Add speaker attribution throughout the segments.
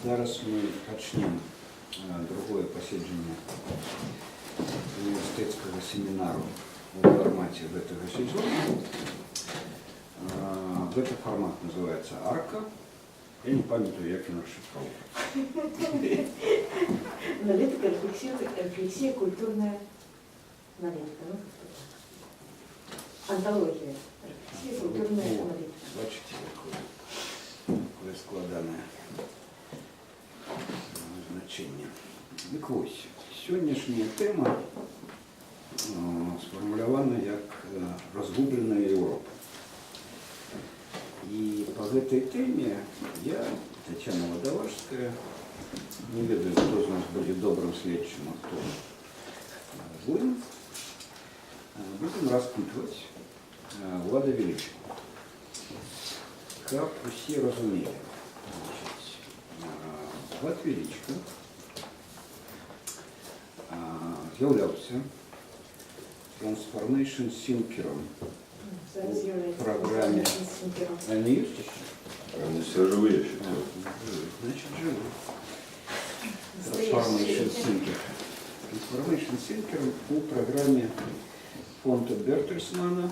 Speaker 1: Зараз мы пачнем другое паседжанне універсітэцкага семінару ў фармаце гэтага сезону. Гэты фармат называецца «Арка». Я не памятаю, як ён расшыфроўваецца.
Speaker 2: Аналітыка, рэфлексія, рэфлексія, культурная аналітыка. Ну, как-то так. Анталогія. Рэфлексія, культурная
Speaker 1: О,
Speaker 2: аналітыка.
Speaker 1: Бачыце, якое складанае значэнне. Дык вось, сённяшняя тэма сфармулявана як «Разгубленая Еўропа». І па гэтай тэме я, Таццяна Вадалажская, не ведаю, хто з нас будзе добрым следчым, а хто злым, будзем распытваць Улада Велічку. Каб усе разумелі. Значыць, Улад Велічка з'яўляўся Transformation Thinker
Speaker 2: Зараз з'яўляецца
Speaker 1: праграме.
Speaker 2: Thinker.
Speaker 1: А не есть еще?
Speaker 3: Они все живые еще.
Speaker 1: А, живы. Значит, живы. Transformation Thinker. Transformation Thinker у праграме фонда Бертельсмана.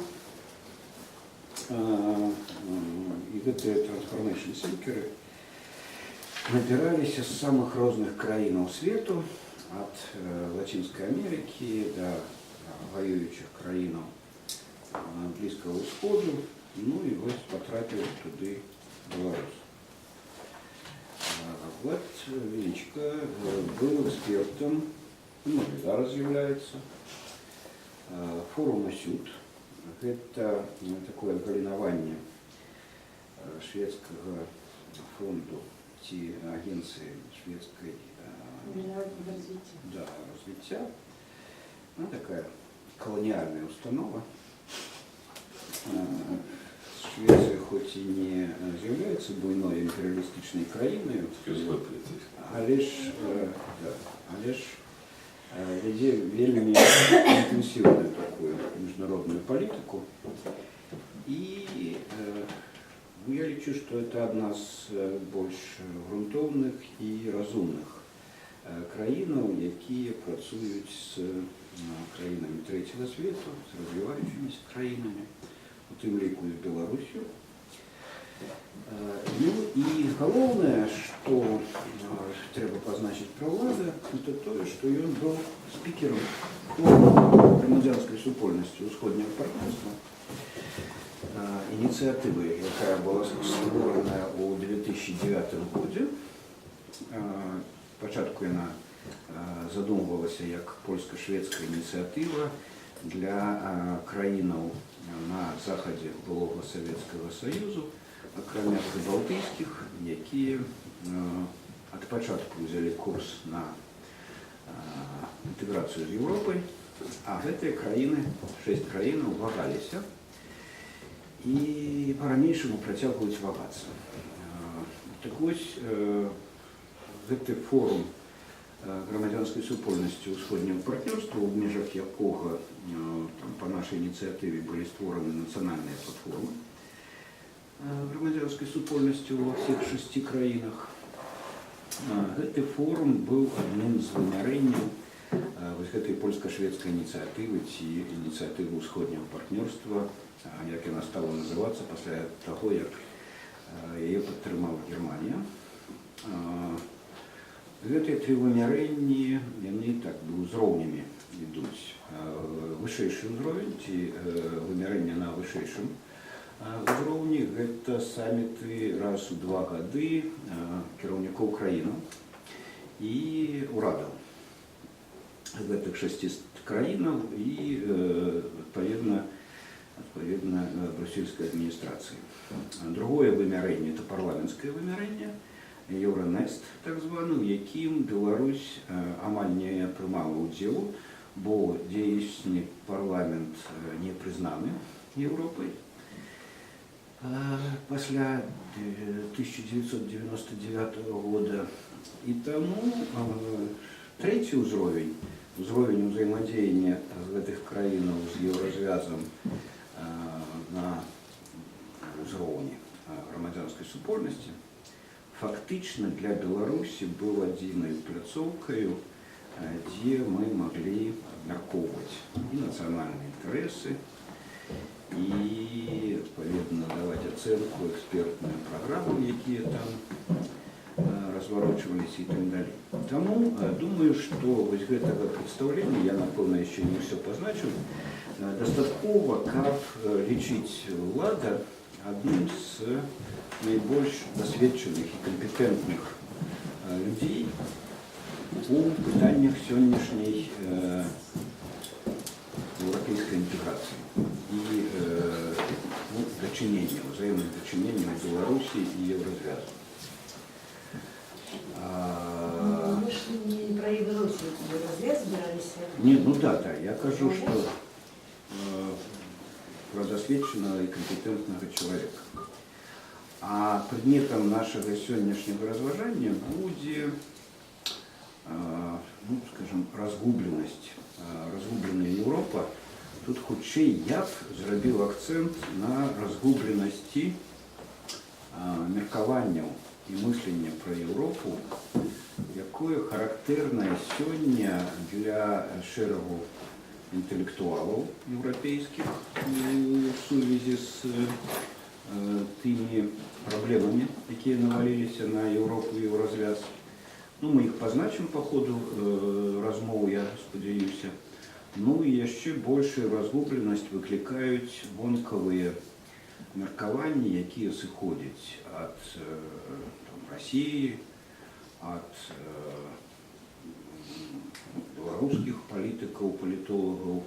Speaker 1: І гэтыя Transformation Thinker набіраліся з самых розных краінаў свету, ад Лацінскай Амерыкі да ваюючых краінаў Блізкага Усходу, ну і вось патрапіў туды беларус. Улад Велічка быў экспертам, ну, і зараз з'яўляецца, форума Сюд. Гэта такое адгалінаванне шведскага фонду ці агенцыі шведскай
Speaker 2: Міжнароднага развіцця.
Speaker 1: Да, развіцця. Ну, такая каланіяльная установа. Швецыя хоць і не з'яўляецца буйной імперыялістычнай краінай,
Speaker 3: ФСБ полицейский.
Speaker 1: але ж, да, але ж вядзе вельмі інтэнсіўную такую міжнародную палітыку. І ну, я лічу, што это адна з больш грунтоўных і разумных краінаў, якія працуюць з краінамі трэцяга свету, з развіваючыміся краінамі, у тым ліку і з Беларуссю. Ну і галоўнае, што трэба пазначыць пра Улада, это тое, што ён быў спікерам форуму грамадзянскай супольнасці Усходняга партнёрства, ініцыятывы, якая была створаная ў 2009 годзе. Спачатку яна задумвалася як польска-шведская ініцыятыва для краінаў на захадзе былога Савецкага Саюзу, акрамя прыбалтыйскіх, якія ад пачатку ўзялі курс на інтэграцыю з Еўропай, а гэтыя краіны, шэсць краінаў, вагаліся і па-ранейшаму працягваюць вагацца. Так вось, гэты форум грамадзянскай супольнасці Усходняга партнёрства, у межах якога там, па нашай ініцыятыве былі створаны нацыянальныя платформы грамадзянскай супольнасці ва ўсіх шасці краінах. Гэты форум быў адным з вымярэнняў вось гэтай польска-шведскай ініцыятывы ці ініцыятывы Усходняга партнёрства, як яна стала называцца пасля таго, як яе падтрымала Германія. Гэтыя тры вымярэнні, яны так бы ўзроўнямі ідуць. Вышэйшы ўзровень ці вымярэнне на вышэйшым узроўні — гэта саміты раз у 2 гады кіраўнікоў краінаў і урадаў гэтых шасці краінаў і адпаведна брусельскай адміністрацыі. Другое вымярэнне — это парламенцкае вымярэнне, Еўранест так званы, у якім Беларусь амаль не прымала ўдзелу, бо дзейсны парламент не прызнаны Еўропай пасля 1999 года. І таму трэці ўзровень, узровень узаемадзеяння гэтых краінаў з Еўразвязам на ўзроўні грамадзянскай супольнасці, форумаў, Фактычна для Беларусі быў адзінай пляцоўкаю, дзе мы маглі абмяркоўваць і нацыянальныя інтарэсы, і, адпаведна, даваць ацэнку экспертным праграмам, якія там разварочваліся, і так далей. Таму думаю, што вось гэтага прадстаўлення, я, напэўна, яшчэ не ўсё пазначыў, дастаткова, каб лічыць Улада адным з найбольш дасведчаных і кампетэнтных людзей у пытаннях сённяшняй еўрапейскай інтэграцыі і ну, дачынення, узаемных дачыненняў Беларусі і Еўразвязу.
Speaker 2: Мы ж не пра Беларусь Еўразвяз збіраліся.
Speaker 1: Не, ну да, я кажу, што пра дасведчанага і кампетэнтнага чалавека. А прадметам нашага сённяшняга разважання будзе, ну, скажем, разгубленасць, разгубленая Еўропа. Тут хутчэй я б зрабіў акцэнт на разгубленасці меркаванняў і мыслення пра Еўропу, якое характэрнае сёння для шэрагу інтэлектуалаў еўрапейскіх у сувязі з тымі праблемамі, якія наваліліся на Еўропу і Еўразвяз. Ну, мы іх пазначым па ходу размовы, я спадзяюся. Ну і яшчэ большую разгубленасць выклікаюць вонкавыя меркаванні, якія сыходзяць ад там, Расіі, ад беларускіх палітыкаў, палітолагаў,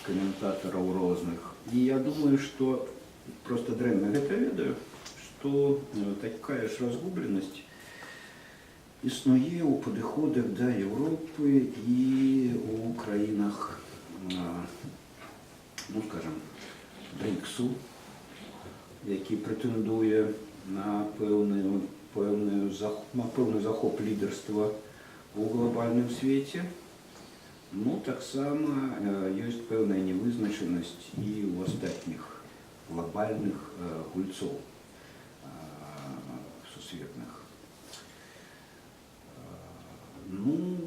Speaker 1: каментатараў розных. І я думаю, што проста дрэнна гэта ведаю, што такая ж разгубленасць існуе ў падыходах да Еўропы і ў краінах, ну, скажем, БРІКСу, які прэтэндуе на пэўны захоп лідарства ў глобальным свеце. Ну, таксама ёсць пэўная невызначанасць і ў астатніх глобальных гульцоў сусветных. Ну,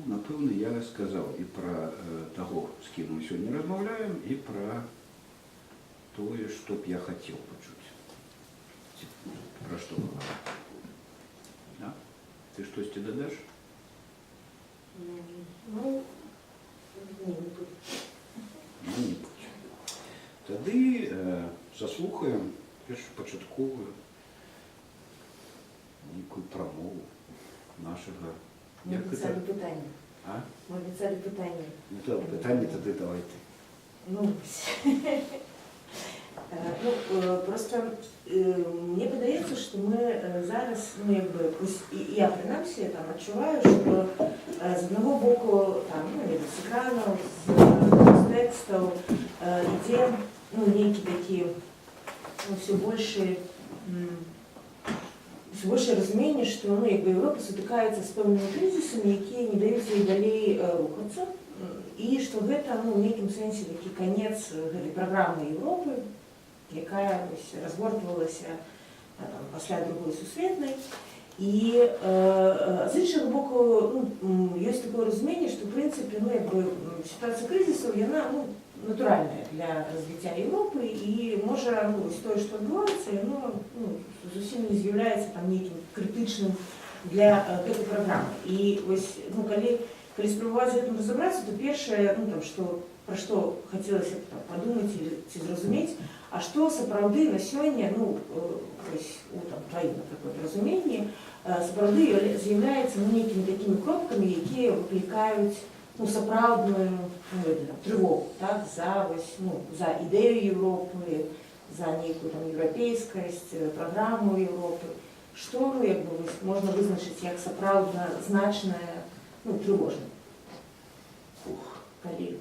Speaker 1: напэўна, я сказаў і пра таго, з кім мы сёння размаўляем, і пра тое, што б я хацеў пачуць. Ці пра што гаварыць. Да? Ты штосьці дадаш?
Speaker 2: Ну, не, не буду.
Speaker 1: Ну, не будзь. Тады заслухаем першапачатковую нейкую прамову нашага.
Speaker 2: Мы
Speaker 1: Як
Speaker 2: абяцалі
Speaker 1: гэта?
Speaker 2: пытанне.
Speaker 1: А?
Speaker 2: Мы абяцалі пытанне.
Speaker 1: Ну, то, пытанне тады давай ты.
Speaker 2: Ну, ну, проста мне падаецца, што мы зараз, ну, як бы, вось і я прынамсі там адчуваю, што з аднаго боку, там, ну, як бы, з экранаў, з тэкстаў ідзе, ну, нейкі такі, ну, ўсё большае разуменне, што, ну, як бы, Еўропа сутыкаецца з пэўнымі крызісамі, якія не даюць ёй далей рухацца, і што гэта, ну, у нейкім сэнсе такі канец гэтай праграмы Еўропы, якая вось разгортвалася там, пасля Другой сусветнай. І з іншага боку, ну, ёсць такое разуменне, што, в прынцыпе, ну, як бы, сітуацыя крызісаў, яна, ну, натуральная для развіцця Еўропы, і можа, ну, вось тое, што адбываецца, яно, ну, зусім не з'яўляецца там нейкім крытычным для гэтай праграмы. І вось, ну, калі спрабаваць з гэтым разабрацца, то першае, ну, там, што, пра што хацелася б там падумаць ці зразумець, а што сапраўды на сёння, ну, вось, у там, тваім, напрыклад, разуменні, сапраўды з'яўляецца, ну, нейкімі такімі кропкамі, якія выклікаюць, ну, сапраўдную, ну, ведаю, там, трывогу, так, за, вось, ну, за ідэю Еўропы, за нейкую там еўрапейскасць, праграму Еўропы. Што, ну, як бы, вось, можна вызначыць як сапраўдна значнае, ну, трывожнае,
Speaker 3: Ух.
Speaker 2: калі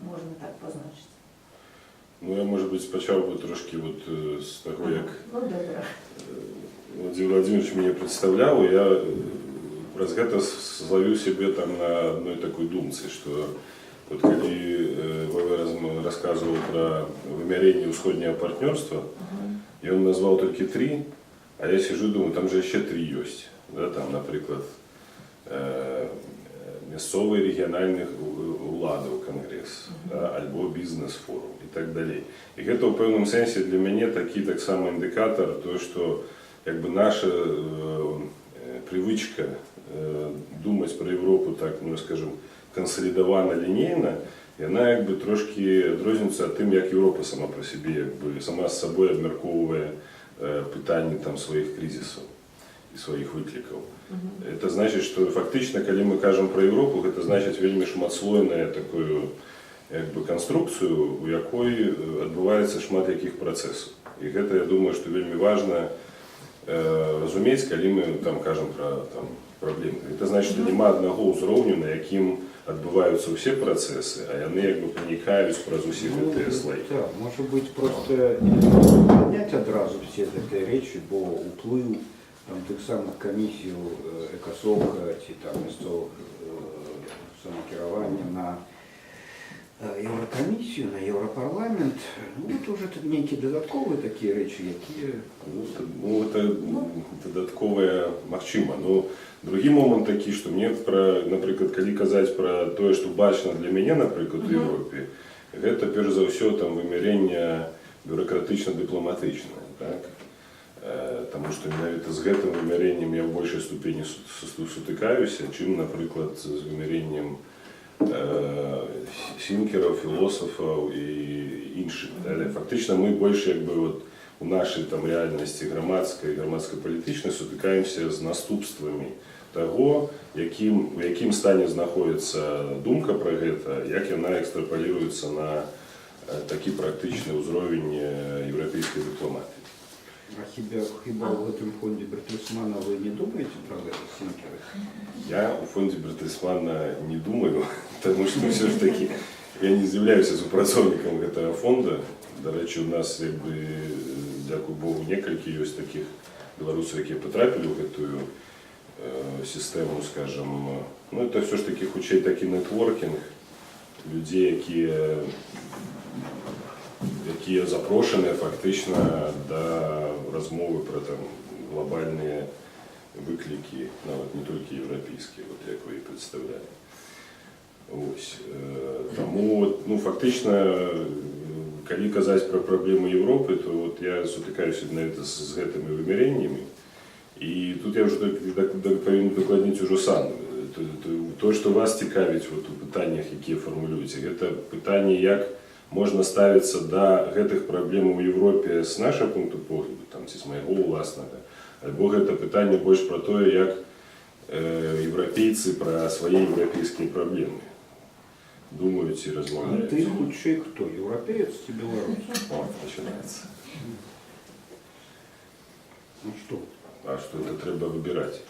Speaker 2: можна так пазначыць?
Speaker 3: Ну, я, можа быць, пачаў бы трошкі вот, з таго, як
Speaker 2: Ну, добра.
Speaker 3: Уладзімір Уладзіміравіч мяне прадстаўляў, я праз гэта злавіў сябе там на адной такой думцы, што вот калі ВВ расказваў пра вымярэнне ўсходняга партнёрства, ён назваў толькі тры, А я сижу и думаю, там же яшчэ тры ёсць. Да, там, напрыклад, мясцовых рэгіянальных уладаў кангрэс, да, альбо бізнес-форум і так далей. І гэта ў пэўным сэнсе для мяне такі таксама індыкатар, то, што як бы наша прывычка думаць пра Европу так, ну, скажем, кансалідавана, лінейна, яна як бы трошкі адрозніваецца ад тым, як Еўропа сама пра сябе, як бы сама з сабой абмяркоўвае пытанні там сваіх крызісаў і сваіх выклікаў. Это значит, что фактычна, калі мы кажам пра Европу, гэта значыць вельмі шматслойную такую як бы канструкцыю, у якой адбываецца шмат якіх працэсаў. І гэта, я думаю, што вельмі важна разумець, калі мы там кажам пра там праблемы. Это значит, што няма аднаго ўзроўню, на якім адбываюцца ўсе працэсы, а яны як бы пранікаюць праз усе гэтыя слоі.
Speaker 1: Так, можа быць, проста не падняць адразу все гэтыя рэчы, бо ўплыў там тых самых камісіяў ЭКАСОКа ці там мясцовых самакіравання на Еўракамісію, на Еўрапарламент, ну, это уже тут нейкія дадатковыя такія рэчы, якія
Speaker 3: Ну, это дадатковае магчыма. Ну, другі момант такі, што мне пра, напрыклад, калі казаць пра тое, што бачна для мяне, напрыклад, у Еўропе, гэта перш за ўсё там вымярэнне бюракратычна-дыпламатычнае, так? Таму што менавіта з гэтым вымярэннем я ў большай ступені сутыкаюся, чым, напрыклад, з вымярэннем сінкераў, філосафаў і іншых. Але фактычна мы больш як бы вот у нашай там рэальнасці грамадскай, грамадска-палітычнай сутыкаемся з наступствамі таго, у якім стане знаходіцца думка пра гэта, як яна экстрапаліруецца на такі практычны ўзровень еўрапейскай дыпламатыі.
Speaker 1: А хіба ў гэтым фондзе Бертэльсмана вы не думаеце пра гэта, сінкеры?
Speaker 3: Я у фондзе Бертэльсмана не думаю, таму што ўсё ж такі я не з'яўляюся супрацоўнікам гэтага фонда. Дарэчы, у нас як бы, дзякуй Богу, некалькі ёсць такіх беларусаў, якія патрапілі ў гэтую сістэму, скажем. Ну, это все ж таки хутчэй такі нетворкінг людзей, якія запрошаныя фактычна да размовы пра там глобальныя выклікі, нават не толькі еўрапейскія, вот, як вы і прадстаўлялі. Ось. Таму от, ну, фактычна, калі казаць пра праблемы Еўропы, то вот я сутыкаюся менавіта з гэтымі вымярэннямі. І тут я ўжо так павінен дакладніць ужо сам. То, што вас цікавіць вот, у пытаннях, якія фармулюеце, гэта пытанне, як можна ставіцца да гэтых праблем у Еўропе з нашага пункту погляду, там, ці з майго ўласнага, альбо гэта пытанне больш пра тое, як еўрапейцы пра свае еўрапейскія праблемы думаюць і
Speaker 1: А
Speaker 3: размаўляюць.
Speaker 1: ты хутчэй хто, еўрапеец ці беларус?
Speaker 3: О, пачынаецца.
Speaker 1: Ну што?
Speaker 3: А што это трэба выбіраць?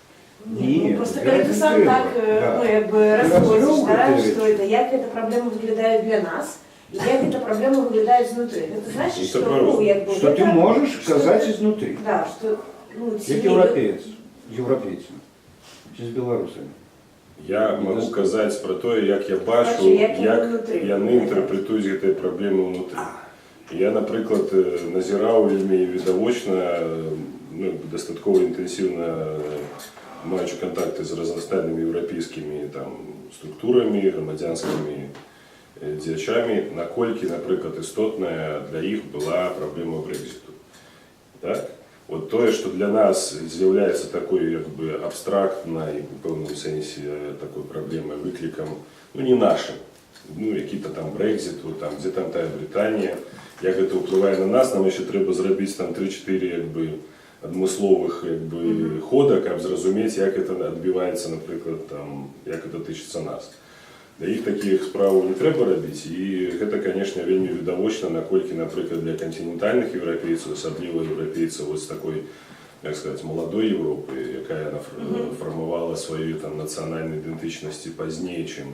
Speaker 2: Не,
Speaker 1: Не,
Speaker 2: ну, просто
Speaker 1: выбирать
Speaker 2: калі ты
Speaker 1: не
Speaker 2: сам
Speaker 1: трэба.
Speaker 2: так,
Speaker 1: Да.
Speaker 2: ну, як бы
Speaker 1: Ты
Speaker 2: расходзіш,
Speaker 1: развёў
Speaker 2: да,
Speaker 1: гэтыя
Speaker 2: што
Speaker 1: рэчы.
Speaker 2: это, як эта праблема выглядае для нас, і як эта праблема выглядае знутры. Гэта значыць,
Speaker 3: Ну,
Speaker 2: што,
Speaker 3: это
Speaker 2: ну,
Speaker 3: правда.
Speaker 2: як бы,
Speaker 1: Што ты
Speaker 2: гэта-
Speaker 1: можаш
Speaker 2: што
Speaker 1: казаць
Speaker 2: ты-
Speaker 1: изнутри,
Speaker 2: Да, што, ну, ці
Speaker 1: як
Speaker 2: не-
Speaker 1: еўрапеец, з еўрапейцамі, ці з беларусамі.
Speaker 3: Я магу казаць пра тое, як я бачу,
Speaker 2: Бачу, як яны
Speaker 3: як
Speaker 2: ўнутры
Speaker 3: яны інтэрпрэтуюць гэтыя праблемы ўнутры. Я, напрыклад, назіраў вельмі відавочна, ну, дастаткова інтэнсіўна, маючы кантакты з разнастайнымі еўрапейскімі там структурамі, грамадзянскімі дзеячамі, наколькі, напрыклад, істотная для іх была праблема Брэкзіту. Так? Вот тое, што для нас з'яўляецца такой як бы абстрактнай у пэўным сэнсе такой праблемай, выклікам, ну, не нашым, ну, які-то там Брэкзіт, вот там, дзе там тая Брытанія, як гэта ўплывае на нас, нам яшчэ трэба зрабіць там 3-4 як бы адмысловых як бы хода, каб зразумець, як это адбіваецца, напрыклад, там, як это тычыцца нас. Для іх такіх спраў не трэба рабіць, і гэта, конечно, вельмі відавочна, наколькі, напрыклад, для кантынентальных еўрапейцаў, асабліва еўрапейцаў вот з такой, як сказать, маладой Еўропы, якая фармавала сваю там нацыянальную ідэнтычнасць пазней, чым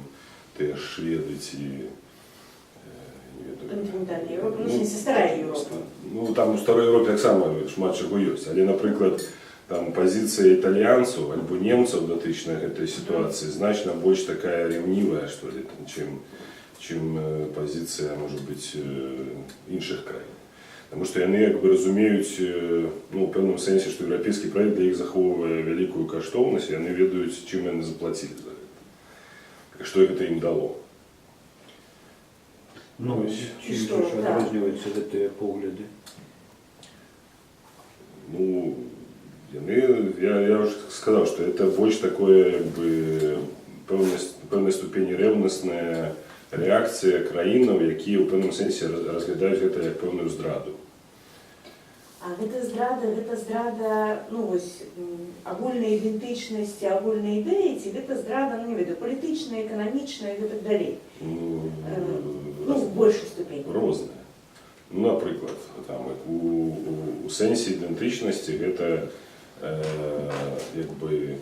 Speaker 3: тыя ж шведы ці не ведаю.
Speaker 2: Кантынентальная Еўропа, ну, в смысле, старая Еўропа.
Speaker 3: Ну, там у старой Еўропе таксама шмат чаго ёсць, але, напрыклад, там пазіцыя італьянцаў альбо немцаў датычна гэтай сітуацыі значна больш такая ревнивая, что ли, там, чым пазіцыя, может быть, іншых краін. Таму што яны як бы разумеюць, ну, у пэўным сэнсе, што еўрапейскі праект для іх захоўвае вялікую каштоўнасць, і яны ведаюць, чым яны заплацілі за гэта. Што гэта ім дало.
Speaker 1: Ну,
Speaker 3: Ось.
Speaker 1: чым
Speaker 2: І
Speaker 1: жа
Speaker 2: што,
Speaker 1: ж
Speaker 2: так.
Speaker 1: адрозніваюцца гэтыя погляды?
Speaker 3: Ну, яны, я уже сказаў, што это больш такое, як бы, пэўнай ступені рэўнасная рэакцыя краінаў, якія ў пэўным сэнсе разглядаюць гэта як пэўную здраду.
Speaker 2: А гэта здрада, ну вось, агульнай ідэнтычнасці, агульнай ідэі, ці гэта здрада, ну не ведаю, палітычная, эканамічная і гэтак далей?
Speaker 3: Ну,
Speaker 2: Ну, в большай ступені.
Speaker 3: Рознае. Ну, напрыклад, там, як у сэнсе ідэнтычнасці гэта як бы,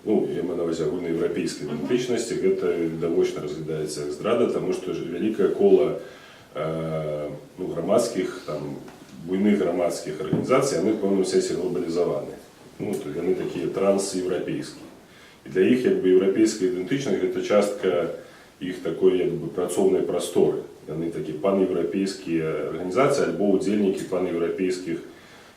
Speaker 3: ну, я маю на ўвазе агульнаеўрапейскай ідэнтычнасці, гэта відавочна разглядаецца як здрада, таму што ж вялікае кола ну, грамадскіх, там, буйных грамадскіх арганізацый, яны ў пэўным сэнсе глобалізаваны. Ну, то яны такія трансеўрапейскія. І для іх як бы еўрапейская ідэнтычнасць — гэта частка іх такой як бы працоўнай прасторы. Яны такі панеўрапейскія арганізацыі альбо ўдзельнікі панеўрапейскіх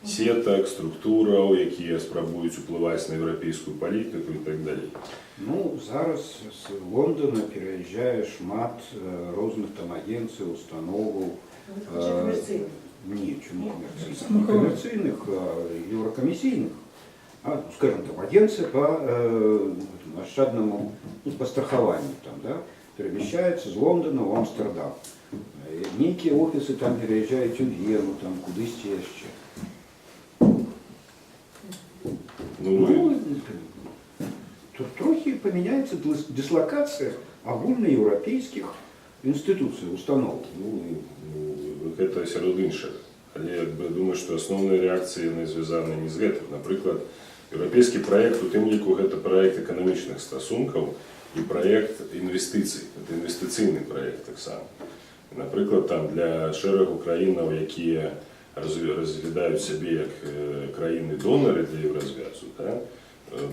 Speaker 3: сетак, структураў, якія спрабуюць уплываць на еўрапейскую палітыку і так далей.
Speaker 1: Ну, зараз з Лондона пераязджае шмат розных там агенцый, установаў.
Speaker 2: Гэта хутчэй камерцыйна.
Speaker 1: Не, чаму камерцыйных? Не камерцыйных, а еўракамісійных. А, ну, скажем, там агенцыя по этому ощадному, ну, по страхаванню там, да, перамяшчаецца з Лондона ў Амстердам. Нейкія офісы там пераязджаюць у Вену, там кудысьці яшчэ.
Speaker 3: Ну,
Speaker 1: Ну, тут трохі памяняецца дыслакацыя агульнаеўрапейскіх інстытуцый, устаноў.
Speaker 3: Ну, гэта сярод іншага. Але як бы думаю, што асноўныя рэакцыі яны звязаны не з гэтым. Напрыклад, еўрапейскі праект у тым ліку гэта праект эканамічных стасункаў і праект інвестыцый. Это інвестыцыйны праект таксама. Напрыклад, там для шэрагу краінаў, якія разглядаюць сябе як краіны-донары для Еўразвязу, да,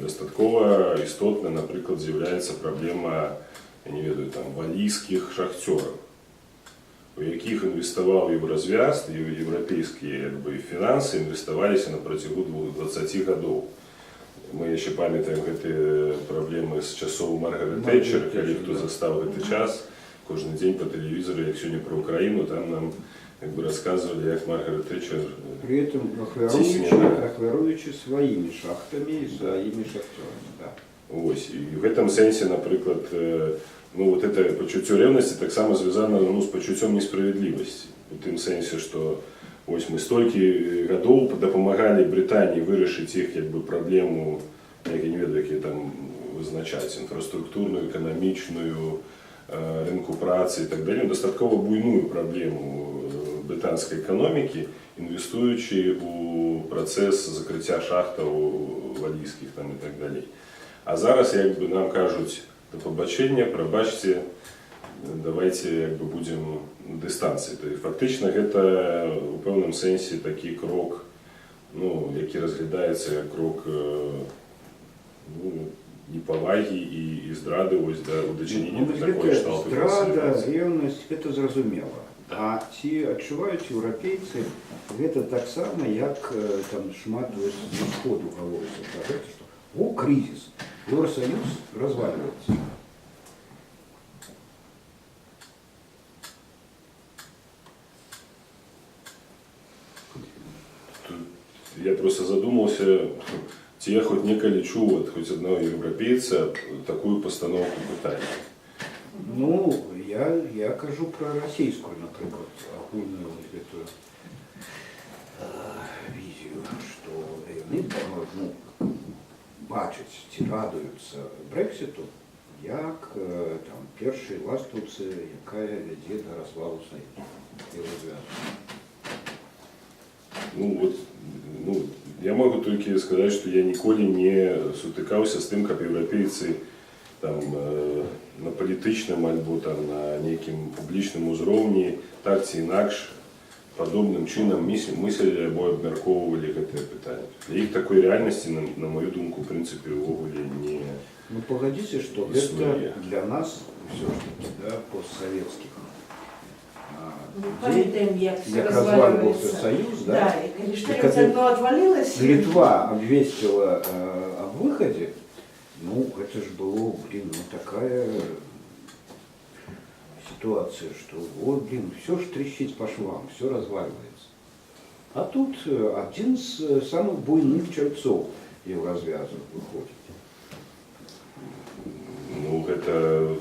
Speaker 3: дастаткова істотна, напрыклад, з'яўляецца праблема, я не ведаю, там, валійскіх шахцёраў, у якіх інвеставаў Еўразвяз, і еўрапейскія як бы фінансы інвеставаліся на працягу 20 гадоў. Мы яшчэ памятаем гэтыя праблемы з часоў Маргарет
Speaker 1: Маргарет
Speaker 3: Тэтчер, калі
Speaker 1: Тэтчер,
Speaker 3: хто
Speaker 1: да.
Speaker 3: застаў гэты час, кожны дзень па тэлевізоры, як сёння пра Украіну, там нам як бы рассказывали, як Маргарет Тэтчер
Speaker 1: При этом
Speaker 3: цісне
Speaker 1: ахвяруючы,
Speaker 3: на
Speaker 1: ахвяруючы сваімі шахтамі і сваімі шахцёрамі. Да.
Speaker 3: Ось, і в гэтым сэнсе, напрыклад, ну, вот это пачуццё рэўнасці таксама звязана, ну, з пачуццём несправядлівасці. У тым сэнсе, што ось мы столькі гадоў дапамагалі Брытаніі вырашыць іх як бы праблему, як я не ведаю, як там вызначаць, інфраструктурную, эканамічную, рынку працы і так далее, дастаткова буйную праблему брытанскай эканомікі, інвестуючы у працэс закрыцця шахтаў валійскіх там і так далей. А зараз як бы нам кажуць: да пабачэння, прабачце, давайте як бы будзем на дыстанцыі. То есть фактычна гэта у пэўным сэнсе такі крок, ну, які разглядаецца як крок ну, непавагі і здрады вось да у дачыненні
Speaker 1: Ну,
Speaker 3: да такой
Speaker 1: гэта
Speaker 3: кшталту
Speaker 1: здрада,
Speaker 3: кансалідацыі.
Speaker 1: рэўнасць, гэта зразумела. А ці адчуваюць еўрапейцы гэта таксама, як там шмат вось з усходу гаворыцца пра гэта, што о, крызіс, Еўрасаюз развальваецца.
Speaker 3: Тут я просто задумался, ці я хоць некалі чуў ад хоць аднаго еўрапейца такую пастаноўку пытання.
Speaker 1: Ну, я кажу пра расійскую, напрыклад, агульную вось гэтую візію, што яны, ну, бачаць ці радуюцца Брэксіту як там першай ластаўцы, якая вядзе да развалу Саюзу, Еўразвязу.
Speaker 3: Ну, вот, ну, я могу толькі сказаць, што я ніколі не сутыкаўся з тым, каб еўрапейцы там, на палітычным альбо там, на нейкім публічным узроўні так ці інакш падобным чынам мыслілі або абмяркоўвалі гэтае пытанне. Для іх такой рэальнасці, на мою думку, у прынцыпе, увогуле не
Speaker 1: Ну, пагадзіце, што
Speaker 3: існуе.
Speaker 1: гэта для нас ўсё ж таки, да, постсавецкіх,
Speaker 2: Мы памятаем, як всё
Speaker 1: як развальваўся
Speaker 2: разваливается.
Speaker 1: Саюз, да?
Speaker 2: Да, і калі што-нибудь
Speaker 1: калі
Speaker 2: одно отвалилось.
Speaker 1: Літва абвесціла аб выхадзе, ну, гэта ж было, блин, ну такая ситуация, что вот, блин, все ж трещит по швам, все разваливается. А тут один з самых буйных чальцоў Еўразвязу выходит.
Speaker 3: Ну, гэта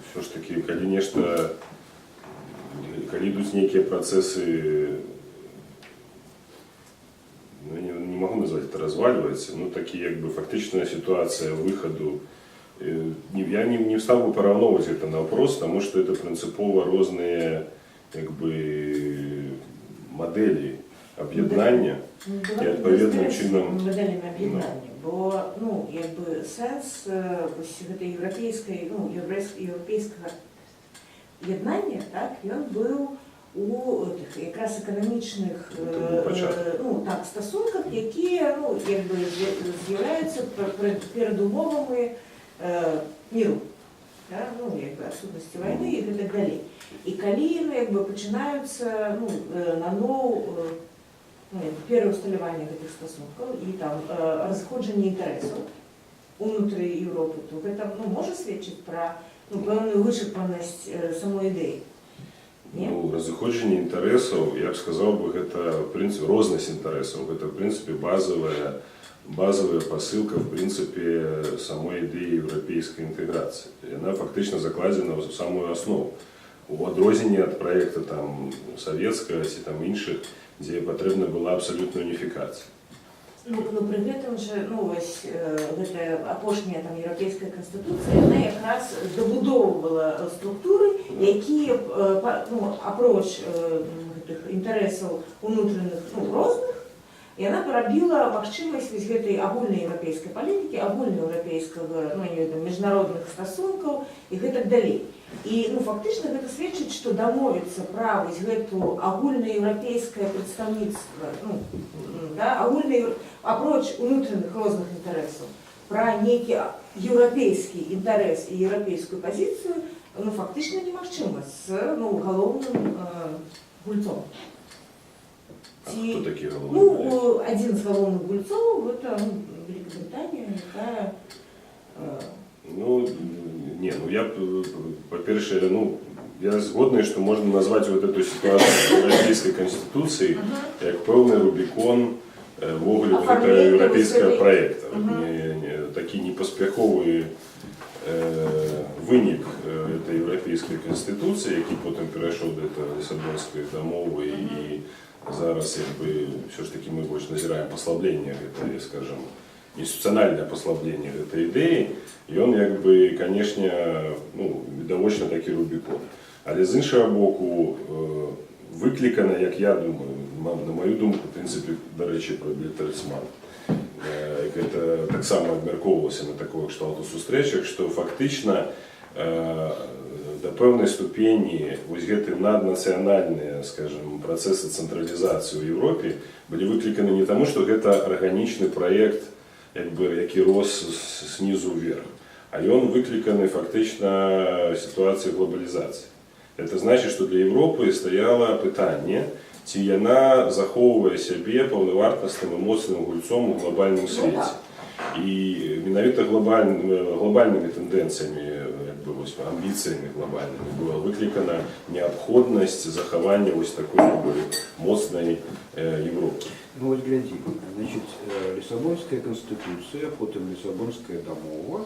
Speaker 3: ўсё ж такі, калі нешта, калі ідуць нейкія працэсы, ну, не магу назваць это развальваецца, ну, такі, як бы, фактычная сітуацыя выхаду, я не стаў бы параўноўваць гэта наўпрост, таму што это прынцыпова розныя, як бы, мадэлі аб'яднання.
Speaker 2: Ну,
Speaker 3: І
Speaker 2: давайте
Speaker 3: адпаведным
Speaker 2: разберемся
Speaker 3: чынам,
Speaker 2: з мадэламі аб'яднання, бо, ну, як бы, сэнс вось гэтай еўрапейскай, ну, еўрапейскага яднання, так, ён быў у тых якраз эканамічных
Speaker 3: Это быў пачатак.
Speaker 2: Ну, так, стасунках, якія, ну, як бы, з'яўляюцца перадумовамі міру, да, ну, як бы, адсутнасці вайны і гэтак далей. І калі, ну, як бы, пачынаюцца, ну, наноў ну, як бы, пераўсталяванне гэтых стасункаў і там разыходжанне інтарэсаў унутры Еўропы, то гэта, ну, можа сведчыць пра, ну, пэўную вычарпанасць самой ідэі. Не?
Speaker 3: Ну, разыходжанне інтарэсаў, я б сказаў бы, гэта, в прынцыпе, рознасць інтарэсаў, гэта, в прынцыпе, базовая пасылка, в прынцыпе, самой ідэі еўрапейскай інтэграцыі. Яна фактычна закладзена ў самую аснову. У адрозненне ад праекта там савецкага ці там іншых, дзе патрэбна была абсалютная уніфікацыя.
Speaker 2: Ну, пры гэтым же, ну, вось, гэтая апошняя там еўрапейская канстытуцыя, яна якраз дабудоўвала структуры, якія, ну, апроч гэтых інтарэсаў унутраных, ну, розных, яна парабіла магчымасць вось гэтай агульнаеўрапейскай палітыкі, агульнаеўрапейскага, ну, я не ведаю, міжнародных стасункаў і гэтак далей. І, ну, фактычна гэта сведчыць, што дамовіцца пра вось гэту агульнаеўрапейскае прадстаўніцтва, ну, да, апроч унутраных розных інтарэсаў, пра нейкі еўрапейскі інтарэс і еўрапейскую пазіцыю, ну, фактычна немагчыма з, ну, галоўным гульцом.
Speaker 3: А
Speaker 2: Ці-
Speaker 3: хто такі галоўны
Speaker 2: Ну,
Speaker 3: гулец?
Speaker 2: адзін з галоўных гульцоў — гэта, ну, Великобритания, якая
Speaker 3: Ну, не, ну я, па-першае, ну, я згодны, што можна назваць вот эту сітуацыю еўрапейскай канстытуцыі як пэўны рубікон увогуле вот этого
Speaker 2: Афармленне
Speaker 3: еўрапейскага
Speaker 2: вось гэтай-
Speaker 3: праекта.
Speaker 2: Мгм.
Speaker 3: Не, такі непаспяховы вынік этой еўрапейскай канстытуцыі, які потым перайшоў да этого Лісабонскай дамовы, і зараз, як бы, ўсё ж такі мы больш назіраем паслабленне гэтай, скажем, інстытуцыянальнае паслабленне гэтай ідэі, ён, як бы, канешне, ну, відавочна такі рубікон. Але з іншага боку, выклікана, як я думаю, на мою думку, в прынцыпе, дарэчы, пра Бертэльсман, як гэта таксама абмяркоўвалася на такого кшталту сустрэчах, што фактычна да пэўнай ступені вось гэты наднацыянальныя, скажем, працэсы цэнтралізацыі ў Еўропе былі выкліканы не таму, што гэта арганічны праект, як бы, які рос снізу вверх, а ён выкліканы фактычна сітуацыяй глобалізацыі. Это значит, што для Европы стаяла пытанне, ці яна захоўвае сябе паўнавартасным і моцным гульцом у глобальным
Speaker 2: Ну,
Speaker 3: свеце.
Speaker 2: так.
Speaker 3: І менавіта глобальнымі тэндэнцыямі, як бы, вось, амбіцыямі глобальнымі была выклікана неабходнасць захавання вось такой, як бы, моцнай Европы.
Speaker 1: Ну вот глядзі, значит, Лісабонская канстытуцыя, потым Лісабонская дамова,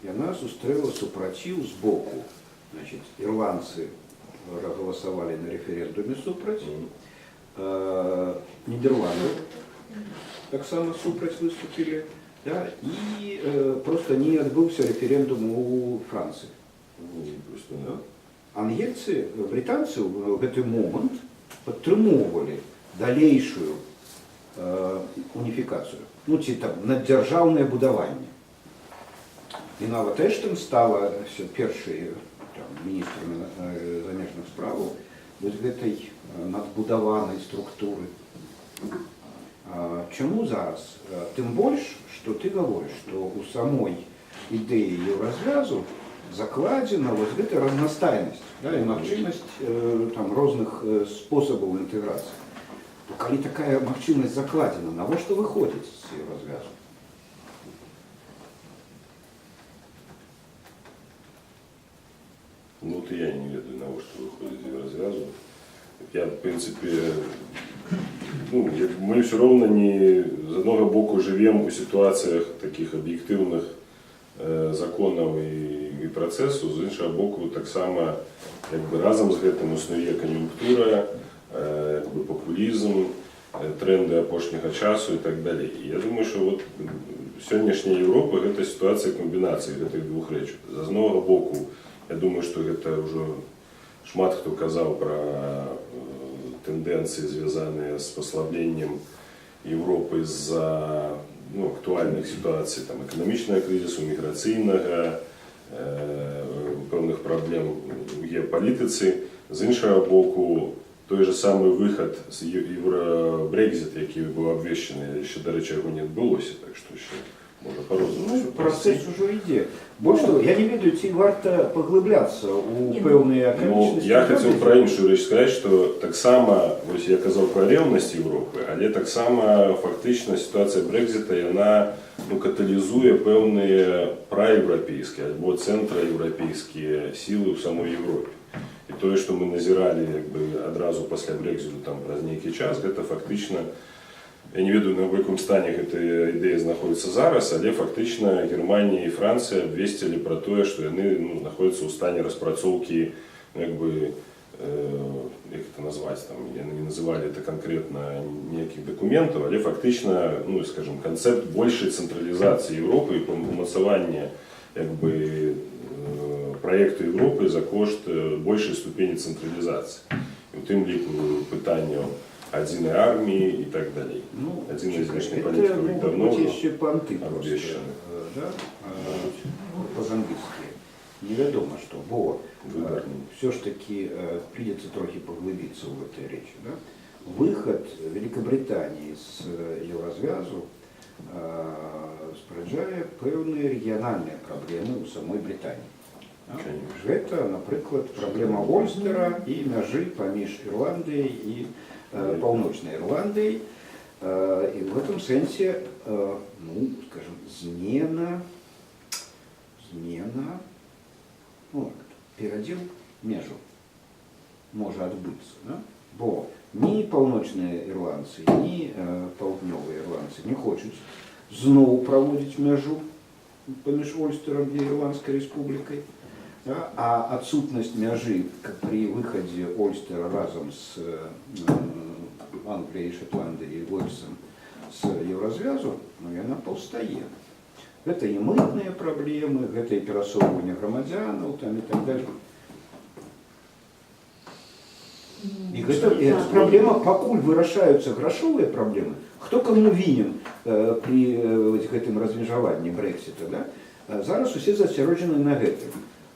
Speaker 1: яна сустрэла супраціў з боку. Значит, ірландцы галасавалі на рэферэндуме супраць, Нідерланды таксама супраць выступілі, да, і просто не адбыўся рэферэндум у Францыі.
Speaker 3: Ну, просто, да.
Speaker 1: Ангельцы, брытанцы ў гэты момант падтрымоўвалі далейшую уніфікацыю, ну, ці там наддзяржаўнае будаванне. І нават Эштон стала всё першай там міністрам замежных справаў вось гэтай надбудаванай структуры. А чаму зараз? Тым больш, што ты гаворыш, што ў самой ідэі Еўразвязу закладзена вось гэта разнастайнасць, да, і магчымасць там розных спосабаў інтэграцыі, то калі такая магчымасць закладзена, навошта выходзіць з Еўразвязу?
Speaker 3: Ну, вот і я не ведаю, навошта выходзіць з Еўразвязу. Я, в принципе, ну, як мы все роўна не з аднаго боку жывем у сітуацыях такіх аб'ектыўных законаў і працэсу, з іншага боку таксама як бы разам з гэтым існуе кан'юнктура, як бы папулізм, тренды апошняга часу і так далей. І я думаю, што вот сённяшняя Еўропа — гэта сітуацыя камбінацыі гэтых двух рэчаў. З аднаго боку, я думаю, што гэта ўжо шмат хто казаў пра тэндэнцыі, звязаныя з паслабленнем Еўропы з-за, ну, актуальных сітуацый, там, эканамічнага крызісу, міграцыйнага, пэўных праблем у геапалітыцы. З іншага боку, той же самы выхад з Брекзіт, які быў абвешчаны, яшчэ, дарэчы, яго не адбылося, так што яшчэ можа па-рознаму
Speaker 1: Ну,
Speaker 3: ўсё
Speaker 1: працэс ужо ідзе. Больш того, я не ведаю, ці варта паглыбляцца ў
Speaker 2: Не, ну,
Speaker 1: пэўныя
Speaker 3: Ну,
Speaker 1: акалічнасці.
Speaker 3: я хацеў пра іншую рэч сказаць, што таксама, вось я казаў пра рэўнасць Еўропы, але таксама фактычна сітуацыя Брэкзіта, яна, ну, каталізуе пэўныя праеўрапейскія альбо цэнтраеўрапейскія сілы ў самой Еўропе. І тое, што мы назіралі як бы адразу пасля Брэкзіту там праз нейкі час, гэта фактычна, я не ведаю, на якім стане гэтая ідэя знаходіцца зараз, але фактычна Германія і Францыя абвесцілі пра тое, што яны, ну, знаходзяцца ў стане распрацоўкі, ну, як бы, як это назваць, там, яны не называлі это канкрэтна ніякіх дакументаў, але фактычна, ну, скажем, канцэпт большай цэнтралізацыі Еўропы і умацавання як бы праекту Еўропы за кошт большай ступені цэнтралізацыі. І у тым ліку пытанняў адзінай арміі і так далей.
Speaker 1: Ну,
Speaker 3: Адзіная
Speaker 1: чакай,
Speaker 3: знешняя
Speaker 1: это
Speaker 3: палітыка
Speaker 1: могуць
Speaker 3: давно
Speaker 1: быць
Speaker 3: ўжо
Speaker 1: яшчэ панты проста,
Speaker 3: абвешчаны.
Speaker 1: Да? Ну, па-англійскі. Невядома што, бо
Speaker 3: Выбарны.
Speaker 1: все ж таки придется трохі паглыбіцца ў гэтай рэчы. Да? Выхад Великобритании з Еўразвязу спараджае пэўныя рэгіянальныя праблемы ў самой Британіі. Да?
Speaker 3: Конечно.
Speaker 1: Гэта, напрыклад, праблема Ольстера і мяжы паміж Ірландыяй і Паўночнай Ірландыяй. І в этом сэнсе, ну, скажем, змена, ну, як это, перадзел межаў можа адбыцца. Да? Бо ні паўночныя ірландцы, ні паўднёвыя ірландцы не хочуць зноў праводзіць мяжу паміж Ольстерам і Ірландскай рэспублікай. Да? А адсутнасць мяжы пры выхадзе Ольстера разам з Англіяй, Шатландыяй і Уэльсам з Еўразвязу, ну, яна паўстае. Гэта і мытныя праблемы, гэта і перасоўванне грамадзянаў там і так далее. І гэта праблема, пакуль вырашаюцца грашовыя праблемы, хто каму вінен пры вось гэтым размежаванні Брэксіта, да? Зараз усе засяроджаны на гэтым.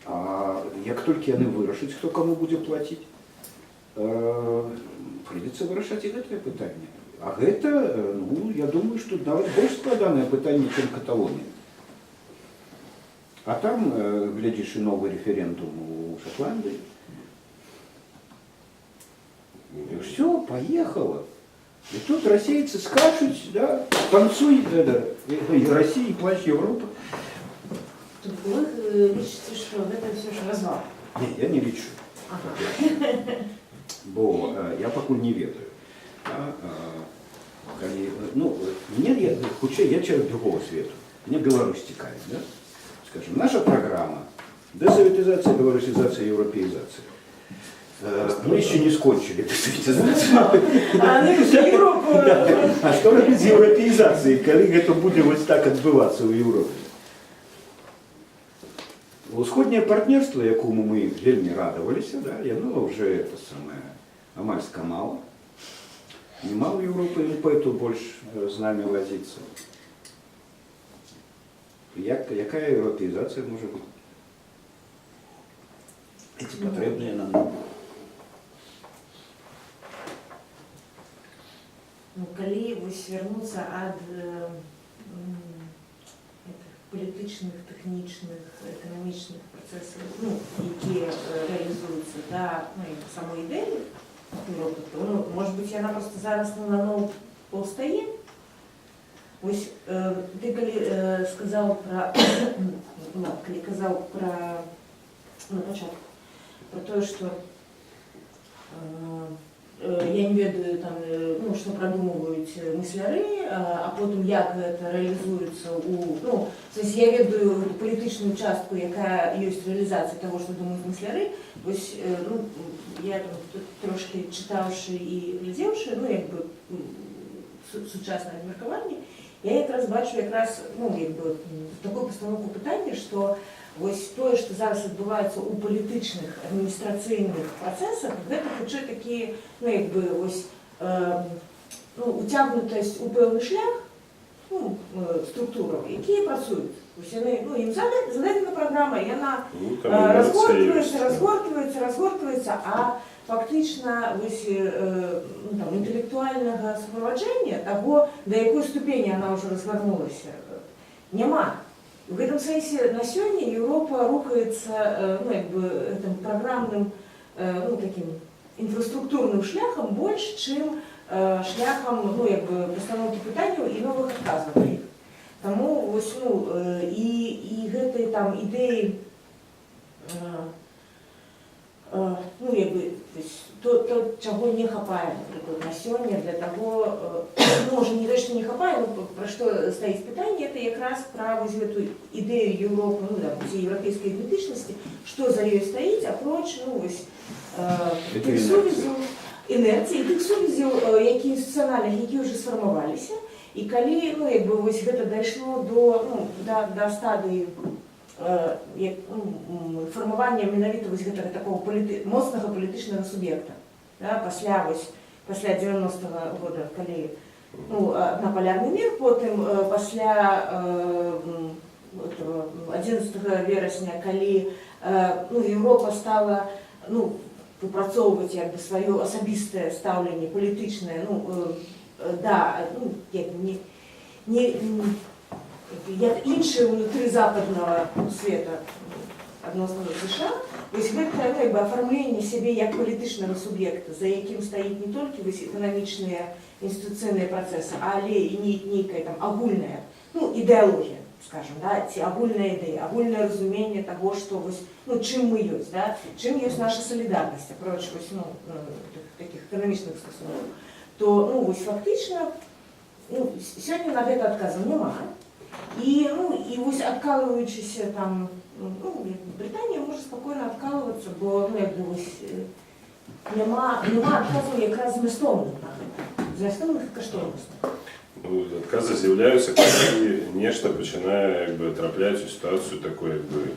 Speaker 1: А як толькі яны вырашаць, хто каму будзе плаціць, прыйдзецца вырашаць і гэтае пытанне. А гэта, ну, я думаю, што нават больш складанае пытанне, чым Каталонія. А там, глядзіш, і новы рэферэндум у Шатландыі. И все, поехало. И тут расейцы скачут, да, танцуй, да, и Россия, и плащ Европы.
Speaker 2: То бок вы лічыце, што гэта ўсё ж развал?
Speaker 1: Не, я не лічу. Бо я пакуль не ведаю. Да, калі, ну, мне, я, хутчэй, я чалавек другого свету. Мне Беларусь цікавіць, да? Скажем, наша программа: десоветизация, белорусизация, европеизация. Мы еще не скончылі десоветизацию.
Speaker 2: А, ну, Еўропу.
Speaker 1: Да. А што рабіць з еўрапеізацыяй, калі гэта будзе вось так адбывацца ў Еўропе? Усходняе партнерство, якому мы вельмі радаваліся, да, яно уже это самое, амаль скамала. Нема ў Еўропы імпэту больш з намі вазіцца. Якая еўрапеізацыя можа быць? І ці патрэбныя нам?
Speaker 2: Ну, калі вось вярнуцца ад этих палітычных палітычных, тэхнічных, эканамічных працэсаў, ну, якія рэалізуюцца, да, ну, як бы самой ідэі Еўропы, то, ну, можа быць, яна проста зараз, ну, наноў паўстае. Вось ты калі сказаў пра, ну, калі казаў пра на пачатку пра тое, што я не ведаю там, ну, што прадумваюць мысляры, а потым як гэта рэалізуецца у, ну, то есть я ведаю гэту палітычную частку, якая ёсць рэалізацыя таго, што думаюць мысляры. Вось, ну, я там тут трошкі чытаўшы і глядзеўшы, ну, як бы сучаснае абмеркаванне, я якраз бачу якраз, ну, як бы, такую пастаноўку пытання, што вось тое, што зараз адбываецца ў палітычных, адміністрацыйных працэсах, гэта хутчэй такі, ну, як бы, вось, ну, уцягнутасць у пэўны шлях, ну, структураў, якія працуюць. Вось яны, ну, ім зададзена праграма, і яна
Speaker 3: Ну, там інерцыя
Speaker 2: разгортваецца,
Speaker 3: ёсць.
Speaker 2: разгортваецца, разгортваецца, а фактычна вось, ну, там, інтэлектуальнага суправаджэння таго, да якой ступені яна ўжо разгарнулася, няма. У гэтым сэнсе на сёння Еўропа рухаецца, ну, як бы, гэтым праграмным, ну, такім інфраструктурным шляхам больш, чым шляхам, ну, як бы, пастаноўкі пытанняў і новых адказаў на іх. Таму вось, ну, і гэтай там ідэі, ну, як бы, то есть, то, чаго не хапае, напрыклад, на сёння для таго, ну, можа, не то, што не хапае, ну, пра што стаіць пытанне, это якраз пра вось гэту ідэю Еўропы, ну, там, ці еўрапейскай ідэнтычнасці, што за ёй стаіць, апроч, ну, вось,
Speaker 1: Это
Speaker 2: тых
Speaker 1: інерцыя.
Speaker 2: сувязяў, інерцыі, тых сувязяў, які інстытуцыянальных, якія ўжо сфармаваліся, і калі, ну, як бы, вось гэта дайшло до, ну, да стадыі як, ну, фармавання менавіта вось гэтага такого моцнага палітычнага суб'екта, да, пасля, вось, пасля 90-го года, калі, ну, аднапалярны мір, потым пасля этого, 11 верасня, калі ну, Еўропа стала, ну, выпрацоўваць як бы сваё асабістае стаўленне палітычнае, ну, да, ну, як не, як іншыя ўнутры западнага света адносна ЗША, вось гэта, ну, як бы афармленне сябе як палітычнага суб'екта, за якім стаіць не толькі вось эканамічныя, інстытуцыйныя працэсы, але і нейкая там агульная, ну, ідэалогія, скажем, да, ці агульная ідэя, агульнае разуменне таго, што вось, ну, чым мы ёсць, да, чым ёсць наша салідарнасць, апроч вось, ну, такіх эканамічных стасункаў, то, ну, вось фактычна, ну, сёння на гэта адказу няма. І, ну, і вось адкалваючыся там, ну, як бы Брытанія можа спакойна адкалвацца, бо, ну, як бы, вось, няма адказаў якраз змястоўных на гэта, змястоўных і каштоўнасных.
Speaker 3: Ну, адказы з'яўляюцца, калі нешта пачынае як бы трапляць у сітуацыю такой як бы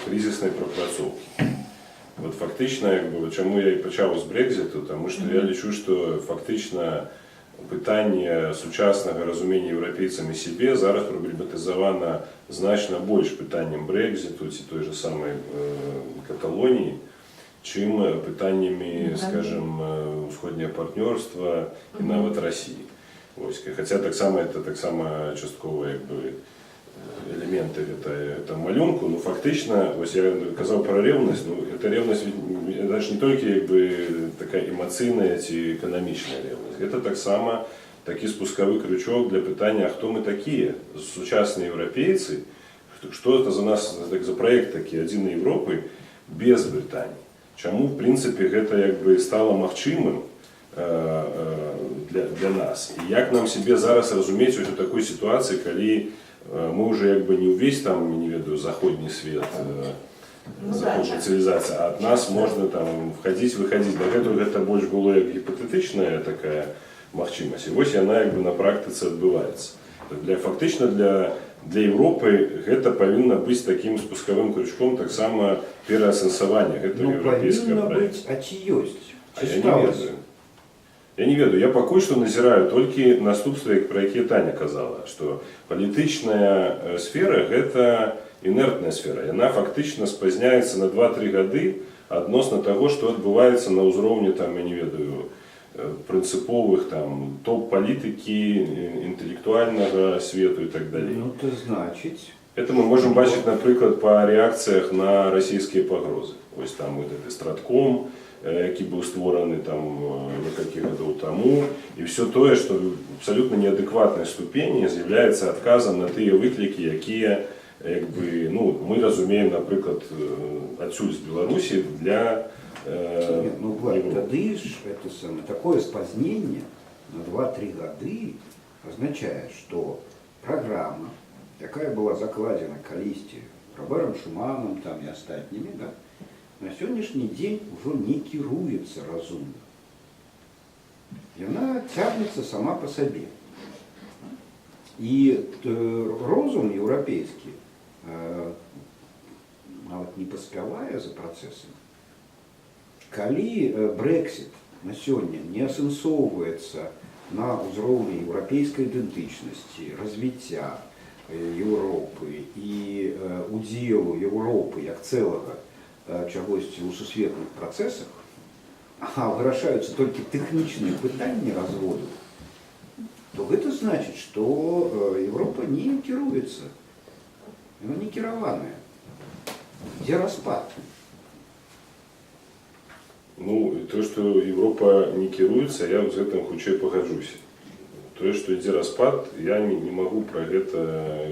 Speaker 3: крызіснай прапрацоўкі. Вот фактычна, як бы, чаму я і пачаў з Брекзіту, таму што я лічу, што фактычна пытанне сучаснага разумення еўрапейцамі сябе зараз праблематызавана значна больш пытаннем Брекзіту ці той же самай Каталоніі, чым пытаннямі, скажем, усходняе партнёрства і нават Расіі. Вось, хаця таксама это таксама часткова як бы элементы гэта малюнку, ну, фактычна, вось я казаў пра рэўнасць, ну, гэта рэўнасць, это ж не толькі як бы такая эмацыйная ці эканамічная рэўнасць, гэта таксама такі спускавы крючок для пытання, а хто мы такія, сучасныя еўрапейцы, што это за нас так, за праект такі адзінай Еўропы без Брытаніі. Чаму, в прынцыпе, гэта як бы стала магчымым для нас? І як нам сябе зараз разумець у такой сітуацыі, калі мы уже як бы не ўвесь там, не ведаю, заходні свет,
Speaker 2: Ну да,
Speaker 3: заходняя цывілізацыя, а ад нас можна там входить, выходить. Дагэтуль гэта больш было як гіпатэтычная такая магчымасць. І вось яна як бы на практыцы адбываецца. Фактычна для Еўропы гэта павінна быць такім спускавым крючком таксама пераасэнсавання гэтага
Speaker 1: Ну,
Speaker 3: еўрапейскага
Speaker 1: павінна
Speaker 3: праекта.
Speaker 1: быць, а ці ёсць?
Speaker 3: А
Speaker 1: Ці
Speaker 3: я не
Speaker 1: сталася?
Speaker 3: ведаю. Я не ведаю. Я пакуль што назіраю толькі наступствы, як пра якія Таня казала, што палітычная сфера гэта інертная сфера. Яна фактычна спазняецца на 2-3 гады адносна таго, што адбываецца на ўзроўні там, я не ведаю, прынцыповых там топ-палітыкі, інтэлектуальнага свету і так далей.
Speaker 1: Ну, то значыць,
Speaker 3: Это мы можем бачыць, напрыклад, па рэакцыях на расійскія пагрозы. Вось там вот гэты стратком, які быў створаны там некалькі гадоў таму, і ўсё тое, што в абсалютна неадэкватнай ступені з'яўляецца адказам на тыя выклікі, якія, як бы, ну, мы разумеем, напрыклад, адсюль, з Беларусі, для
Speaker 1: Не, ну, Влад,
Speaker 3: Европы.
Speaker 1: Тады ж это самое, такое спазненне на 2-3 гады азначае, што праграма, якая была закладзена калісьці Роберам Шуманам там і астатнімі, да, на сённяшні дзень ужо не кіруецца разумна. Яна цягнецца сама па сабе. І розум еўрапейскі нават не паспявае за працэсам. Калі Брексіт на сёння не асэнсоўваецца на ўзроўні еўрапейскай ідэнтычнасці, развіцця Еўропы і удзелу Еўропы як цэлага чагосьці ў сусветных працэсах, а вырашаюцца толькі тэхнічныя пытанні разводу, то гэта значыць, што Еўропа не кіруецца, яна не кіраваная. Дзе распад?
Speaker 3: Ну, то, што Еўропа не кіруецца, я з гэтым хутчэй пагаджуся. Тое, што ідзе распад, я не магу пра гэта,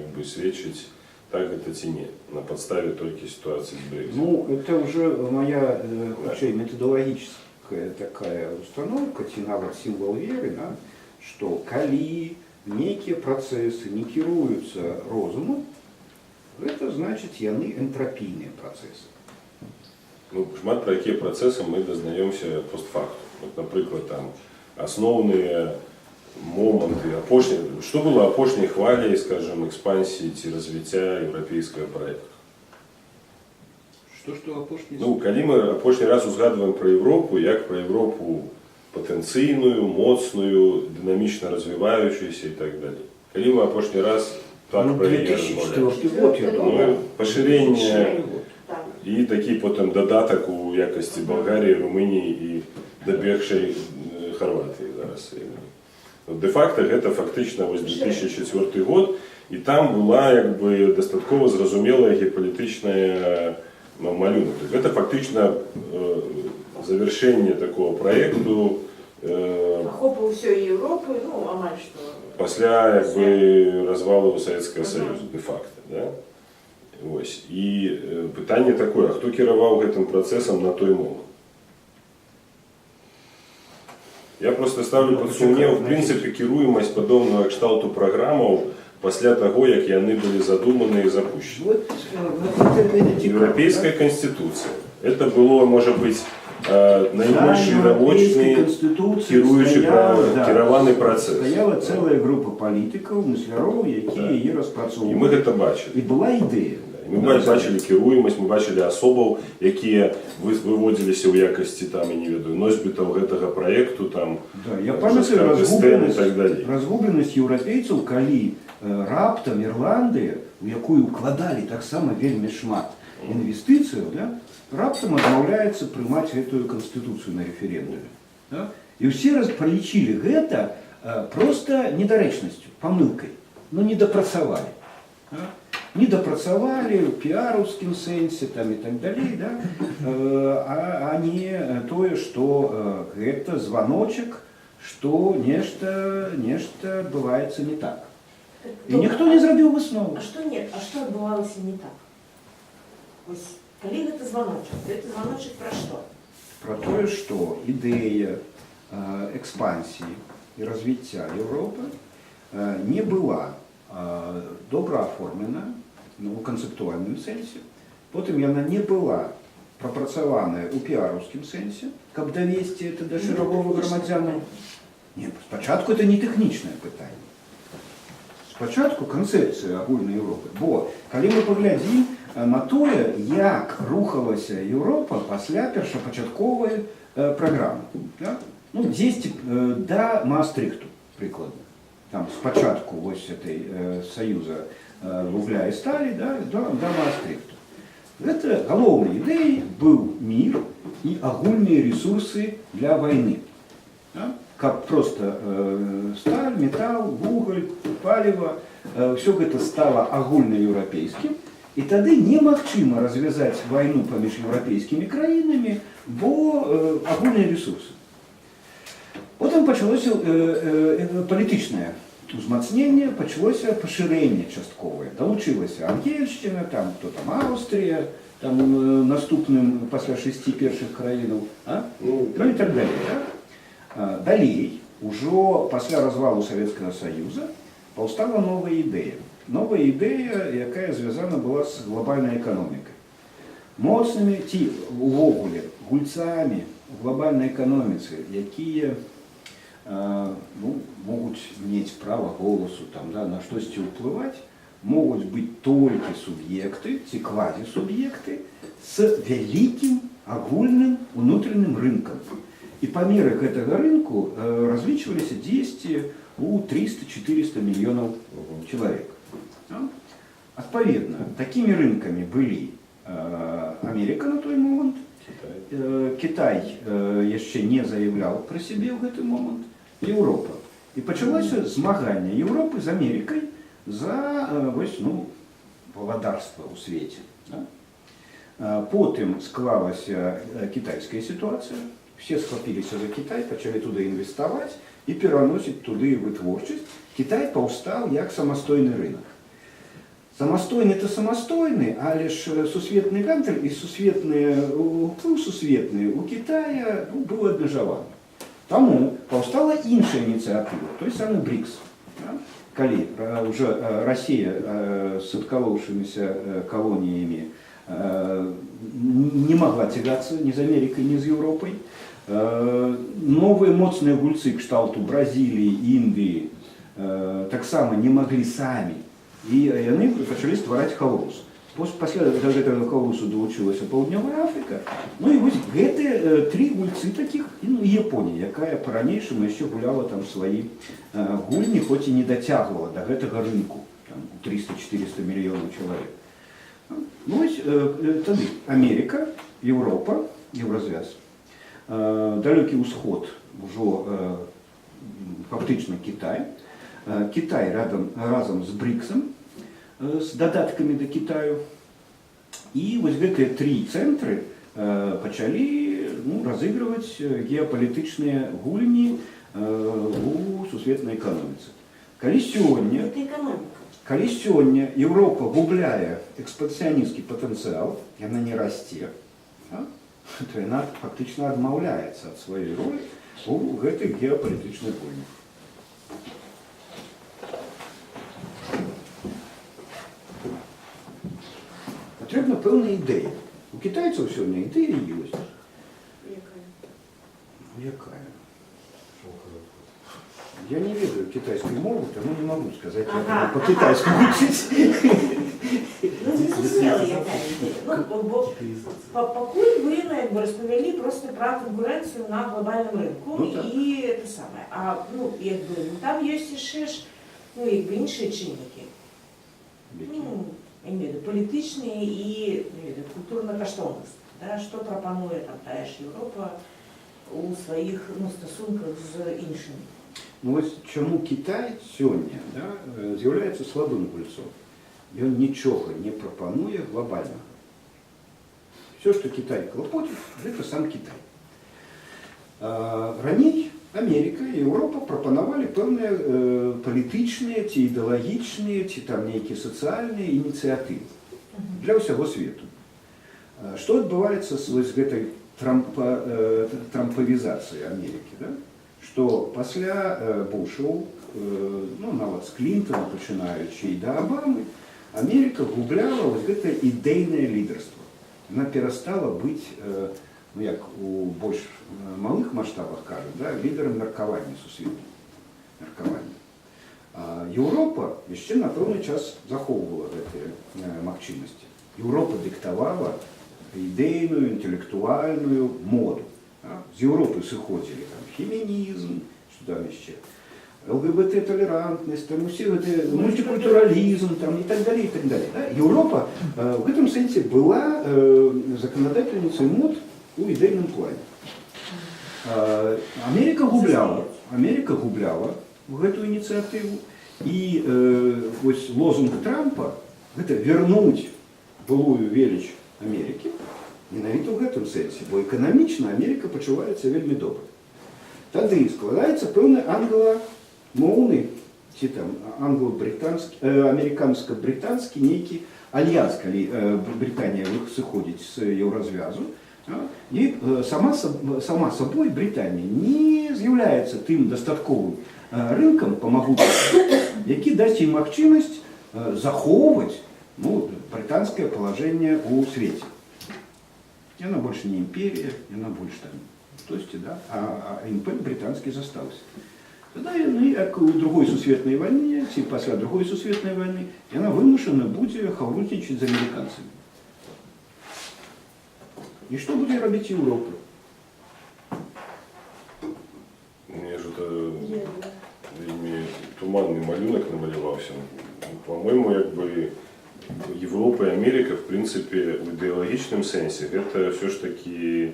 Speaker 3: як бы, сведчыць, так гэта ці не, на падставе толькі сітуацыі з Брексітам.
Speaker 1: Ну, это уже моя, хутчэй, методологическая такая установка, ці нават сімвал веры, да, што калі нейкія працэсы не кіруюцца розумам, гэта значыць, яны энтрапійныя працэсы.
Speaker 3: Ну, шмат пра якія працэсы мы дазнаёмся постфактум. Вот, напрыклад, там асноўныя моманты апошняй, што было апошняй хваляй, скажем, экспансіі ці развіцця еўрапейскага праекту?
Speaker 1: Што апошні?
Speaker 3: Ну, калі мы апошні раз узгадваем пра Еўропу як пра Еўропу патэнцыйную, моцную, дынамічна развіваючуюся і так далей. Калі мы апошні раз так
Speaker 1: Ну,
Speaker 3: пра яе размаўлялі?
Speaker 1: 2004 год, я думаю.
Speaker 3: Ну, пашырэнне
Speaker 1: 2004 год.
Speaker 2: Так.
Speaker 3: і такі потым дадатак у якасці Балгаріі, Румыніі і дабегшай Харватыі зараз. Ну, де-факто гэта фактычна вось 2004 год, і там была, як бы, дастаткова зразумелая геапалітычная, ну, малюнак. То есть гэта фактычна завяршэнне такого праекту
Speaker 2: Ахопу ўсёй Еўропы, ну, амаль што.
Speaker 3: пасля, як бы, развалу Савецкага Саюзу де-факто. Да? Вось. І пытанне такое, а хто кіраваў гэтым працэсам на той момант? Я просто ставлю
Speaker 1: Ну,
Speaker 3: пад сумнеў,
Speaker 1: пачакай,
Speaker 3: в прынцыпе, кіруемасць падобнага кшталту праграмаў пасля таго, як яны былі задуманы і запущены.
Speaker 1: Вот, это цікава,
Speaker 3: Еўрапейская канстытуцыя. Это было, можа быць, найбольш
Speaker 1: На Еўрапейскай
Speaker 3: відавочны
Speaker 1: канстытуцыі
Speaker 3: кіруючы
Speaker 1: стаяла, да,
Speaker 3: кіраваны працэс.
Speaker 1: Стаяла цэлая група палітыкаў, мысляроў, якія яе
Speaker 3: І мы
Speaker 1: распрацоўвалі.
Speaker 3: гэта бачылі.
Speaker 1: І была ідэя.
Speaker 3: І мы бачылі кіруемасць, мы бачылі асобаў, якія выводзіліся ў якасці там, я не ведаю, носьбітаў гэтага праекту, там,
Speaker 1: Да, я памятаю
Speaker 3: Жискар д'Эстэн і так далей.
Speaker 1: разгубленасць еўрапейцаў, калі раптам Ірландыя, у якую укладалі таксама вельмі шмат інвестыцыяў, да, раптам адмаўляецца прымаць гэтую канстытуцыю на рэферэндуме. Да? І ўсе раз пралічылі гэта проста недарэчнасцю, памылкай. Ну, не дапрацавалі. Да? Не дапрацавалі ў піараўскім сэнсе там і так далей, да? А не тое, што гэта званочак, што нешта адбываецца не так. І ніхто не зрабіў выснову.
Speaker 2: А што не, а што адбывалася не так? Вось, калі гэта званочак, то это званочак пра што?
Speaker 1: Пра тое, што ідэя экспансіі і развіцця Еўропы не была добра аформлена, ну, у канцэптуальным сэнсе. Потым яна не была прапрацаваная ў піараўскім сэнсе, каб давесці это да шырокага грамадзяна. Не, спачатку это не тэхнічнае пытанне. Спачатку канцэпцыя агульнай Еўропы. Бо калі мы паглядзім на тое, як рухалася Еўропа пасля першапачатковай праграмы, да? Ну, дзесьці да Маастрыхту, прыкладна. Там спачатку вось этой саюза вугля і сталі, да, да Маастрыхту. Гэта галоўнай ідэяй быў мір і агульныя рэсурсы для вайны. Да? Каб просто сталь, метал, вугаль, паліва, ўсё гэта стала агульнаеўрапейскім, і тады немагчыма развязаць вайну паміж еўрапейскімі краінамі, бо агульныя рэсурсы. Потым пачалося палітычнае узмацненне, пачалося пашырэнне частковае. Далучылася Ангельшчына, там хто там, Аўстрія, там наступным пасля шасці першых краінаў, а?
Speaker 3: Ну,
Speaker 1: Ну і так далей. Так? Далей, ужо пасля развалу Савецкага Саюза, паўстала новая ідэя. Новая ідэя, якая звязана была з глобальнай эканомікай. Моцнымі ці увогуле гульцамі у глобальнай эканоміцы, якія ну, могуць мець права голасу, там, да, на штосьці ўплываць, могуць быць толькі суб'екты ці квазісуб'екты з вялікім агульным унутраным рынкам. І памеры гэтага рынку разлічваліся дзесьці у 300-400 мільёнаў чалавек. Да? Адпаведна, такімі рынкамі былі Америка на той момант,
Speaker 3: Кітай.
Speaker 1: Кітай яшчэ не заяўляў пра сябе ў гэты момант, Еўропа. І пачалося змаганне Еўропы з Амерыкай за вось, ну, валадарства ў свеце. Да? Потым склалася кітайская сітуацыя, все схвапіліся за Кітай, пачалі туды інвеставаць і пераносіць туды вытворчасць. Кітай паўстаў як самастойны рынок. Самастойны то самастойны, але ж сусветны гандаль і сусветны уплыў сусветны у Китая, ну, быў абмежаваны. Таму паўстала іншая ініцыятыва, той самы БРІКС. Да? Калі уже Расія з адкалоўшыміся калоніямі не магла цягацца ні з Амерыкай, ні з Еўропай. Новыя моцныя гульцы кшталту Бразіліі, Індыі таксама не маглі самі. І яны пачалі ствараць хаос. Пасля да гэтага хаосу далучылася Паўднёвая Афрыка. Ну і вось гэтыя тры гульцы такіх, і, ну, і Японія, якая па-ранейшаму яшчэ гуляла там свае гульні, хоць і не дацягвала да гэтага рынку, там, 300-400 мільёнаў чалавек. Ну, вось, тады Америка, Еўропа, Еўразвяз, Далёкі ўсход ужо фактычна Кітай, Кітай разам з БРІКСам, з дадаткамі да Кітаю. І вось гэтыя тры цэнтры пачалі, ну, разыгрываць геапалітычныя гульні у сусветнай эканоміцы. Калі сёння
Speaker 2: Гэта эканоміка.
Speaker 1: Калі сёння Еўропа губляе экспансіянісцкі патэнцыял, яна не расце, а, то яна фактычна адмаўляецца ад сваёй ролі у гэтых геапалітычных гульнях. Патрэбна пэўная ідэя. У кітайцаў сёння ідэя ёсць.
Speaker 2: Якая?
Speaker 1: Ну, якая? Я не ведаю кітайскай мовы, таму не магу сказаць, як яна па-кітайску гучыць.
Speaker 2: Ну, не зразумела, якая ідэя. Ну, бо пакуль вы, ну, як бы распавялі проста пра канкурэнцыю на глобальным рынку
Speaker 1: Ну, так.
Speaker 2: і тое самае. А, ну, як бы, ну, там ёсць яшчэ ж, ну, як бы іншыя чыннікі.
Speaker 1: Якія?
Speaker 2: Ну, я не ведаю, палітычныя і, не ведаю, культурна-каштоўнасць. Да? Што прапануе там тая ж Еўропа у сваіх, ну, стасунках з іншымі?
Speaker 1: Ну вось чаму Кітай сёння, да, з'яўляецца слабым гульцом? Ён нічога не прапануе глобальнага. Усё, што Кітай клапоціць, гэта сам Кітай. Раней Америка і Еўропа прапанавалі пэўныя палітычныя ці ідэалагічныя ці там нейкія сацыяльныя ініцыятывы для ўсяго свету. Што адбываецца з вось гэтай трампавізацыяй Амерыкі? Да? Што пасля Бушаў, ну, нават з Клінтона пачынаючы і да Абамы, Америка губляла вось гэта ідэйнае лідарства. Яна перастала быць, ну, як у больш малых маштабах кажуць, да, лідарам меркавання сусветным. Меркавання. А Еўропа яшчэ на пэўны час захоўвала гэтыя магчымасці. Еўропа дыктавала ідэйную, інтэлектуальную моду. Да? З Еўропы сыходзілі там фемінізм, што там яшчэ, ЛГБТ-талерантнасць, там усе гэтыя мультикультуралізм там, і так далее, і так далее. Да? Еўропа в гэтым сэнсе была законодательницей мод у ідэйным плане. Америка губляла, Америка губляла гэтую ініцыятыву. І вось лозунг Трампа — гэта вярнуць былую веліч Амерыкі менавіта ў гэтым сэнсе, бо эканамічна Америка пачуваецца вельмі добра. Тады складаецца пэўны англамоўны ці там англа-брытанскі, амерыканска-брытанскі нейкі альянс, калі Брытанія сыходзіць з Еўразвязу, і сама сабой Брытанія не з'яўляецца тым дастатковым рынкам па магутнасці, які дасць ім магчымасць захоўваць, ну, брытанскае палажэнне ў свеце. Яна больш не імперія, яна больш там хтосьці, да? А імпэт брытанскі застаўся. Тады яны, як у Другой сусветнай вайне ці пасля Другой сусветнай вайны, яна вымушана будзе хаўруснічаць з амерыканцамі. І што будзе рабіць Еўропа?
Speaker 3: Мне ж это вельмі туманны малюнак намаляваўся. По-моему, як бы Европа і Америка, в принципе, в ідэалагічным сэнсе гэта все ж таки,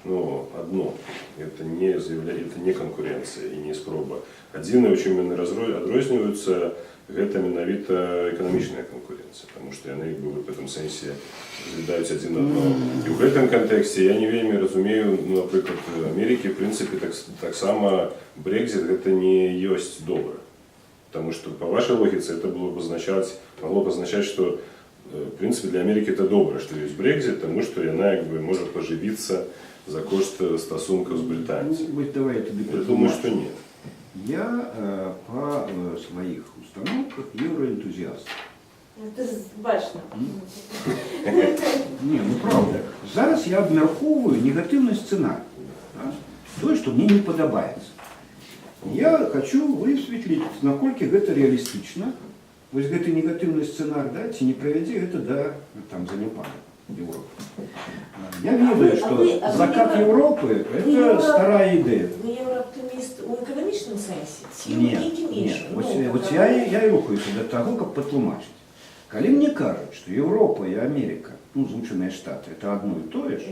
Speaker 3: ну, одно. Это не канкурэнцыя і не спроба. Адзінае, у чым яны адрозніваюцца, гэта менавіта эканамічная канкурэнцыя, потому что яны як бы в этом сэнсе разглядаюць адзін аднаго. І ў гэтым кантэксце я не вельмі разумею, ну, напрыклад, Амерыкі, в принципе, таксама Брекзит гэта не ёсць добра. Потому что по вашей логице это было бы означать, могло бы означать, что в принципе для Америки это добра, что есть Брекзит, потому что она как бы может поживиться за кошт стасункаў з брытанцамі.
Speaker 1: Ну, вось давай я табе
Speaker 3: Я думаю, что
Speaker 1: патлумачу.
Speaker 3: нет.
Speaker 1: Я па сваіх установках еўраэнтузіаст.
Speaker 2: Это ж бачна.
Speaker 1: Не, ну правда. Зараз я абмяркоўваю негатыўны сцэнар. Да? Тое, што мне не падабаецца. Я хочу высветліць, наколькі гэта рэалістычна. Вось гэты негатыўны сцэнар, да, ці не прывядзе гэта да там заняпаду Еўропы. Я ведаю, што
Speaker 2: А вы
Speaker 1: закат Еўропы — это старая ідэя.
Speaker 2: Вы еўрааптыміст у эканамічным сэнсе ці ў
Speaker 1: Не,
Speaker 2: нейкім
Speaker 1: не.
Speaker 2: іншым?
Speaker 1: Вось,
Speaker 2: Ну,
Speaker 1: вось я і рухаюся да таго, каб патлумачыць. Калі мне кажуць, што Еўропа і Америка, ну, Злучаныя Штаты, это адно і тое ж,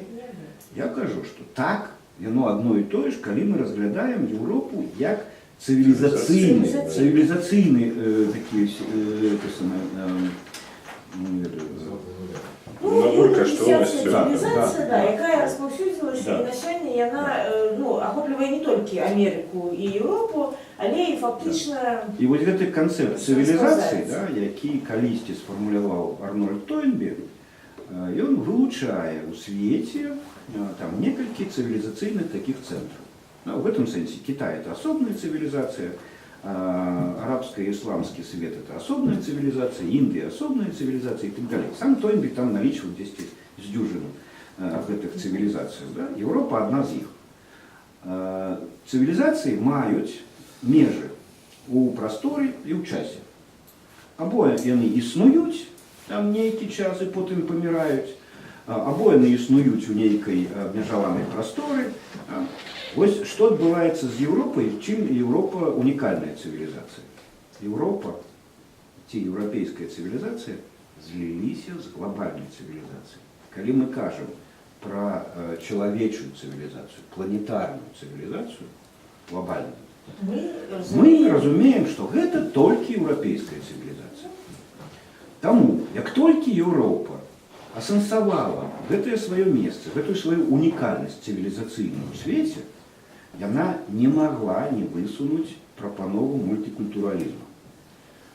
Speaker 1: я кажу, што так, яно адно і тое ж, калі мы разглядаем Еўропу як цывілізацыйны,
Speaker 2: Цывілізацыйны.
Speaker 1: цывілізацыйны такі, те саме, ну, не ведаю,
Speaker 2: Ну,
Speaker 3: Набор каштоўнасцяў.
Speaker 2: цывілізацыя,
Speaker 1: Да,
Speaker 2: да,
Speaker 1: да.
Speaker 2: якая распаўсюдзілася, і на сёння яна ну, ахоплівае не толькі Амерыку і Еўропу, але і фактычна
Speaker 1: І вось гэты канцэпт цывілізацыі,
Speaker 2: распаўзаецца.
Speaker 1: да, які калісьці сфармуляваў Арнольд Тойнбі, ён вылучае ў свеце там некалькі цывілізацыйных такіх цэнтраў. Ну, в этом сэнсе Кітай — это асобная цывілізацыя, арабскі і ісламскі свет — это асобная цывілізацыя, Індыя — асобная цывілізацыя і так далей. Сам Тойнбі там налічваў дзесьці з дюжину гэтых цывілізацый. Да? Еўропа адна з іх. Цывілізацыі маюць межы у прасторы і ў часе. Або яны існуюць там нейкі час і потым паміраюць, або яны існуюць у нейкай абмежаванай прасторы. Вось што адбываецца з Еўропай, чым Еўропа унікальная цывілізацыя. Еўропа ці еўрапейская цывілізацыя зліліся з глобальнай цывілізацыяй. Калі мы кажам пра чалавечую цывілізацыю, планетарную цывілізацыю, глобальную,
Speaker 2: мы
Speaker 1: мы
Speaker 2: разумеем,
Speaker 1: разумеем, што гэта толькі еўрапейская цывілізацыя. Таму, як толькі Еўропа асэнсавала гэтае сваё месца, гэтую сваю унікальнасць цывілізацыйную ў свеце, яна не магла не высунуць прапанову мультыкультуралізму.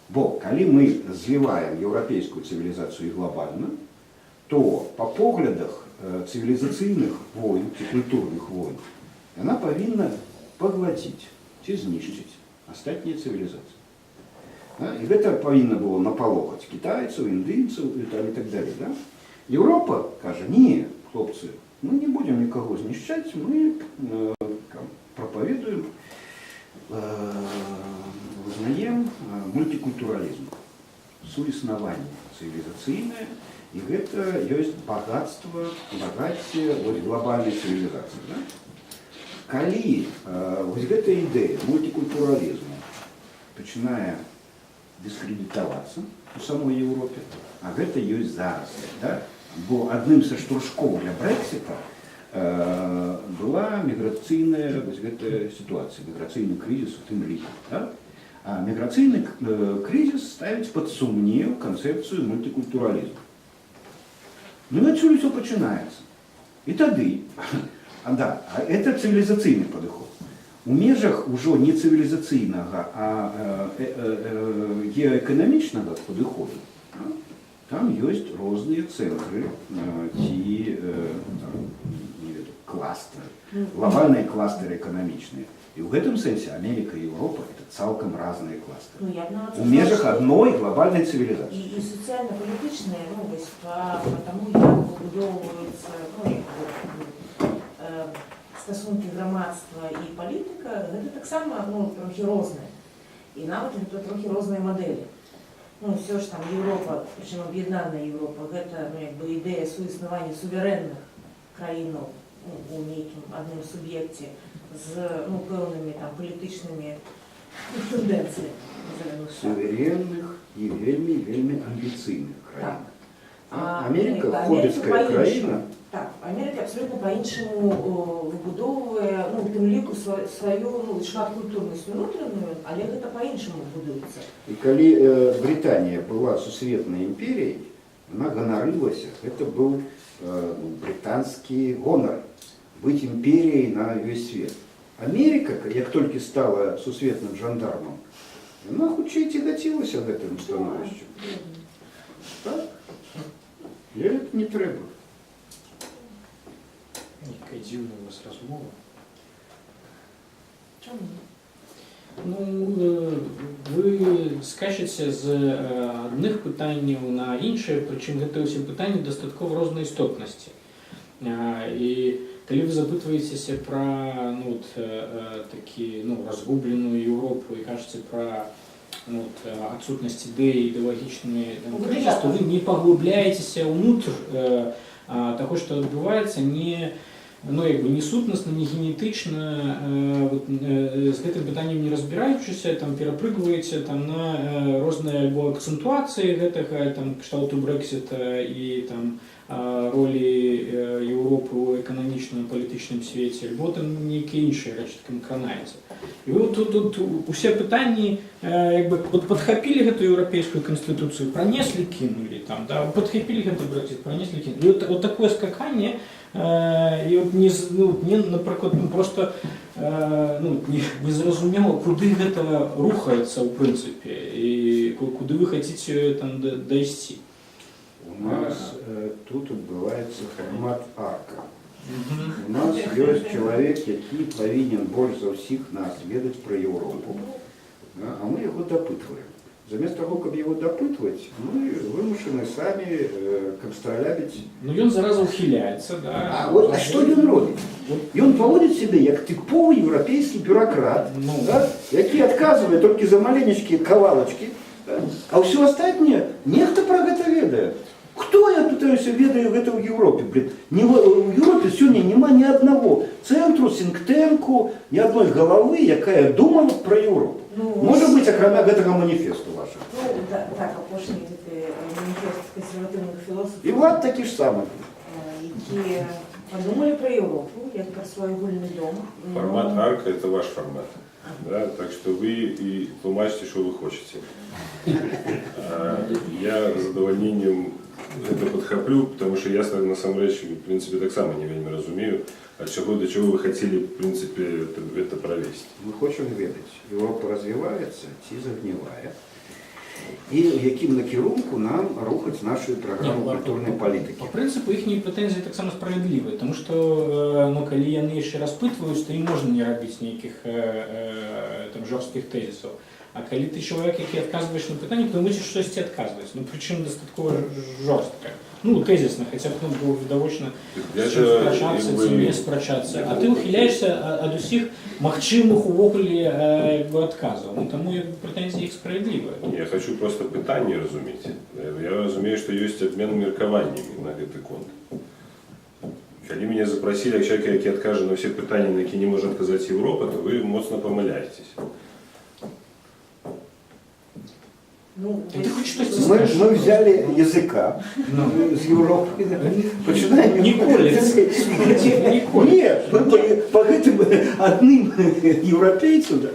Speaker 1: Бо калі мы зліваем еўрапейскую цывілізацыю і глобальную, то па поглядах цывілізацыйных войн ці культурных войн яна павінна паглаціць ці знішчыць астатнія цывілізацыі. Да? І гэта павінна было напалохаць кітайцаў, індыйцаў і там і так далее. Да? Еўропа кажа: не, хлопцы, мы не будзем нікаго знішчаць, мы там прапаведуем, вызнаем мультыкультуралізм, суіснаванне цывілізацыйнае, і гэта ёсць багацце вось глобальнай цывілізацыі. Да? Калі вось гэта ідэя мультыкультуралізму пачынае дыскрэдытавацца у самой Еўропе, а гэта ёсць зараз, да? Бо адным са штуршкоў для Брэксіта Была міграцыйная вось гэтая сітуацыя, міграцыйны крызіс у тым ліку. Да? А міграцыйны крызіс ставіць пад сумнеў канцэпцыю мультыкультуралізму. Ну і адсюль усё пачынаецца. І тады, да, а это цывілізацыйны падыход. У межах ужо не цывілізацыйнага, а геаэканамічнага падыходу, да, там ёсць розныя цэнтры ці там, не ведаю, кластары, глобальныя кластары эканамічныя. І ў гэтым сэнсе Америка і Еўропа — это цалкам разныя кластары.
Speaker 2: Ну, я б нават
Speaker 1: У межах
Speaker 2: сказала, што
Speaker 1: адной глобальнай цывілізацыі.
Speaker 2: І сацыяльна-палітычныя, ну, вось па таму, як выбудоўваюцца, ну, як бы, стасункі грамадства і палітыка, гэта таксама, ну, трохі рознае. І нават гэта трохі розныя мадэлі. Ну, ўсё ж там Еўропа, прычым аб'яднаная Еўропа, гэта, ну, як бы ідэя суіснавання суверэнных краінаў, ну, у нейкім адным суб'екце з, ну, пэўнымі там палітычнымі, ну, тэндэнцыямі, назовем іх так.
Speaker 1: Суверенных і вельмі, вельмі амбіцыйных краін.
Speaker 2: Так.
Speaker 1: А Америка,
Speaker 2: Америка
Speaker 1: хобіцкая
Speaker 2: по-іншаму.
Speaker 1: краіна.
Speaker 2: Так, Америка абсолютно по-іншаму выбудоўвае, ну, у тым ліку сваю, ну, шматкультурнасць унутраную, але гэта по-іншаму будуецца.
Speaker 1: І калі Брытанія была сусветнай імперіяй, она ганарылася, гэта быў ну, брытанскі гонар быць імперіяй на ўвесь свет. Америка, як толькі стала сусветным жандармам, яна хутчэй цігацілася гэтым становішчам. Так? Ёй это не трэба.
Speaker 4: Нейкая дзіўная у вас размова.
Speaker 2: Чаму?
Speaker 4: Ну, вы скачаце з адных пытанняў на іншыя, прычым гэта ўсе пытанні дастаткова рознай істотнасці. І калі вы запытваецеся пра, ну, от, такі, ну, разгубленую Еўропу і кажаце пра, ну, от, адсутнасць ідэі, ідэалагічны там
Speaker 2: Ну,
Speaker 4: крызіс, то
Speaker 2: так.
Speaker 4: вы не паглыбляецеся ўнутр таго, што адбываецца, не, ну, як бы, не сутнасна, не генетычна, вот, з гэтым пытаннем не разбіраючыся, там перапрыгваеце там на розныя альбо акцэнтуацыі гэтага там кшталту Брэксіта і там ролі Еўропы ў эканамічным, палітычным свеце, альбо там нейкія іншыя рэчы такім кранаеце. І вы тут усе пытанні як бы вот падхапілі гэтую еўрапейскую канстытуцыю, пранеслі, кінулі там, да, падхапілі гэты Брэксіт, пранеслі, кінулі. І вот такое скаканне, і от не, ну, мне, напрыклад, ну, просто ну, не зразумела, куды гэта рухаецца ў прынцыпе і куды вы хочаце там дайсці.
Speaker 1: У нас тут адбываецца фармат «Арка». У нас ёсць чалавек, які павінен больш за ўсіх нас ведаць пра Еўропу. Да, а мы яго дапытваем. Замест таго, каб яго дапытваць, мы вымушаны самі канстралявіць.
Speaker 4: Ну, ён зараза ухіляецца, да.
Speaker 1: А, вот, а што ён робіць? Ён паводзіць сябе як тыповы еўрапейскі бюракрат,
Speaker 4: Ну.
Speaker 1: да, які адказвае толькі за маленечкія кавалачкі, да, а ўсё астатняе нехта пра гэта ведае. Хто, я пытаюся, ведае гэта ў Еўропе? Блин? Не, у Еўропе сёння няма ні аднаго цэнтру, сінктэнку, ні адной галавы, якая думала б пра Еўропу.
Speaker 2: Ну,
Speaker 1: Можа быць, акрамя гэтага маніфесту вашага.
Speaker 2: Ну, да, так, апошні гэты маніфест кансерватыўных філосафаў,
Speaker 1: І Влад такі ж самы.
Speaker 2: Якія падумалі пра Еўропу, як пра свой агульны дом. Ну,
Speaker 3: Фармат «Арка» — это ваш фармат. Да? Так что вы і тлумачце, што вы хочаце. Я з задавальненнем гэта падхаплю, потому что я насамрэч, в принципе, таксама не вельмі разумею, ад чаго да чаго вы хацелі, в принципе, это правесці.
Speaker 1: Мы хочам ведаць, Еўропа развіваецца ці загнівае, і ў якім накірунку нам рухаць нашу праграму
Speaker 4: Не,
Speaker 1: культурнай палітыкі.
Speaker 4: Па прынцыпу іхнія прэтэнзіі таксама справядлівыя, тому што ну, калі яны яшчэ распытваюць, то і можна не рабіць нейкіх там жорсткіх тэзісаў. А калі ты чалавек, які адказваеш на пытанне, то мусіш штосьці адказваць. Ну, прычым дастаткова жорстка. Ну, тэзісна, хаця б, ну, было відавочна,
Speaker 3: Я
Speaker 4: з чым
Speaker 3: же,
Speaker 4: спрачацца
Speaker 3: як
Speaker 4: ці
Speaker 3: бы,
Speaker 4: не спрачацца. А ты ухіляешся ад усіх магчымых увогуле як бы адказаў. Ну, таму як бы прэтэнзіі іх справядлівыя.
Speaker 3: Я хочу просто пытанне разумець. Я разумею, што ёсць абмен меркаваннямі на гэты конт. Калі мяне запрасілі як чалавека, які адкажа на ўсе пытанні, на якія не можа адказаць Еўропа, то вы моцна памыляецеся.
Speaker 2: Ну, Ну,
Speaker 4: Ты хоць штосьці
Speaker 1: Мы взяли языка
Speaker 4: Ну.
Speaker 1: з Еўропы, пачынаем.
Speaker 4: Ніколі. Ніколі.
Speaker 1: Не, мы па гэтым адным еўрапейцам, да,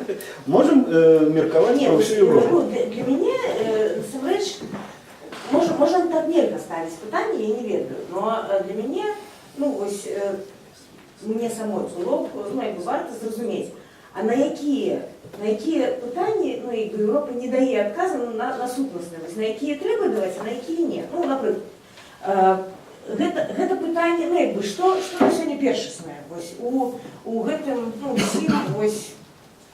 Speaker 1: можам меркаваць
Speaker 2: Не,
Speaker 1: пра ўсю Еўропу.
Speaker 2: ну, для мяне, насамрэч, можа, так нельга ставіць пытанне, я не ведаю, но для мяне, ну, вось, мне самой было б, ну, як бы варта зразумець, а на якія пытанні, ну, як бы Еўропа не дае адказу на сутнасныя, вось, на якія трэба даваць, а на якія не. Ну, напрыклад, гэта пытанне, ну, як бы, што на сёння першаснае, вось, у гэтым, ну, усім, вось,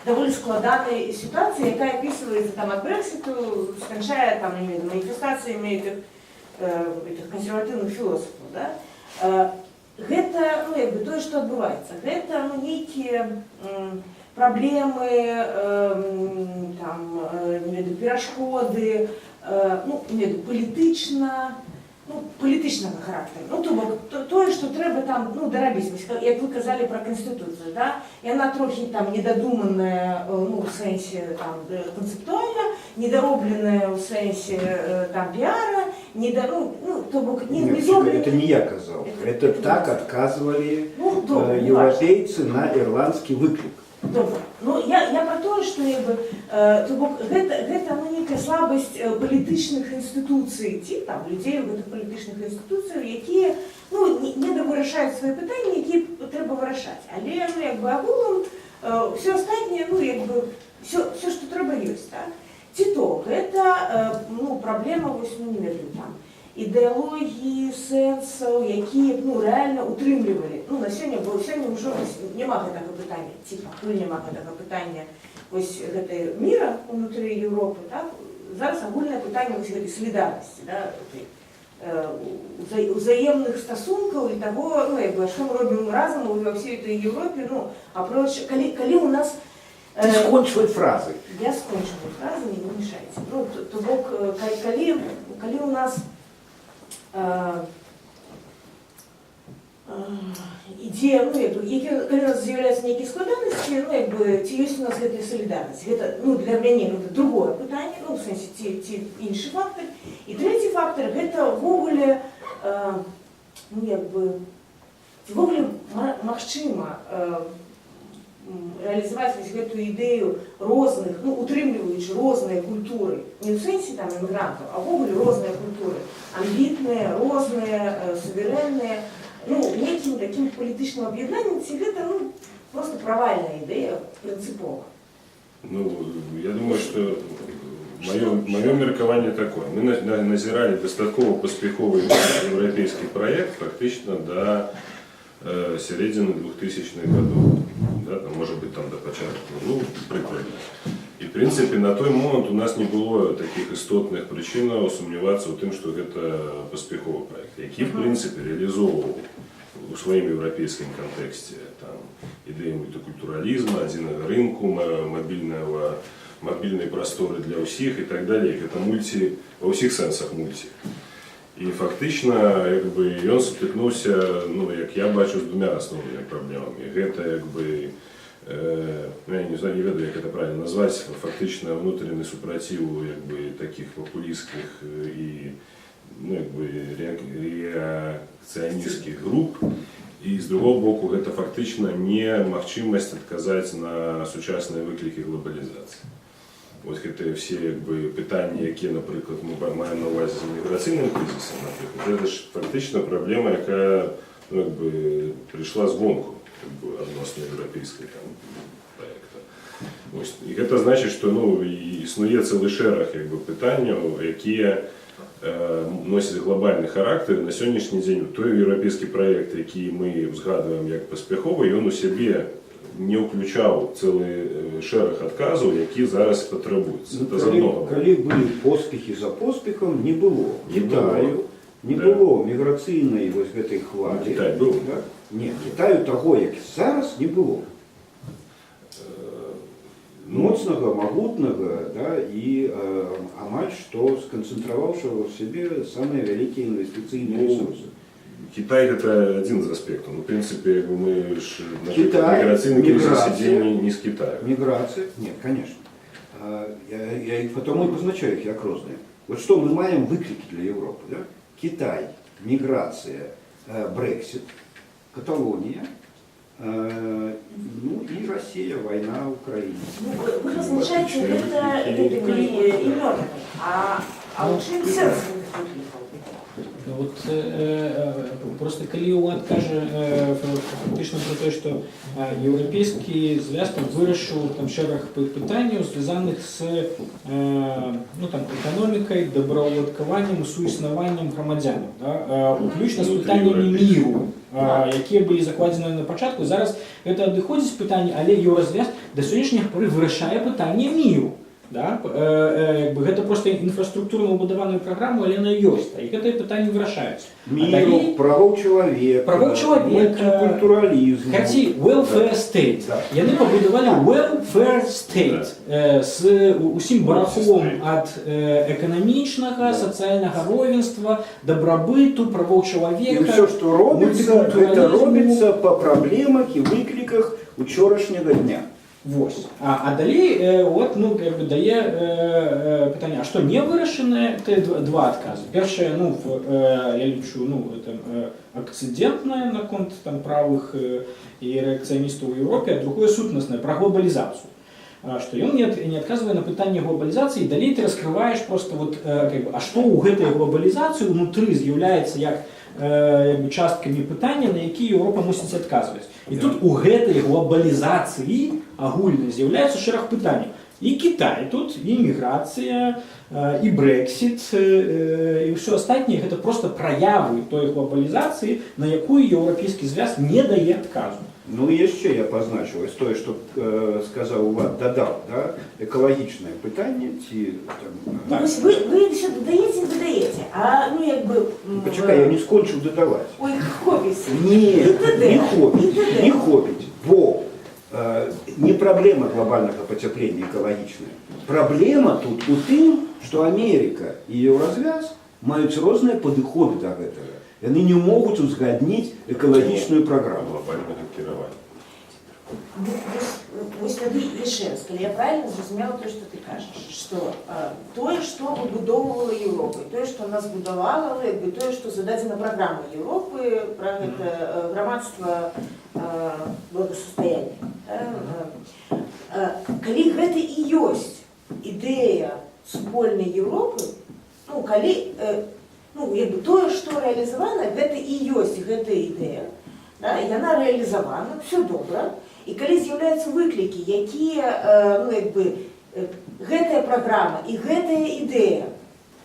Speaker 2: даволі складанай сітуацыі, якая апісваецца там ад Брэксіту, сканчае там, не ведаю, маніфестацыямі этих кансерватыўных філосафаў. Да? Гэта, ну, як бы, тое, што адбываецца, гэта, ну, нейкія праблемы, там, не ведаю, перашкоды, ну, не ведаю, ну, палітычнага характару. Ну, то бок, тое, што трэба там, ну, дарабіць. Вось, як вы казалі пра канстытуцыю, да? Яна трохі там недадуманая, ну, у сэнсе там, канцэптуальна, недаробленая ў сэнсе там піара, ну, то бок, не
Speaker 1: Нет,
Speaker 2: зроблена.
Speaker 1: это не я казаў. Это так адказвалі
Speaker 2: Ну, добра, не важна.
Speaker 1: еўрапейцы на ірландскі выклік.
Speaker 2: Добра. Ну, я пра тое, што як бы, то бок, гэта, ну, нейкая слабасць палітычных інстытуцый, ці там людзей у гэтых палітычных інстытуцыях, якія, ну, не давырашаюць свае пытанні, якія трэба вырашаць. Але, ну, як бы агулам, ўсё астатняе, ну, як бы, ўсё, што трэба, ёсць, так? Ці то гэта, ну, праблема, вось, ну, не ведаю, там, ідэалогіі, сэнсаў, якія б, ну, рэальна утрымлівалі. Ну, на сёння, бо сёння ўжо вось няма гэтага пытання, ці пакуль няма гэтага пытання вось гэтай міра унутры Еўропы, так? Зараз агульнае пытанне вось гэтай салідарнасці, да, гэтай, узаемных стасункаў і таго, ну, як бы, што мы робім разам ва ўсёй этой Еўропе, ну, апроч, калі у нас
Speaker 1: Ты скончвай фразы.
Speaker 2: Я скончыла фразы, не мешайте. Ну, то бок, калі у нас ідзе, ну, як бы, калі у нас з'яўляюцца нейкія складанасці, ну, як бы, ці ёсць у нас гэтая салідарнасць? Гэта, ну, для мяне гэта другое пытанне, ну, у сэнсе, ці іншы фактар. І трэці фактар, гэта ўвогуле, ну, як бы, ці ўвогуле магчыма рэалізаваць вось гэтую ідэю розных, ну, утрымліваючы розныя культуры, не ў сэнсе там эмігрантаў, а ўвогуле розныя культуры, амбітныя, розныя, суверэнныя, ну, нейкім такім палітычным аб'яднаннем, ці гэта, ну, просто правальная ідэя прынцыпова.
Speaker 3: Ну, я думаю, што маё меркаванне такое. Мы назіралі дастаткова паспяховы еўрапейскі праект фактычна да сярэдзіны 2000-х гадоў. Да, там, можа быць, там, да пачатку, ну, прыкладна. І, в прынцыпе, на той момант у нас не было такіх істотных прычынаў сумнявацца ў тым, што гэта паспяховы праект, які, в прынцыпе, рэалізоўваў у сваім еўрапейскім кантэксце там, ідэю мультыкультуралізму, адзінага рынку, мабільнай прасторы для ўсіх і так далее. Гэта мульці, ва ўсіх сэнсах мульці. І фактычна, як бы, ён сутыкнуўся, ну, як я бачу, з двумя асноўнымі праблемамі. Гэта, як бы, ну, я не знаю, не ведаю, як это правильно назваць, фактычна ўнутраны супраціў, як бы, такіх папулісцкіх і, ну, як бы, рэакцыянісцкіх груп. І з другого боку, гэта фактычна немагчымасць адказаць на сучасныя выклікі глобалізацыі. Вось гэтыя все, як бы, пытанні, якія, напрыклад, мы маем на ўвазе з міграцыйным крызісам, напрыклад, гэта ж фактычна праблема, якая, ну, як бы, прыйшла звонку, як бы, адносна еўрапейскай там праекта. Вось. І гэта значыць, што, ну, існуе цэлы шэраг, як бы, пытанняў, якія носяць глобальны характар. На сённяшні дзень той еўрапейскі праект, які мы ўзгадваем як паспяховы, ён у сябе не ўключаў цэлы шэраг адказаў, які зараз патрабуюцца.
Speaker 1: Ну,
Speaker 3: Это з аднаго боку.
Speaker 1: Калі былі поспехі за поспехам, не было
Speaker 3: Не
Speaker 1: Китаю,
Speaker 3: было.
Speaker 1: не
Speaker 3: Да.
Speaker 1: было міграцыйнай вось гэтай хвалі.
Speaker 3: Кітай быў.
Speaker 1: Да? Не, Китаю таго, як зараз, не было. Моцнага, магутнага, да, і амаль што сканцэнтраваўшага ў сябе самыя вялікія інвестыцыйныя
Speaker 3: Ну,
Speaker 1: ресурсы.
Speaker 3: Кітай гэта адзін з аспектаў. Ну, в прынцыпе, як бы мы ж, напрыклад,
Speaker 1: Кітай,
Speaker 3: міграцыйны крызіс
Speaker 1: міграцыя.
Speaker 3: ідзе не з Китаю.
Speaker 1: Миграция? Нет, конечно. Я іх потому і пазначаю іх як розныя. Вот што мы маем выклікі для Еўропы, да? Кітай, міграцыя, Брэксіт, Каталонія, ну і Расія, вайна ў Украіне.
Speaker 2: Ну, вы вызначаеце гэта гэтымі імёнамі, а ў чым сэнс гэтых выклікаў?
Speaker 4: Ну, вот проста калі Улад кажа фактычна пра тое, што Еўрапейскі звяз там вырашыў там шэраг пытанняў, звязаных з ну, там, эканомікай, добраўладкаваннем, суіснаваннем грамадзянаў, да? Уключна з
Speaker 3: Унутры
Speaker 4: пытаннямі
Speaker 3: еўрапейскіх.
Speaker 4: міру, якія былі закладзены на пачатку. Зараз гэта адыходзіць пытанне, але Еўразвяз да сённяшняга пары вырашае пытанне міру. Да? Як бы гэта проста інфраструктурна ўбудаваную праграму, але яна ёсць. І гэтыя пытанні вырашаюцца. А
Speaker 1: Міру,
Speaker 4: далей-
Speaker 1: правоў чалавека,
Speaker 4: Правоў чалавека,
Speaker 1: мультыкультуралізму.
Speaker 4: Карацей, welfare state.
Speaker 1: Да.
Speaker 4: Яны пабудавалі welfare state з усім барахлом
Speaker 3: State.
Speaker 4: ад эканамічнага,
Speaker 1: Да.
Speaker 4: сацыяльнага равенства, дабрабыту, правоў
Speaker 1: І
Speaker 4: чалавека.
Speaker 1: ўсё, што робіцца, гэта
Speaker 4: мультыкультуралізму.
Speaker 1: робіцца па праблемах і выкліках учорашняга дня.
Speaker 4: Вось. А далей от, ну, как бы дае пытанне, а што не вырашанае? Это два адказы. Першае, ну, я лічу, ну, это, акцыдэнтнае наконт там правых і рэакцыяністаў у Еўропе, а другое сутнаснае пра глобалізацыю. Што ён не адказвае на пытанне глобалізацыі, далей ты раскрываеш проста вот, как бы, а што ў гэтай глобалізацыі ўнутры з'яўляецца як бы часткамі пытання, на якія Еўропа мусіць адказваць. І тут у гэтай глобалізацыі агульнай з'яўляецца шэраг пытанняў. І Кітай тут, і міграцыя, і Брэксіт, і ўсё астатняе — гэта проста праявы той глобалізацыі, на якую Еўрапейскі звяз не дае адказу.
Speaker 1: Ну і яшчэ я пазначыў ось тое, што сказаў Улад, дадаў, да, экалагічнае пытанне ці там,
Speaker 2: Ну, вось вы ўсё дадаеце і дадаеце, а ну як бы
Speaker 1: Пачакай, я не скончыў дадаваць.
Speaker 2: Ой, хопіць.
Speaker 1: Не,
Speaker 2: І т.д.
Speaker 1: не хопіць,
Speaker 2: І т.д.
Speaker 1: не хопіць, бо не праблема глобальнага пацяплення экалагічная. Праблема тут у тым, што Амерыка і Еўразвяз маюць розныя падыходы да гэтага. Яны не могуць узгадніць экалагічную праграму.
Speaker 3: Глобальнага кіравання.
Speaker 2: Вось тады яшчэ раз, калі я правильно зразумела тое, што ты кажаш, што тое, што выбудоўвала Еўропа, і тое, што нас будавала, ну, як бы тое, што зададзена праграма Еўропы пра гэта грамадства благосостояния. Да, калі гэта і ёсць ідэя супольнай Еўропы, ну, калі ну, як бы тое, што рэалізавана, гэта і ёсць гэтая ідэя, да, яна рэалізавана, ўсё добра. І калі з'яўляюцца выклікі, якія ну, як бы, гэтая праграма і гэтая ідэя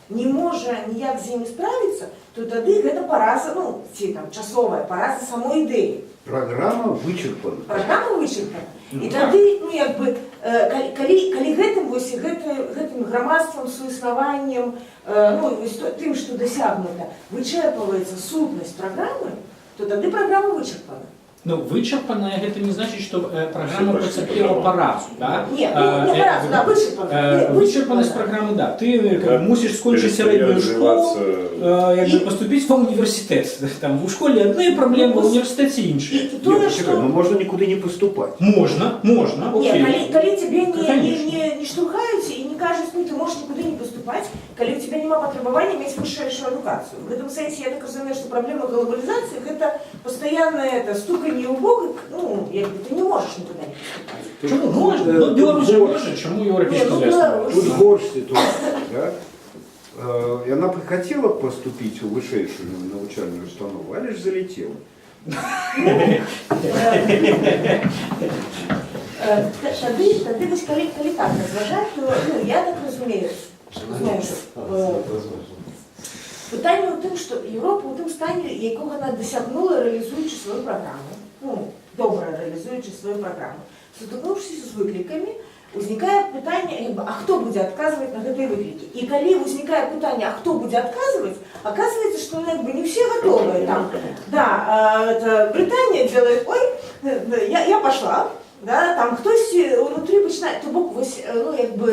Speaker 2: не можа ніяк з імі справіцца, то тады гэта параза, ну, ці там часовая параза самой ідэі.
Speaker 1: Праграма вычерпана.
Speaker 2: Праграма вычерпана.
Speaker 4: Ну,
Speaker 2: І
Speaker 4: так.
Speaker 2: тады, ну, як бы, калі гэтым, вось, гэтым грамадствам, суіснаваннем, ну, вось тым, што дасягнута, вычэрпваецца сутнасць праграмы, то тады праграма вычерпана.
Speaker 4: Ну, вычерпаная — гэта не значыць, што праграма
Speaker 3: Все пошли
Speaker 4: пацярпела
Speaker 3: по домам.
Speaker 4: паразу. Да?
Speaker 2: Не, ну, не паразу, да, вычерпана. Не,
Speaker 4: Вычерпанасць
Speaker 2: вычерпана.
Speaker 4: праграмы, да. Ты как бы
Speaker 3: Да.
Speaker 4: мусіш скончыць
Speaker 3: Перестае
Speaker 4: сярэднюю школу,
Speaker 3: развиваться.
Speaker 4: як бы паступіць ва універсітэт. Там у школе адны праблемы, ва
Speaker 2: Ну,
Speaker 4: універсітэце
Speaker 2: І
Speaker 4: іншыя.
Speaker 1: Не,
Speaker 2: тое,
Speaker 1: пачакай,
Speaker 2: што...
Speaker 1: ну можна нікуды не паступаць.
Speaker 4: Можна, можна,
Speaker 2: Не,
Speaker 4: окей.
Speaker 2: калі цябе не, не,
Speaker 4: Конечно.
Speaker 2: не штурхаюць і не кажуць, ну ты можаш нікуды не паступаць, калі ў цябе няма патрабавання мець вышэйшую адукацыю. В гэтым сэнсе я так разумею, што праблема глобалізацыі — гэта пастаяннае это стуканне ў бок, ну, як бы ты не можаш нікуды не паступаць.
Speaker 1: Тут,
Speaker 4: Чаму можна?
Speaker 1: э,
Speaker 4: Ну,
Speaker 1: тут
Speaker 4: Беларусь жа
Speaker 1: горш.
Speaker 4: можа, чаму Еўрапейскі
Speaker 2: Не, ну,
Speaker 4: звяз не
Speaker 2: Беларусь.
Speaker 4: можа?
Speaker 1: Тут горш ситуация, да? Яна б хотела поступить у вышэйшую навучальную установу, але ж залетела.
Speaker 2: Тады вось калі так разважаць, то ну, я так разумею, зноў ж, пытанне ў тым, што Еўропа ў тым стане, якога яна дасягнула, рэалізуючы сваю праграму, ну, добра рэалізуючы сваю праграму. Сутыкнуўшыся з выклікамі, узнікае пытанне, як бы, а хто будзе адказваць на гэтыя выклікі? І калі ўзнікае пытанне, а хто будзе адказваць, оказывается, что ну, як бы, не все готовы. Там, да, это Британия делает: «Ой, я пошла», да, там хтось унутры пачынае, то бок вось, ну, як бы,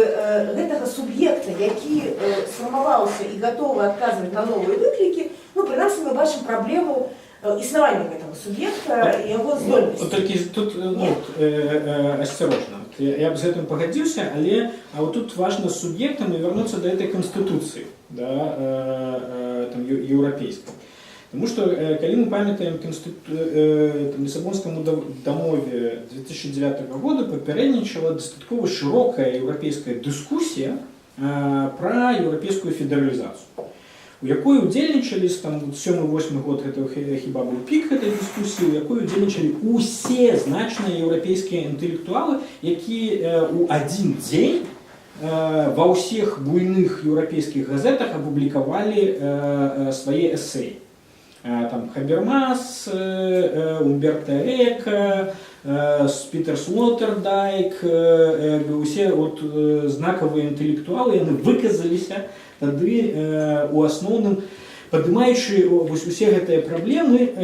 Speaker 2: гэтага суб'екта, які сфармаваўся і гатовы адказваць на новыя выклікі, ну, прынамсі мы бачым праблему. Існаванне гэтага суб'екта і яго
Speaker 4: От
Speaker 2: здольнасці.
Speaker 4: Толькі тут ну, от, асцярожна. От я б з гэтым пагадзіўся, але вот тут важна з суб'ектам і вярнуцца да этой канстытуцыі, да, там, еўрапейскай. Таму што калі мы памятаем там, Лісабонскаму дамове 2009 года папярэднічала дастаткова шырокая еўрапейская дыскусія пра еўрапейскую федэралізацыю, у якой удзельнічалі, там 7-8 год, гэта хіба быў пік гэтай дыскусіі, у якой удзельнічалі усе значныя еўрапейскія інтэлектуалы, які у адзін дзень ва ўсіх буйных еўрапейскіх газетах апублікавалі свае эсэі. Там Хабермас, Умберта Эка, Пітер Слотердайк, як бы усе от, знакавыя інтэлектуалы, яны выказаліся тады у асноўным, падымаючы вось усе гэтыя праблемы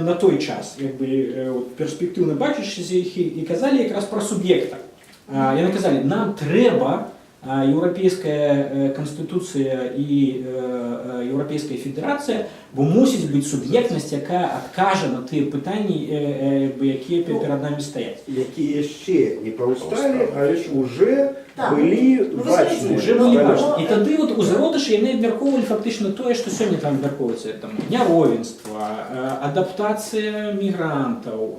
Speaker 4: на той час, як бы, от, перспектыўна бачачы іх і казалі якраз пра суб'екта. Яны казалі: нам трэба еўрапейская канстытуцыя і еўрапейская федэрацыя, бо мусіць быць суб'ектнасць, якая адкажа на тыя пытанні, як бы, якія
Speaker 2: Ну,
Speaker 4: перад намі стаяць.
Speaker 5: Якія яшчэ не паўсталі, але ж уже былі
Speaker 2: Ну, вы
Speaker 5: бачныя.
Speaker 2: смотрите,
Speaker 4: Уже былі
Speaker 2: Ну,
Speaker 4: бачныя. І тады вот у зародышы яны абмяркоўвалі фактычна тое, што сёння там абмяркоўваецца: там няровенства, адаптацыя мігрантаў,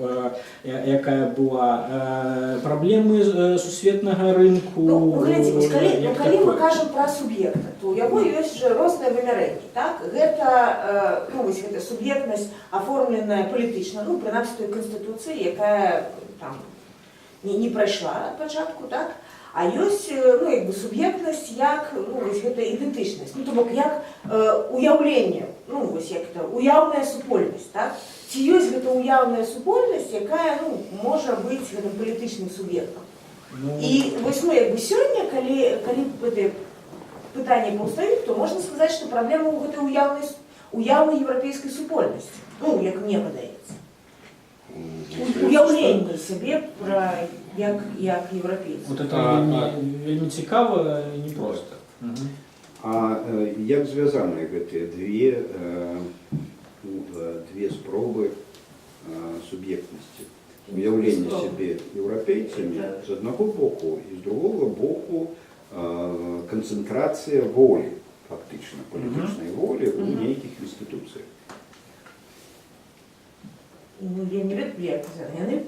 Speaker 4: якая была, праблемы сусветнага рынку.
Speaker 2: Ну, глядзі, вось калі, ну,
Speaker 4: як
Speaker 2: калі мы
Speaker 4: такое.
Speaker 2: кажам пра суб'екта, то ў яго ёсць жа розныя вымярэнні. Так? Гэта, ну, вось гэта суб'ектнасць, аформленая палітычна, ну, прынамсі той канстытуцыі, якая там не прайшла ад пачатку, так? А ёсць ну, як бы суб'ектнасць як, ну, вось гэта ідэнтычнасць, ну, то бок як уяўленне, ну, вось як это, уяўная супольнасць, так? Ці ёсць гэта уяўная супольнасць, якая, ну, можа быць гэтым палітычным суб'ектам?
Speaker 4: Ну,
Speaker 2: І вось, ну, як бы сёння, калі гэтыя пытанні паўстаюць, то можна сказаць, што праблема ў гэтай уяўнай еўрапейскай супольнасці. Ну, як мне падаецца. У уяўленні сябе пра як еўрапейцаў.
Speaker 4: Вот это вельмі, вельмі цікава і непросто.
Speaker 1: А як звязаны гэтыя две, ну, две спробы суб'ектнасці? Уяўленне
Speaker 2: Спробы.
Speaker 1: сябе еўрапейцамі з аднаго боку і з другога боку канцэнтрацыя волі, фактычна палітычнай волі ў нейкіх інстытуцыях.
Speaker 2: Ну, я не ведаю, як це, яны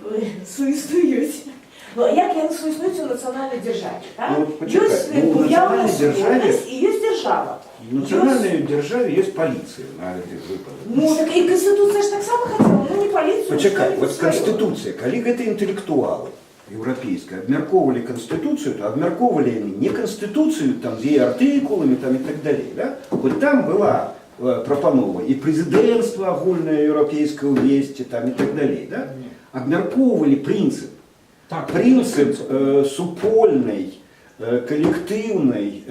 Speaker 2: суіснуюць. Ну, а як яны суіснуюць у нацыянальнай дзяржаве, так?
Speaker 1: Ну, пачакай,
Speaker 2: Ёсць
Speaker 1: ну, у
Speaker 2: уяўная
Speaker 1: нацыянальнай дзяржаве-
Speaker 2: супольнасць і ёсць дзяржава.
Speaker 1: В нацыянальнай дзяржаве ёсць паліцыя на гэты выпадак.
Speaker 2: Ну, так і Канстытуцыя ж таксама хацела, ну, не паліцыю,
Speaker 1: Пачакай,
Speaker 2: што-нибудь
Speaker 1: вот
Speaker 2: сваё.
Speaker 1: канстытуцыя, калі гэта інтэлектуалы еўрапейскія абмяркоўвалі канстытуцыю, то абмяркоўвалі яны не канстытуцыю там з яе артыкуламі там і так далей, да? Вот там была прапанова і прэзідэнцтва агульнае еўрапейскае ўвесці там і так далей, да? Абмяркоўвалі прынцып, прынцып супольнай, калектыўнай,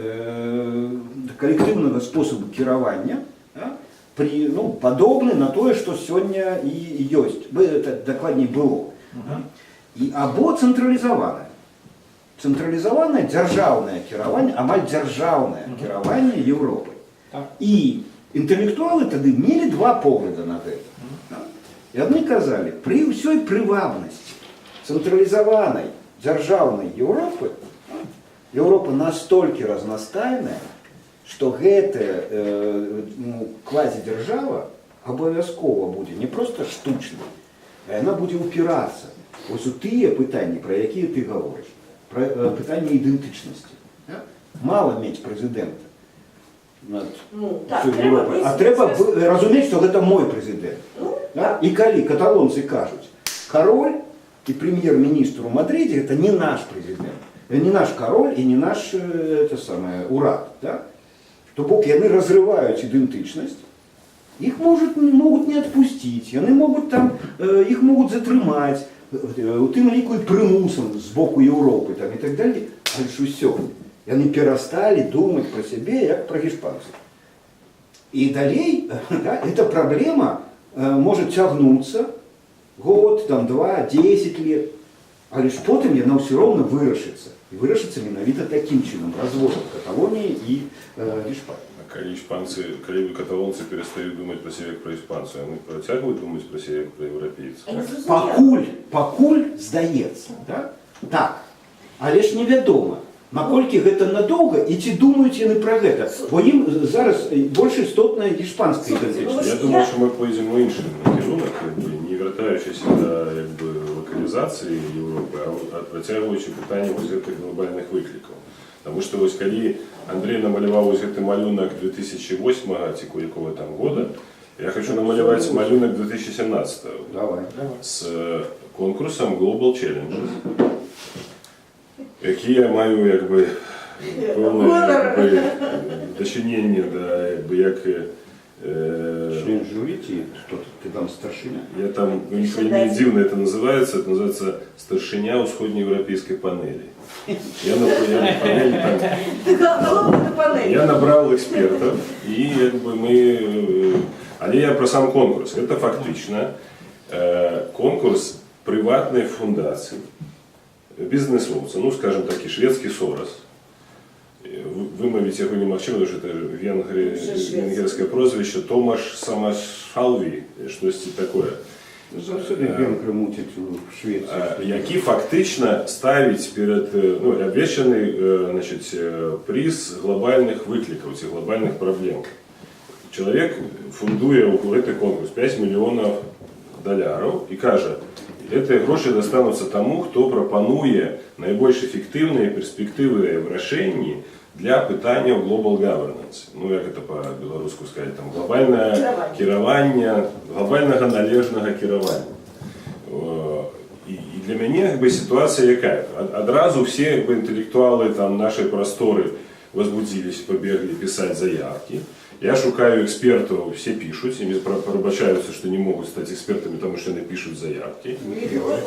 Speaker 1: калектыўнага спосабу кіравання, да? Ну, падобны на тое, што сёння і ёсць, это дакладней было. І або цэнтралізаванае. Цэнтралізаванае дзяржаўнае кіраванне, амаль дзяржаўнае кіраванне Еўропай. І інтэлектуалы тады мелі два погляда на гэта. Да? І адны казалі: пры ўсёй прывабнасці цэнтралізаванай дзяржаўнай Еўропы, да, Еўропа настолькі разнастайная, што гэтая ну, квазідзяржава абавязкова будзе не проста штучнай, а яна будзе ўпірацца вось у тыя пытанні, пра якія ты гаворыш, пра пытанне ідэнтычнасці. Да? Мала мець прэзідэнта над
Speaker 2: Ну, так,
Speaker 1: усёй
Speaker 2: трэба
Speaker 1: Еўропай, а
Speaker 2: быць
Speaker 1: трэба разумець, што гэта мой прэзідэнт.
Speaker 2: Ну,
Speaker 1: Да? І калі каталонцы кажуць: кароль і прэм'ер-міністр у Мадрыдзе — это не наш прэзідэнт, не наш кароль і не наш это самое, урад. Да? То бок яны разрываюць ідэнтычнасць, іх могуць не адпусціць, яны могуць там, іх могуць затрымаць, у тым ліку і прымусам з боку Еўропы там, і так далее. Але ж усё. Яны перасталі думаць пра сябе як пра гішпанцаў. І далей, да, эта праблема может цягнуцца год, там, два, 10 лет.
Speaker 5: Але ж потым яна ўсё роўна вырашыцца. І вырашыцца менавіта такім чынам, разводам Каталоніі і Іспаніі.
Speaker 3: А калі іспанцы, калі каталонцы перастаюць думаць пра сябе як пра іспанцаў, яны працягваюць думаць пра сябе як пра еўрапейцаў?
Speaker 2: Я не зразумела.
Speaker 5: Пакуль здаецца, да? Так. Але ж невядома, наколькі гэта надоўга і ці думаюць яны пра гэта. Бо ім зараз больш істотная іспанская
Speaker 2: Слухайце, ну
Speaker 5: ідэнтычнасць.
Speaker 3: Я
Speaker 2: вось
Speaker 3: думаю, што мы пойдзем у іншы накірунак, як бы, не вяртаючыся да, як бы, лакалізацыі Еўропы, а працягваючы пытанне вось гэтых глобальных выклікаў. Таму што вось калі Андрэй намаляваў вось гэты малюнак 2008 ці якога там года, я хочу намаляваць малюнак 2017
Speaker 5: Давай.
Speaker 3: з конкурсам Global Challenges, які я маю як бы пэўнае,
Speaker 2: Гонар.
Speaker 3: як бы, дачыненне да, як бы, як
Speaker 5: Член журы ці хто ты там, старшыня?
Speaker 3: Я там, ну, вельмі дзіўна это называется старшыня ўсходнееўрапейскай панелі. Я на панелі там,
Speaker 2: Ты галоўны на панелі.
Speaker 3: Я набрал экспертаў, і як бы мы, але я пра сам конкурс. Это фактычна конкурс прыватнай фундацыі, бізнесоўца, ну, скажем так, і шведскі Сорас. Вымавіць яго немагчыма, потому что это
Speaker 2: Уже шведскі.
Speaker 3: венгерское прозвище, Томаш Самашалви, штосьці такое.
Speaker 5: Заўсёды венгры муцяць у Швецыі.
Speaker 3: Які фактычна ставіць перад ну, абвешчаны значыць, прыз глобальных выклікаў ці глобальных праблем. Чалавек фундуе ў гэты конкурс 5 мільёнаў даляраў і кажа: гэтыя грошы дастануцца таму, хто прапануе найбольш эфектыўныя перспектывы вырашэнні для пытанняў global governance. Ну, як это по-беларуску сказать, там, глобальнае
Speaker 2: Кіраванне.
Speaker 3: Кіраванне, глобальнага належнага кіравання. І для мяне як бы сітуацыя якая? Адразу все як бы інтэлектуалы там нашай прасторы возбудились, побегли писать заявки. Я шукаю экспертаў, все пишут, ими прабачаюцца, что не могут стать экспертами, потому что они пишут заявки.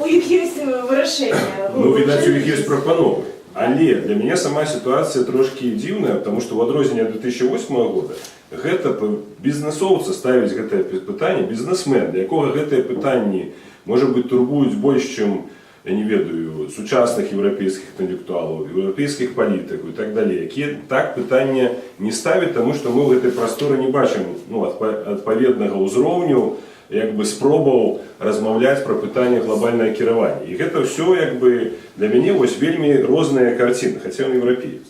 Speaker 2: У іх ёсць вырашэнне.
Speaker 3: Ну, відаць, у іх ёсць прапановы. Але для мяне сама сітуацыя трошкі дзіўная, потому что ў адрозненне ад 2008 года гэта бізнесоўца ставіць гэтае пытанне, бізнесмен, для якога гэтыя пытанні, можа быць, турбуюць больш, чым, я не ведаю, сучасных еўрапейскіх інтэлектуалаў, еўрапейскіх палітыкаў і так далей, якія так пытанне не ставяць, таму што мы ў гэтай прасторы не бачым, ну, адпаведнага ўзроўню як бы спробаў размаўляць пра пытанне глобальнае кіравання. І гэта ўсё як бы для мяне вось вельмі розныя карціны, хаця ён еўрапеец.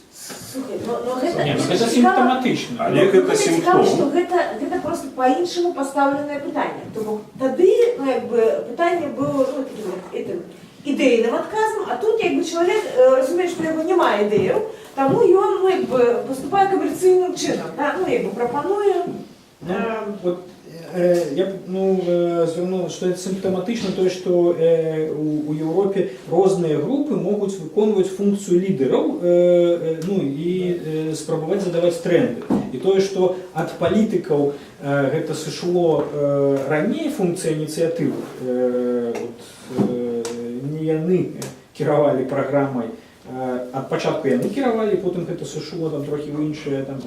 Speaker 2: Слухай, ну гэта,
Speaker 4: Не, ну, гэта
Speaker 2: цікава.
Speaker 4: сімптаматычна.
Speaker 3: Але
Speaker 2: Ну,
Speaker 3: гэта
Speaker 2: цікава,
Speaker 3: сімптом.
Speaker 2: што гэта просто па-іншаму пастаўленае пытанне. То бок тады, ну, як бы, пытанне было, ну, таким, вот, этим, ідэйным адказам, а тут як бы чалавек разумее, што яго няма ідэяў, таму ён, ну, як бы, паступае камерцыйным чынам, да? Ну, як бы прапануе.
Speaker 4: Ну, вот, я б, ну, звярнуў, што это сімптаматычна тое, што у Еўропе розныя групы могуць выконваць функцыю лідараў, ну, і спрабаваць задаваць тренды. І тое, што ад палітыкаў гэта сышло раней функцыя ініцыятывы, вот, не яны кіравалі праграмай, ад пачатку яны кіравалі, потым гэта сышло там трохі ў іншыя там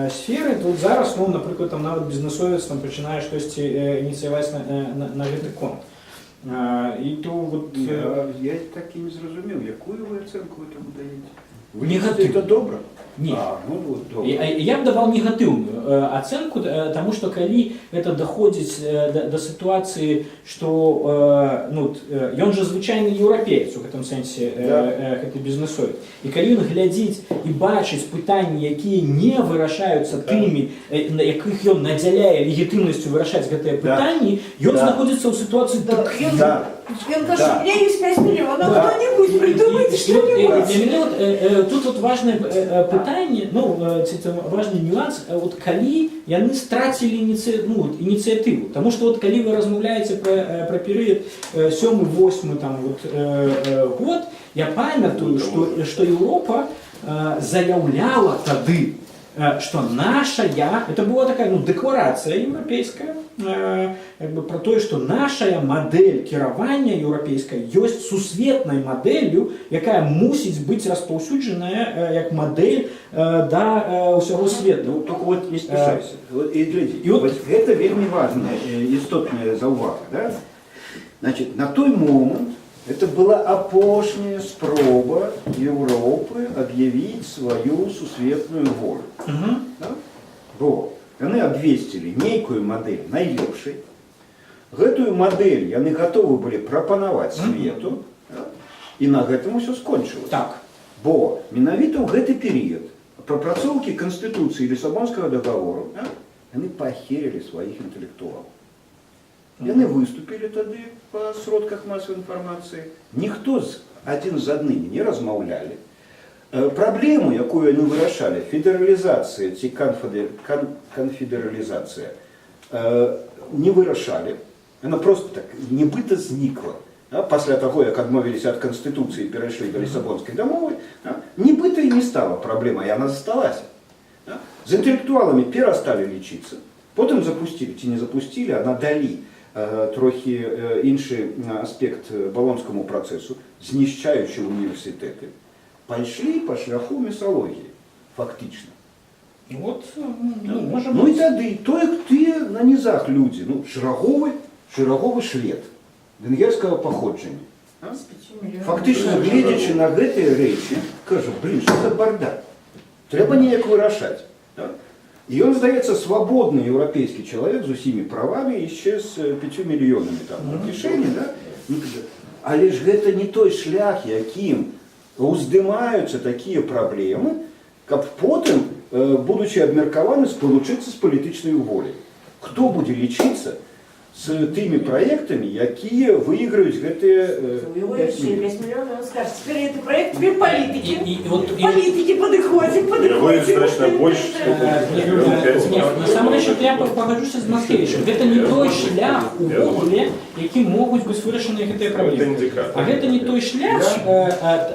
Speaker 4: сферы, то вот зараз, ну, напрыклад, там нават бізнесовец там пачынае штосьці ініцыяваць на гэты конт. І то вот,
Speaker 1: Я так і не зразумеў, якую вы ацэнку этому даеце? Вы
Speaker 4: Негатыў.
Speaker 1: Это добра?
Speaker 4: Не.
Speaker 1: А, ну вот, добра.
Speaker 4: Я б даваў негатыўную ацэнку, таму што калі гэта даходзіць да сітуацыі, што ну, ён жа звычайны еўрапеец у гэтым сэнсе, гэты бізнесовец. І калі ён глядзіць і бачыць пытанні, якія не вырашаюцца тымі, на якіх ён надзяляе легітымнасцю вырашаць гэтыя пытанні, ён знаходзіцца ў сітуацыі так,
Speaker 2: Ён кажа, у меня есть 5 миллионов, кто-нибудь придумайте
Speaker 4: І от,
Speaker 2: что-нибудь.
Speaker 4: для мяне вот, тут вот важное пытанне, ну, ці там важны нюанс, вот калі яны страцілі ну, вот, ініцыятыву. Таму што вот калі вы размаўляеце пра перыяд 7-8 там, вот, год, я памятаю, што Еўропа заяўляла тады, што нашая, это была такая, ну, дэкларацыя еўрапейская, як бы пра тое, што нашая мадэль кіравання еўрапейская ёсць сусветнай мадэллю, якая мусіць быць распаўсюджаная як мадэль да ўсяго свету.
Speaker 5: Ну, только вот не спяшайся. Вот, і глядзі,
Speaker 4: І от-
Speaker 5: вот гэта вельмі важная, істотная заўвага. Да? Значит, на той момант Это была апошняя спроба Еўропы аб'явіць сваю сусветную волю. Да? Бо яны абвесцілі нейкую мадэль найлепшай. Гэтую мадэль яны гатовы былі прапанаваць свету, да? І на гэтым усё скончылася. Бо менавіта ў гэты перыяд прапрацоўкі Канстытуцыі, Лісабонскага договору, да, яны пахерылі сваіх інтэлектуалаў. Яны выступілі тады па сродках масавай інфармацыі. Ніхто з адзін з адным не размаўлялі. Праблему, якую яны вырашалі, федэралізацыя ці канфедэралізацыя, не вырашалі. Яна просто так нібыта знікла. Да, пасля таго, як адмовіліся ад канстытуцыі і перайшлі да Лісабонскай дамовы, да, нібыта і не стала праблема, і яна засталася. Да? З інтэлектуаламі перасталі лічыцца, потым запусцілі ці не запусцілі, а надалі трохі іншы аспект балонскаму працэсу, знішчаючы універсітэты, пайшлі па шляху місалогіі, фактычна.
Speaker 4: Вот, ну, можа
Speaker 5: Ну і
Speaker 4: быць.
Speaker 5: тады той, тыя на нізах людзі, ну, шэраговы швед венгерскага паходжання. А?
Speaker 2: З 5 мільёнамі.
Speaker 5: Фактычна, гледзячы на гэтыя рэчы, кажа: «Блин, что за бардак? Трэба неяк вырашаць». Да? І ён, здаецца, свабодны еўрапейскі чалавек з усімі правамі, яшчэ з 5 мільёнамі там у кішэні. Да? Ну, кажа, але ж гэта не той шлях, якім уздымаюцца такія праблемы, каб потым, будучы абмеркаваны, спалучыцца з палітычнай воляй. Хто будзе лічыцца з тымі праектамі, якія выйграюць гэтыя
Speaker 2: У яго
Speaker 5: 5
Speaker 2: яшчэ
Speaker 5: мільёнаў?
Speaker 2: 5 мільёнаў, ён скажа: «Теперь это проект, теперь политики».
Speaker 4: І вот,
Speaker 2: Политики, подходим,
Speaker 3: Яго
Speaker 2: подходим.
Speaker 3: значна больш.
Speaker 4: Не, насамрэч от я пагаджуся з Мацкевічам. Гэта не той шлях увогуле, якім могуць быць вырашаны гэтыя
Speaker 3: Гэта
Speaker 4: праблемы.
Speaker 3: індыкатор.
Speaker 4: А гэта не той шлях,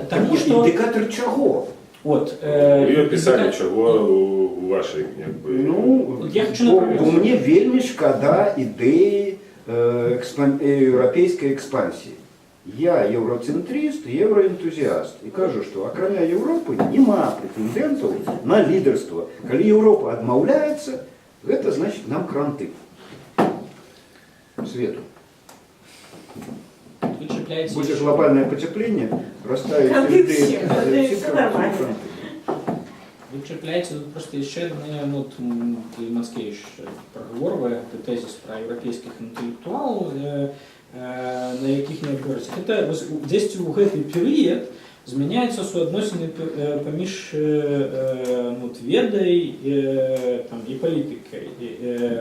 Speaker 4: таму што
Speaker 5: Індыкатар чаго?
Speaker 4: От,
Speaker 3: Вы апісалі, чаго у вашай, як бы,
Speaker 5: Ну,
Speaker 4: Я хочу
Speaker 5: бо,
Speaker 4: направіць.
Speaker 5: бо мне вельмі шкада ідэі еўрапейскай экспансіі. Я еўрацэнтрыст, еўраэнтузіаст. І кажу, што акрамя Еўропы няма прэтэндэнтаў на лідарства. Калі Еўропа адмаўляецца, гэта значит, нам кранты свету.
Speaker 4: Вы чапляецеся
Speaker 5: Будзе глобальнае пацяпленне, растаюць
Speaker 2: Кранты
Speaker 5: льды,
Speaker 2: всем, кранты,
Speaker 5: всем
Speaker 2: всё нормально.
Speaker 5: кранты.
Speaker 4: Вы чапляеце тут просто яшчэ адны, ну, от, калі Мацкевіч прагаворвае гэты тэзіс пра еўрапейскіх інтэлектуалаў, на якіх не абгорыць. Гэта вось дзесьці ў гэты перыяд змяняюцца суадносіны паміж ну, от, ведай там, і палітыкай, і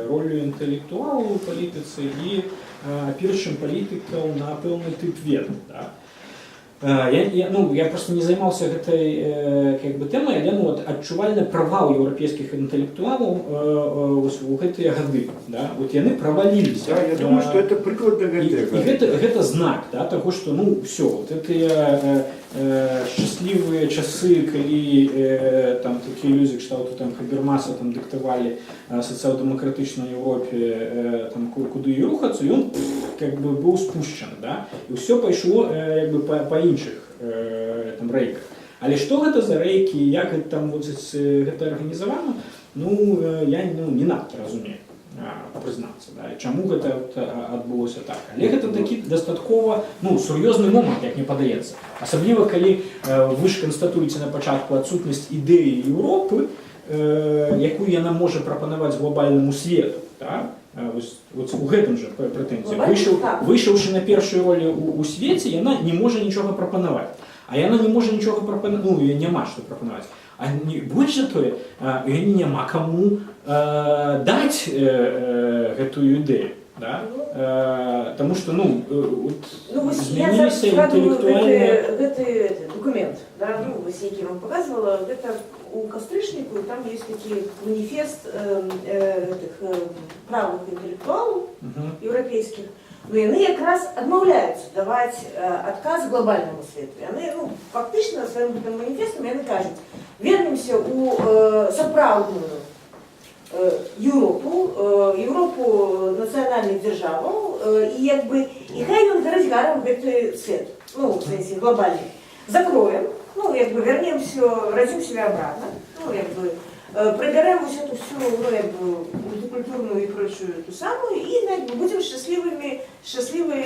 Speaker 4: роллю інтэлектуалу ў палітыцы і апіршым палітыкаў на пэўны тып веды. Да? Я, ну, я просто не займаўся гэтай как бы тэмай, але, ну, вот, адчувальны правал еўрапейскіх інтэлектуалаў вось у гэтыя гады. Да? Вот яны праваліліся.
Speaker 5: Да, я думаю, что это прыклад да
Speaker 4: І
Speaker 5: гэтага.
Speaker 4: гэта знак, да, таго, што, ну, всё, вот гэтыя шчаслівыя часы, калі там такія людзі кшталту там Хабермаса там дыктавалі сацыял-дэмакратычнай Еўропе там куды і рухацца, ён как бы быў спушчаны, да? І ўсё пайшло як бы па іншых там рэйках. Але што гэта за рэйкі, як гэта там вот, гэта арганізавана, ну, я, ну, не надта разумею, прызнацца, да, і чаму гэта от, адбылося так. Але гэта такі дастаткова, ну, сур'ёзны момант, як мне падаецца. Асабліва калі вы ж канстатуеце на пачатку адсутнасць ідэі Еўропы, якую яна можа прапанаваць глобальнаму свету. Да? Вось, вось у гэтым жа прэтэнзія.
Speaker 2: Глобальны, так.
Speaker 4: Выйшаўшы на першую ролю у свеце, яна не можа нічога прапанаваць. А яна не можа нічога прапанаваць, ну, ёй няма што прапанаваць. А не, больш за тое, ёй няма каму даць гэтую ідэю. Да? Таму што, ну, от,
Speaker 2: Ну, вось я зараз
Speaker 4: змяніліся
Speaker 2: згадую
Speaker 4: інтэлектуальныя.
Speaker 2: гэты документ, да, ну, вось, які вам показывала, гэта у кастрычніку, там ёсць такі маніфест гэтых правых інтэлектуалаў еўрапейскіх, но яны якраз адмаўляюцца даваць адказ глобальнаму свету. Яны, ну, фактычна сваім гэтым маніфестам яны кажуць: вернемся ў сапраўдную Еўропу, Еўропу нацыянальных дзяржаваў, і як бы і хай ён гарыць гарам гэты свет, ну, в сэнсе глобальны. Закроем, ну, як бы вернем все, родим себя обратно, ну, як бы прыбярэм вось эту всю, ну, як бы, мультыкультурную и прочую ту самую, и, ну, як бы, будем счастливыми, счастливой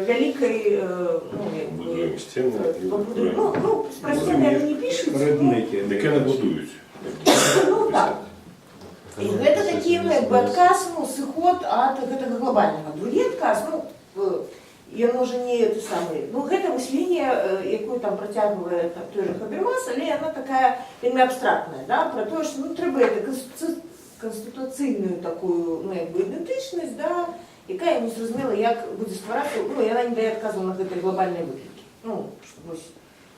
Speaker 2: вялікай другай, ну, як бы,
Speaker 3: Будуем сцены і
Speaker 2: пабудуем. Ну, пра сцены яны не пішуць. Ну,
Speaker 5: Рэднекі.
Speaker 3: Дык яны будуюць.
Speaker 2: Ну, так. І гэта такі, ну, як бы адказ, ну, сыход ад гэтага глобальнага. Другі адказ, ну, ён можа не той самы. Ну, гэта вось лінія, якую там працягвае там, той же Хабермас, але яна такая вельмі абстрактная, да, пра тое, што, ну, трэба это канстытуцыйную такую, ну, як бы ідэнтычнасць, да, якая не зразумела, як будзе стварацца, ну, яна не дае адказу на гэтыя глобальныя выклікі. Ну, што вось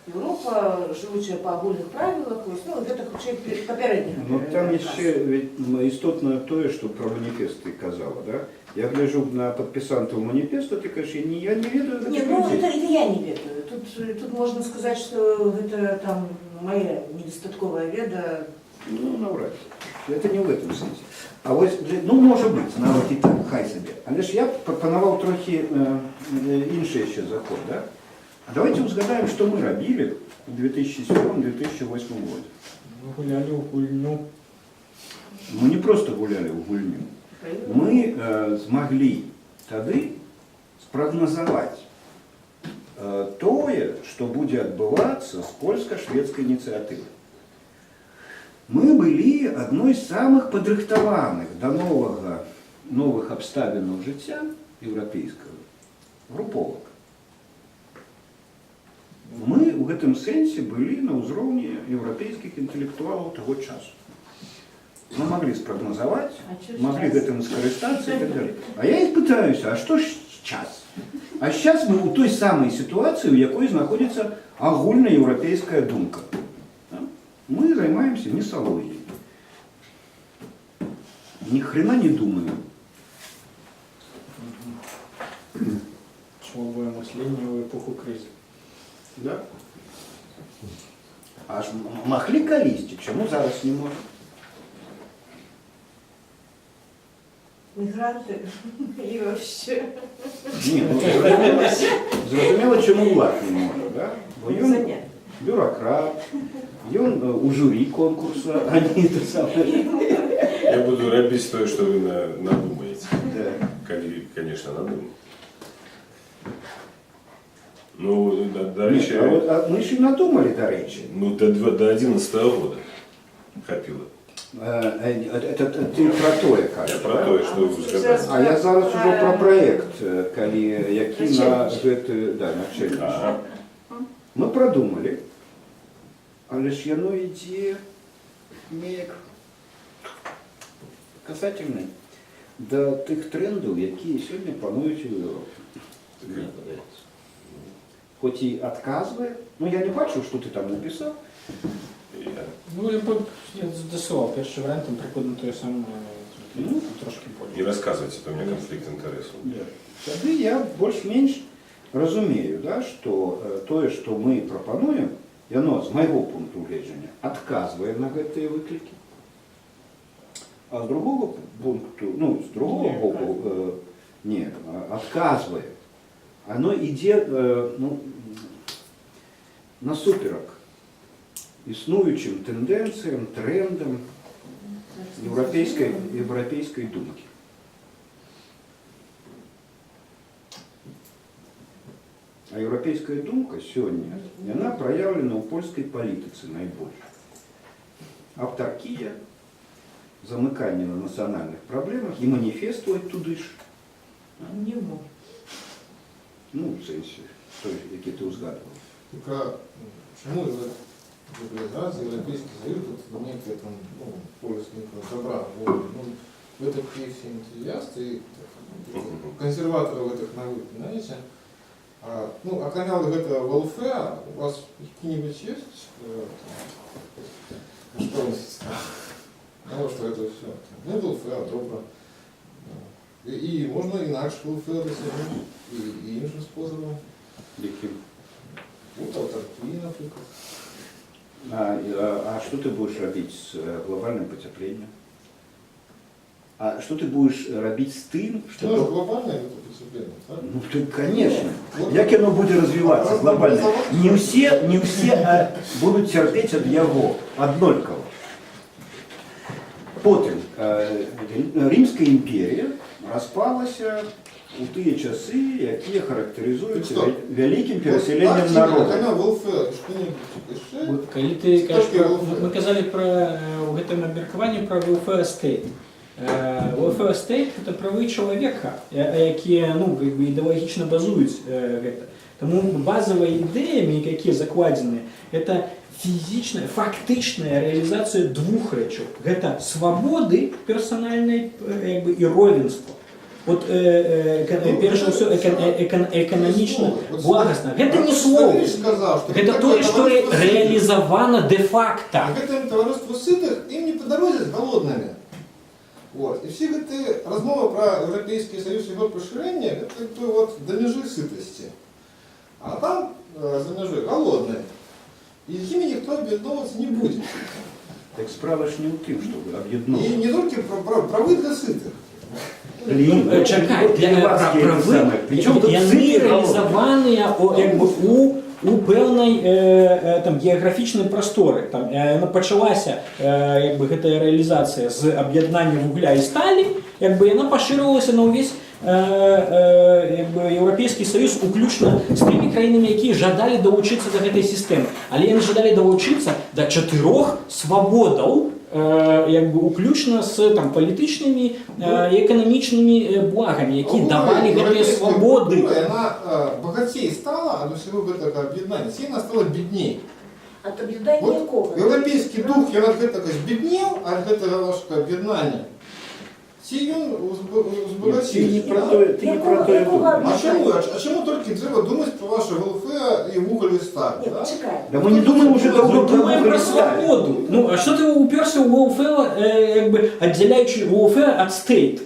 Speaker 2: Еўропа, жывучая па агульных правілах, вось, ну, гэта хутчэй папярэдняга.
Speaker 5: Ну, там яшчэ ведь, істотна тое, што пра маніфест ты казала, да? Я гляжу на падпісантаў маніфеста, ты кажаш, я не ведаю
Speaker 2: Не,
Speaker 5: гэтых
Speaker 2: ну
Speaker 5: людзей.
Speaker 2: это я не ведаю. Тут можна сказаць, што гэта там моя недастатковая веда.
Speaker 5: Ну, наўрад ці. Это не ў гэтым сэнсе. А вось, ну, можа быць, нават і так, хай сабе. Але ж я прапанаваў трохі іншы яшчэ заход, да? А давайте узгадаем, што мы рабілі ў 2007-2008 годзе.
Speaker 4: Мы гулялі ў гульню.
Speaker 5: Мы не проста гулялі ў гульню. Мы змаглі тады спрагназаваць тое, што будзе адбывацца з польска-шведскай ініцыятывай. Мы былі адной з самых падрыхтаваных да новых абставінаў жыцця еўрапейскага груповак. Мы ў гэтым сэнсе былі на ўзроўні еўрапейскіх інтэлектуалаў таго часу. Мы маглі спрагназаваць,
Speaker 2: А чё ж
Speaker 5: маглі
Speaker 2: час?
Speaker 5: гэтым скарыстацца і так далее. А я іх пытаюся, а што ж час? А сейчас мы ў той самай сітуацыі, у якой знаходзіцца агульнаеўрапейская думка. Да? Мы займаемся місалогіяй. Ни хрена не думаем.
Speaker 4: Слабое мышление ў эпоху крызі.
Speaker 5: Да? Аж маглі калісьці, чаму зараз не можам?
Speaker 2: Мігранты і вообще.
Speaker 5: Не, ну, зразумела, чаму ўлад не можа, да? Бо ён
Speaker 2: Занятно.
Speaker 5: бюракрат, ён у журі конкурса, а не то самае.
Speaker 3: Я буду рабіць тое, што вы надумаеце.
Speaker 5: Да.
Speaker 3: Калі, конечно, надумаю. Ну, да рэчы,
Speaker 5: А, вот, а мы ж і надумалі, дарэчы.
Speaker 3: ну, до 11 года хапіла.
Speaker 5: Это ты пра тое кажаш.
Speaker 3: Я пра тое, што вы згадалі.
Speaker 5: А я зараз ужо пра праект, калі, які
Speaker 2: На
Speaker 5: на
Speaker 2: челлендж.
Speaker 5: гэты, да, на челлендж.
Speaker 3: Ага.
Speaker 5: Мы прадумалі, але ж яно ідзе неяк касательна да тых трендаў, якія сёння пануюць у Еўропе. Мне падаецца. Хоць і адказвае, ну я не бачыў, што ты там напісаў.
Speaker 4: Ну, я дасылаў першы варыянт, там прыкладна тое самае, толькі
Speaker 5: Ну.
Speaker 4: трошкі
Speaker 3: Не
Speaker 4: болей.
Speaker 3: рассказывайте, это у меня конфликт интересов.
Speaker 5: Тады я больш-менш разумею, да, што тое, што мы прапануем, яно з майго пункту гледжання адказвае на гэтыя выклікі. А з другого пункту, ну, з другого
Speaker 2: Не
Speaker 5: боку, не, адказвае. Оно ідзе ну, насуперак існуючым тэндэнцыям, трендам еўрапейскай думкі. А еўрапейская думка сёння, яна праяўлена ў польскай палітыцы найбольш. Аўтаркія, замыканне на нацыянальных праблемах і маніфест той туды ж.
Speaker 2: Не мог.
Speaker 5: Ну, у сэнсе, той, які ты ўзгадваў.
Speaker 6: Только чему глобализация, Европейский Союз, вот некая там, ну, полюс некого добра, вот, ну, вы такие все энтузиасты, и, так, консерваторы в этих наук, знаете, ну, а каналы этого welfare у вас какие-нибудь есть? Там, что у вас? Ну, что это все? Ну, welfare, добро. И можно иначе welfare достигнуть, и іншим способом.
Speaker 5: Якім?
Speaker 6: Вот аўтаркія, напрыклад.
Speaker 5: А што ты будзеш рабіць з глобальным пацяпленнем? А што ты будзеш рабіць з тым, што...
Speaker 6: Ну, ж глобальное это потепление, так?
Speaker 5: Ну, ты, конечно.
Speaker 6: Вот.
Speaker 5: Як яно будзе развівацца глобальна? Не ўсе будуць цярпець ад яго аднолькава. Потым Рымская імперія распалася у тыя часы, якія характарызуюцца
Speaker 6: Так што?
Speaker 5: вялікім перасяленнем
Speaker 6: Так,
Speaker 5: народу.
Speaker 6: акрамя welfare, што-небудзь яшчэ?
Speaker 4: Вот, калі ты кажаш
Speaker 6: Толькі
Speaker 4: пра,
Speaker 6: welfare.
Speaker 4: мы казалі пра у гэтым абмеркаванні пра welfare state. Welfare state — это правы чалавека, якія, ну, как бы ідэалагічна базуюць гэта. Таму базавыя ідэямі, якія закладзены, это фізічная, фактычная рэалізацыя двух рэчаў. Гэта свабоды персанальнай як бы, і равенства. Вот, перш за ўсё, эканамічна
Speaker 6: Вот
Speaker 4: благасна. Гэта не слово.
Speaker 6: Сказаў, што
Speaker 4: Гэта
Speaker 6: такое
Speaker 4: тое, што
Speaker 6: таварыства сытых.
Speaker 4: рэалізавана дэ-факта.
Speaker 6: А гэтым таварыству сытых ім не па дарозе з галоднымі. Вот. І все гэты размовы пра Еўрапейскі Саюз і яго пашырэнне, гэта как бы вот да мяжы сытасці. А там за мяжой галодныя. І з імі ніхто аб'ядноўвацца не будзе.
Speaker 5: Так справа ж не ў тым, чтобы
Speaker 6: І
Speaker 5: аб'ядноўваць.
Speaker 6: не толькі пра правы для сытых.
Speaker 5: Блин,
Speaker 4: Ну, чакай, для
Speaker 5: левацкие
Speaker 4: правы
Speaker 5: самые. Причем тут
Speaker 4: яны
Speaker 5: сытые голодные?
Speaker 4: рэалізаваныя як бы у пэўнай там геаграфічнай прасторы. Там яна пачалася як бы гэтая рэалізацыя з аб'яднання вугля і сталі, як бы яна пашырылася на ўвесь як бы Еўрапейскі Саюз, уключна з тымі краінамі, якія жадалі далучыцца да гэтай сістэмы. Але яны жадалі далучыцца да чатырох свабодаў, як бы уключна з там палітычнымі і эканамічнымі благамі, якія давалі гэтыя
Speaker 6: Еўрапейская
Speaker 4: свабоды.
Speaker 6: культура, яна багацей стала ад усяго гэтага аб'яднання, ці яна стала бедней?
Speaker 2: Ад аб'яднання
Speaker 6: Вот
Speaker 2: якога?
Speaker 6: Еўрапейскі дух, ён ад гэтага збеднеў, ад гэтага вашага аб'яднання, ці ён
Speaker 5: Ты не
Speaker 6: узбагацеўся?
Speaker 5: пра тое, ты не пра тое
Speaker 2: Якога
Speaker 5: думаеш.
Speaker 6: А чаму? А чаму толькі трэба думаць пра ваше welfare і вугаль і сталь?
Speaker 2: Не,
Speaker 6: Да?
Speaker 2: чакай.
Speaker 5: Да мы не думаем уже давно
Speaker 4: Мы
Speaker 5: про
Speaker 4: думаем
Speaker 5: вугаль
Speaker 4: пра
Speaker 5: и сталь.
Speaker 4: свабоду. Ну, а што ты уперся ў welfare, як бы аддзяляючы welfare ад state?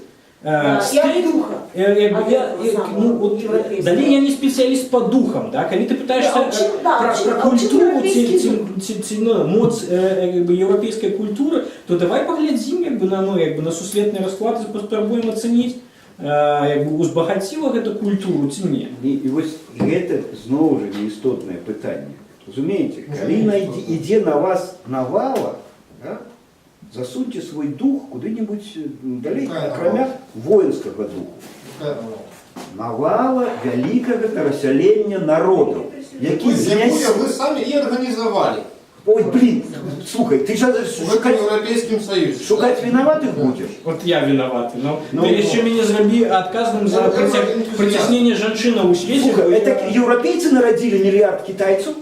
Speaker 2: Да, і ад
Speaker 4: State,
Speaker 2: духа.
Speaker 4: як бы,
Speaker 2: Ад
Speaker 4: я,
Speaker 2: этого самого
Speaker 4: ну, вот,
Speaker 2: еўрапейскага.
Speaker 4: далей я не спецыяліст по духам, да? Калі ты пытаешься
Speaker 2: А ў чым, да,
Speaker 4: пра,
Speaker 2: а ў чым-
Speaker 4: пра
Speaker 2: а ў чым
Speaker 4: культуру ці,
Speaker 2: еўрапейскі
Speaker 4: ці,
Speaker 2: дух?
Speaker 4: ці, ну, моц як бы, еўрапейскай культуры, то давай паглядзім як бы, на, ну, як бы, на сусветны расклад і паспрабуем ацаніць, як бы, узбагаціла гэта культуру ці не.
Speaker 5: І вось гэта зноў жа неістотнае пытанне. Разумееце,
Speaker 6: Ну,
Speaker 5: калі
Speaker 6: не істотнае.
Speaker 5: ідзе на вас навала, да, засуньте свой дух куды-нибудь далей,
Speaker 6: Якая
Speaker 5: акрамя воінскага духу.
Speaker 6: Якая навала?
Speaker 5: Навала вялікага перасялення народаў, які
Speaker 6: Якую
Speaker 5: зняс...
Speaker 6: вы самі і арганізавалі
Speaker 5: Ой, блин, слухай, ты сейчас
Speaker 6: у гэтым
Speaker 5: шукаць,
Speaker 6: Еўрапейскім Саюзе.
Speaker 5: шукаць вінаватых будзеш?
Speaker 4: Вот я вінаваты. Ну,
Speaker 5: Ну,
Speaker 4: ты яшчэ мяне зрабі адказным за
Speaker 6: Ну, энтузіаст.
Speaker 4: прыцясненне жанчынаў у свеце.
Speaker 5: Слухай,
Speaker 4: бо
Speaker 5: это европейцы народили миллиард китайцев?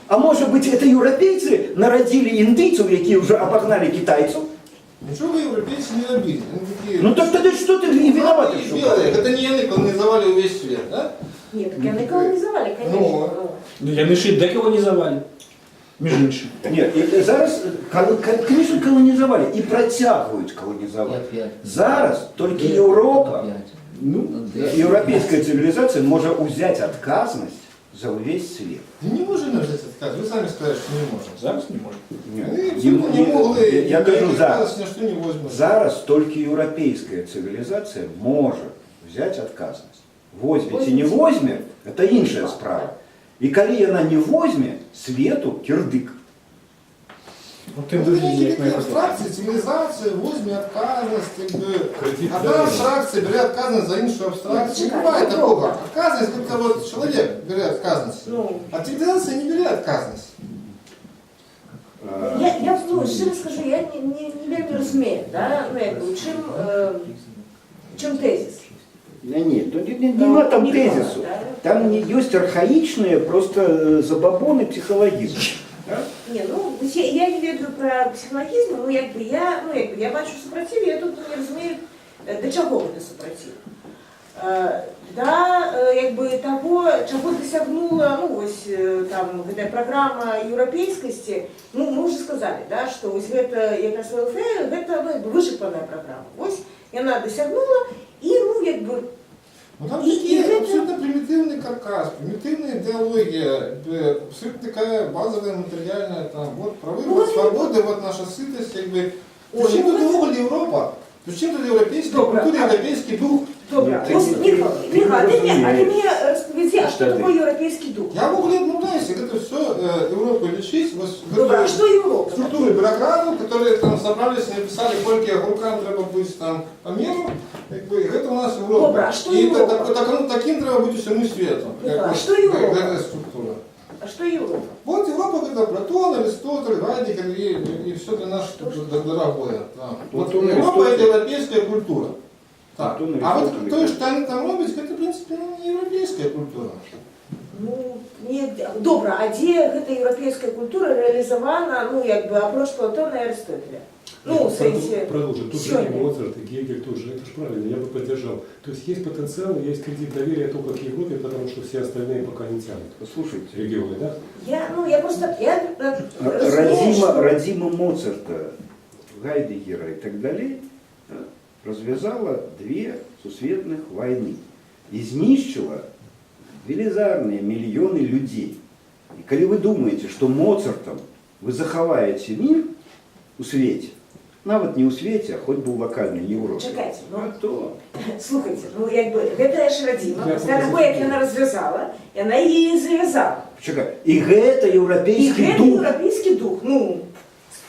Speaker 5: А может быть, это европейцы народили индийцев, які уже обогнали китайцев?
Speaker 6: Нічога еўрапейцы не рабілі. Яны такія,
Speaker 5: Ну так тогда что ты не виноватых
Speaker 6: «Белые,
Speaker 5: шукаешь?
Speaker 6: белые». Гэта не яны каланізавалі ўвесь свет, да?
Speaker 2: Нет, так яны каланізавалі, конечно.
Speaker 6: Ну.
Speaker 4: Ну, яны ж і дэкаланізавалі. Між іншым.
Speaker 5: Нет, і зараз, конечно, колонизовали и працягваюць колонизовать. Зараз только Европа,
Speaker 4: Ну,
Speaker 5: европейская цивилизация может взять адказнасць за увесь свет.
Speaker 6: Да не можа яна взять адказ. Вы самі сказалі, што не можа.
Speaker 4: Зараз не можа.
Speaker 5: Не,
Speaker 6: Яны абсолютно не могли,
Speaker 5: Я кажу зараз.
Speaker 6: ні што не возьмуць.
Speaker 5: Зараз толькі еўрапейская цывілізацыя можа взять адказнасць. Возьме ці не возьме, это іншая справа. І калі яна не возьме, свету кірдык.
Speaker 4: Ну, тым
Speaker 6: Ну,
Speaker 4: выглядзе, як
Speaker 6: такія
Speaker 4: мае
Speaker 6: абстракцыі, цывілізацыя, возьме адказнасць, як бы,
Speaker 3: Крэдыт
Speaker 6: одна
Speaker 3: давер'я.
Speaker 6: абстракцыя бярэ адказнасць за іншую абстракцыю. Не
Speaker 2: Чакай,
Speaker 6: бывае
Speaker 2: ну,
Speaker 6: такога.
Speaker 2: добра.
Speaker 6: Адказнасць это вот чалавек бярэ адказнасць.
Speaker 2: Ну,
Speaker 6: А цывілізацыя не бярэ адказнасць.
Speaker 2: Я, ну, шчыра скажу, я не вельмі разумею, да? Ну, як бы, у чым тэзіс?
Speaker 5: Не, тут нема там
Speaker 2: Нікога,
Speaker 5: тезису.
Speaker 2: да?
Speaker 5: Там не ёсць архаічныя просто забабоны псіхалагізм. Да?
Speaker 2: Не, ну, вось я не ведаю пра псіхалагізм, ну, як бы я, ну, як бы я бачу супраціў, я тут не разумею, да чаго гэта супраціў. Да, як бы таго, чаго дасягнула, ну, вось, там, гэтая праграма еўрапейскасці, ну, мы уже сказалі, да, што вось гэта якраз welfare, гэта, ну, як бы вычарпаная праграма. Вось яна дасягнула і, ну, як бы,
Speaker 6: Ну там
Speaker 2: І
Speaker 6: такі абсолютно прымітыўны каркас, прымітыўная ідэалогія, як бы, абсолютно такая базовая матэрыяльная, там, вот правы,
Speaker 2: Ну,
Speaker 6: вот
Speaker 2: вот
Speaker 6: свабоды, вот наша сытасць, как бы.
Speaker 2: Ой,
Speaker 6: Причем
Speaker 2: ну,
Speaker 6: тут
Speaker 2: это-
Speaker 6: увогуле Еўропа? Причем тут еўрапейская
Speaker 2: Добра,
Speaker 6: культура,
Speaker 2: а-
Speaker 6: еўрапейскі дух?
Speaker 2: Добра,
Speaker 5: Ты
Speaker 2: вось,
Speaker 5: не-
Speaker 2: Міхал,
Speaker 5: ты не
Speaker 2: Міхал, а ты мне
Speaker 5: разумееш.
Speaker 2: распавядзі, а што
Speaker 5: Тады.
Speaker 2: такое еўрапейскі дух?
Speaker 6: Я ўвогуле адмаўляюся, гэта ўсё Еўропу лічыць, вось
Speaker 2: Добра, а
Speaker 6: гэтую
Speaker 2: што Еўропа?
Speaker 6: структуры бюрократов, которые там собрались и написали, сколько рукам трэба быць там по миру, как бы, и гэта у нас Еўропа.
Speaker 2: Добра, а што
Speaker 6: І
Speaker 2: Еўропа?
Speaker 6: так, ну, такім трэба быць усяму свету.
Speaker 2: Мікола,
Speaker 6: Як
Speaker 2: а
Speaker 6: вот
Speaker 2: што Еўропа?
Speaker 6: Гэтая структура.
Speaker 2: А што Еўропа?
Speaker 6: Вот Еўропа это Платон, Аристотель, Гайдегер и все для нас дорогое. Да. Вот
Speaker 5: Платон,
Speaker 6: Еўропа
Speaker 5: Аристотель.
Speaker 6: это европейская культура. Так.
Speaker 5: Платон,
Speaker 6: А вот
Speaker 5: Аристотель,
Speaker 6: то, что они там робяць, это, в принципе, ну, не европейская культура.
Speaker 2: Ну, не, добра, а дзе гэта еўрапейская культура рэалізавана, ну, як бы, апроч Платона і Арыстотеля? Ну, у сэнсе,
Speaker 7: Продолжим. Тут же и
Speaker 2: сёння.
Speaker 7: Моцарт, и Гегель тут же. Это же правильно, я бы поддержал. То есть есть потенциал, есть кредит доверия только к Европе, потому что все остальные пока не тянут.
Speaker 5: Слушайте,
Speaker 7: Регионы, да?
Speaker 2: Я, ну, я просто, я разумею,
Speaker 5: Радзіма,
Speaker 2: што-
Speaker 5: радзіма Моцарта, Гайдегера і так далей, да, развязала две сусветных войны і знішчыла велізарныя мільёны людзей. І калі вы думаеце, што Моцартам вы захаваеце мір у свеце, нават не ў свеце, а хоць бы ў лакальнай Еўропе,
Speaker 2: Чакайце, ну,
Speaker 5: то
Speaker 2: слухайце, ну, як бы, гэтая ж радзіма,
Speaker 7: Я
Speaker 2: пасля таго, як яна развязала, яна яе і завязала.
Speaker 5: чакай, і гэта
Speaker 2: І
Speaker 5: еўрапейскі
Speaker 2: гэта
Speaker 5: дух.
Speaker 2: еўрапейскі дух. Ну,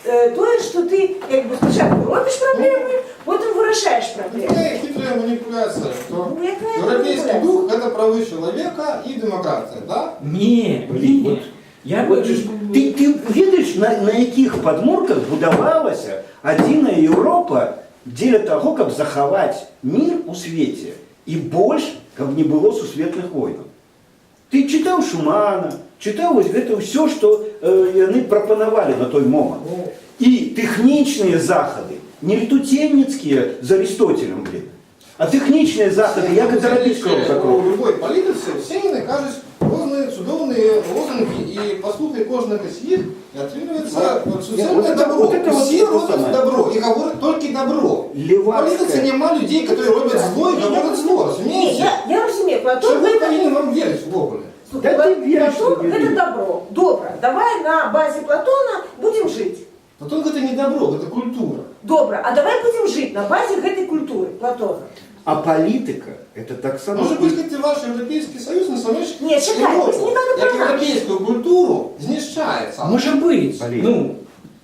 Speaker 2: тое, што ты як бы спачатку робіш праблемы, потым вырашаеш праблемы.
Speaker 6: Такая хитрая манипуляция, что
Speaker 2: Ну, якая
Speaker 6: европейский
Speaker 2: маніпуляція?
Speaker 6: дух это правы человека и демократия, да?
Speaker 4: Не,
Speaker 5: Блин,
Speaker 4: не.
Speaker 5: вот-
Speaker 4: Я
Speaker 5: Вот же ж, ты ведаеш, на якіх падмурках будавалася адзіная Еўропа дзеля таго, каб захаваць мір у свеце і больш, каб не было сусветных войнаў. Ты чытаў Шумана, чытаў вось гэта ўсё, што яны прапанавалі на той момант.
Speaker 6: Ну,
Speaker 5: І тэхнічныя захады, не летуценніцкія з Арыстотелем, блин, а тэхнічныя захады, як гэта рабіць крок за
Speaker 6: У
Speaker 5: крокам.
Speaker 6: любой палітыцы все яны кажуць розныя цудоўныя лозунгі і паслухай кожнага з іх і атрымліваецца
Speaker 5: Вот
Speaker 6: суцэльнае
Speaker 5: это-
Speaker 6: добро.
Speaker 5: вот это вот
Speaker 6: Усе
Speaker 5: то
Speaker 6: робяць
Speaker 5: самое.
Speaker 6: добро і гавораць толькі добро. У
Speaker 5: Левацкая.
Speaker 6: палітыцы няма людзей, которые робяць зло і
Speaker 2: Не, я
Speaker 6: гавораць зло,
Speaker 2: Не,
Speaker 6: разумееце?
Speaker 2: я разумею, Платон
Speaker 6: Чаму
Speaker 2: гэта...
Speaker 6: павінен вам верыць увогуле?
Speaker 2: Слухай,
Speaker 5: Да ты веришь,
Speaker 2: Платон
Speaker 5: что не
Speaker 2: гэта
Speaker 5: веришь.
Speaker 2: добро. Добра, давай на базе Платона будем жить.
Speaker 6: Платон гэта не добро, гэта культура.
Speaker 2: Добра, а давай будем жить на базе гэтай культуры Платона.
Speaker 5: А палітыка это таксама
Speaker 6: Можа быць, гэты ваш Еўрапейскі Саюз насамрэч
Speaker 2: Не, чакай,
Speaker 6: Еўропу,
Speaker 2: вось не надо
Speaker 6: як
Speaker 2: пра наш.
Speaker 6: еўрапейскую культуру знішчае сам.
Speaker 4: Можа быць.
Speaker 5: Блин.
Speaker 4: Ну,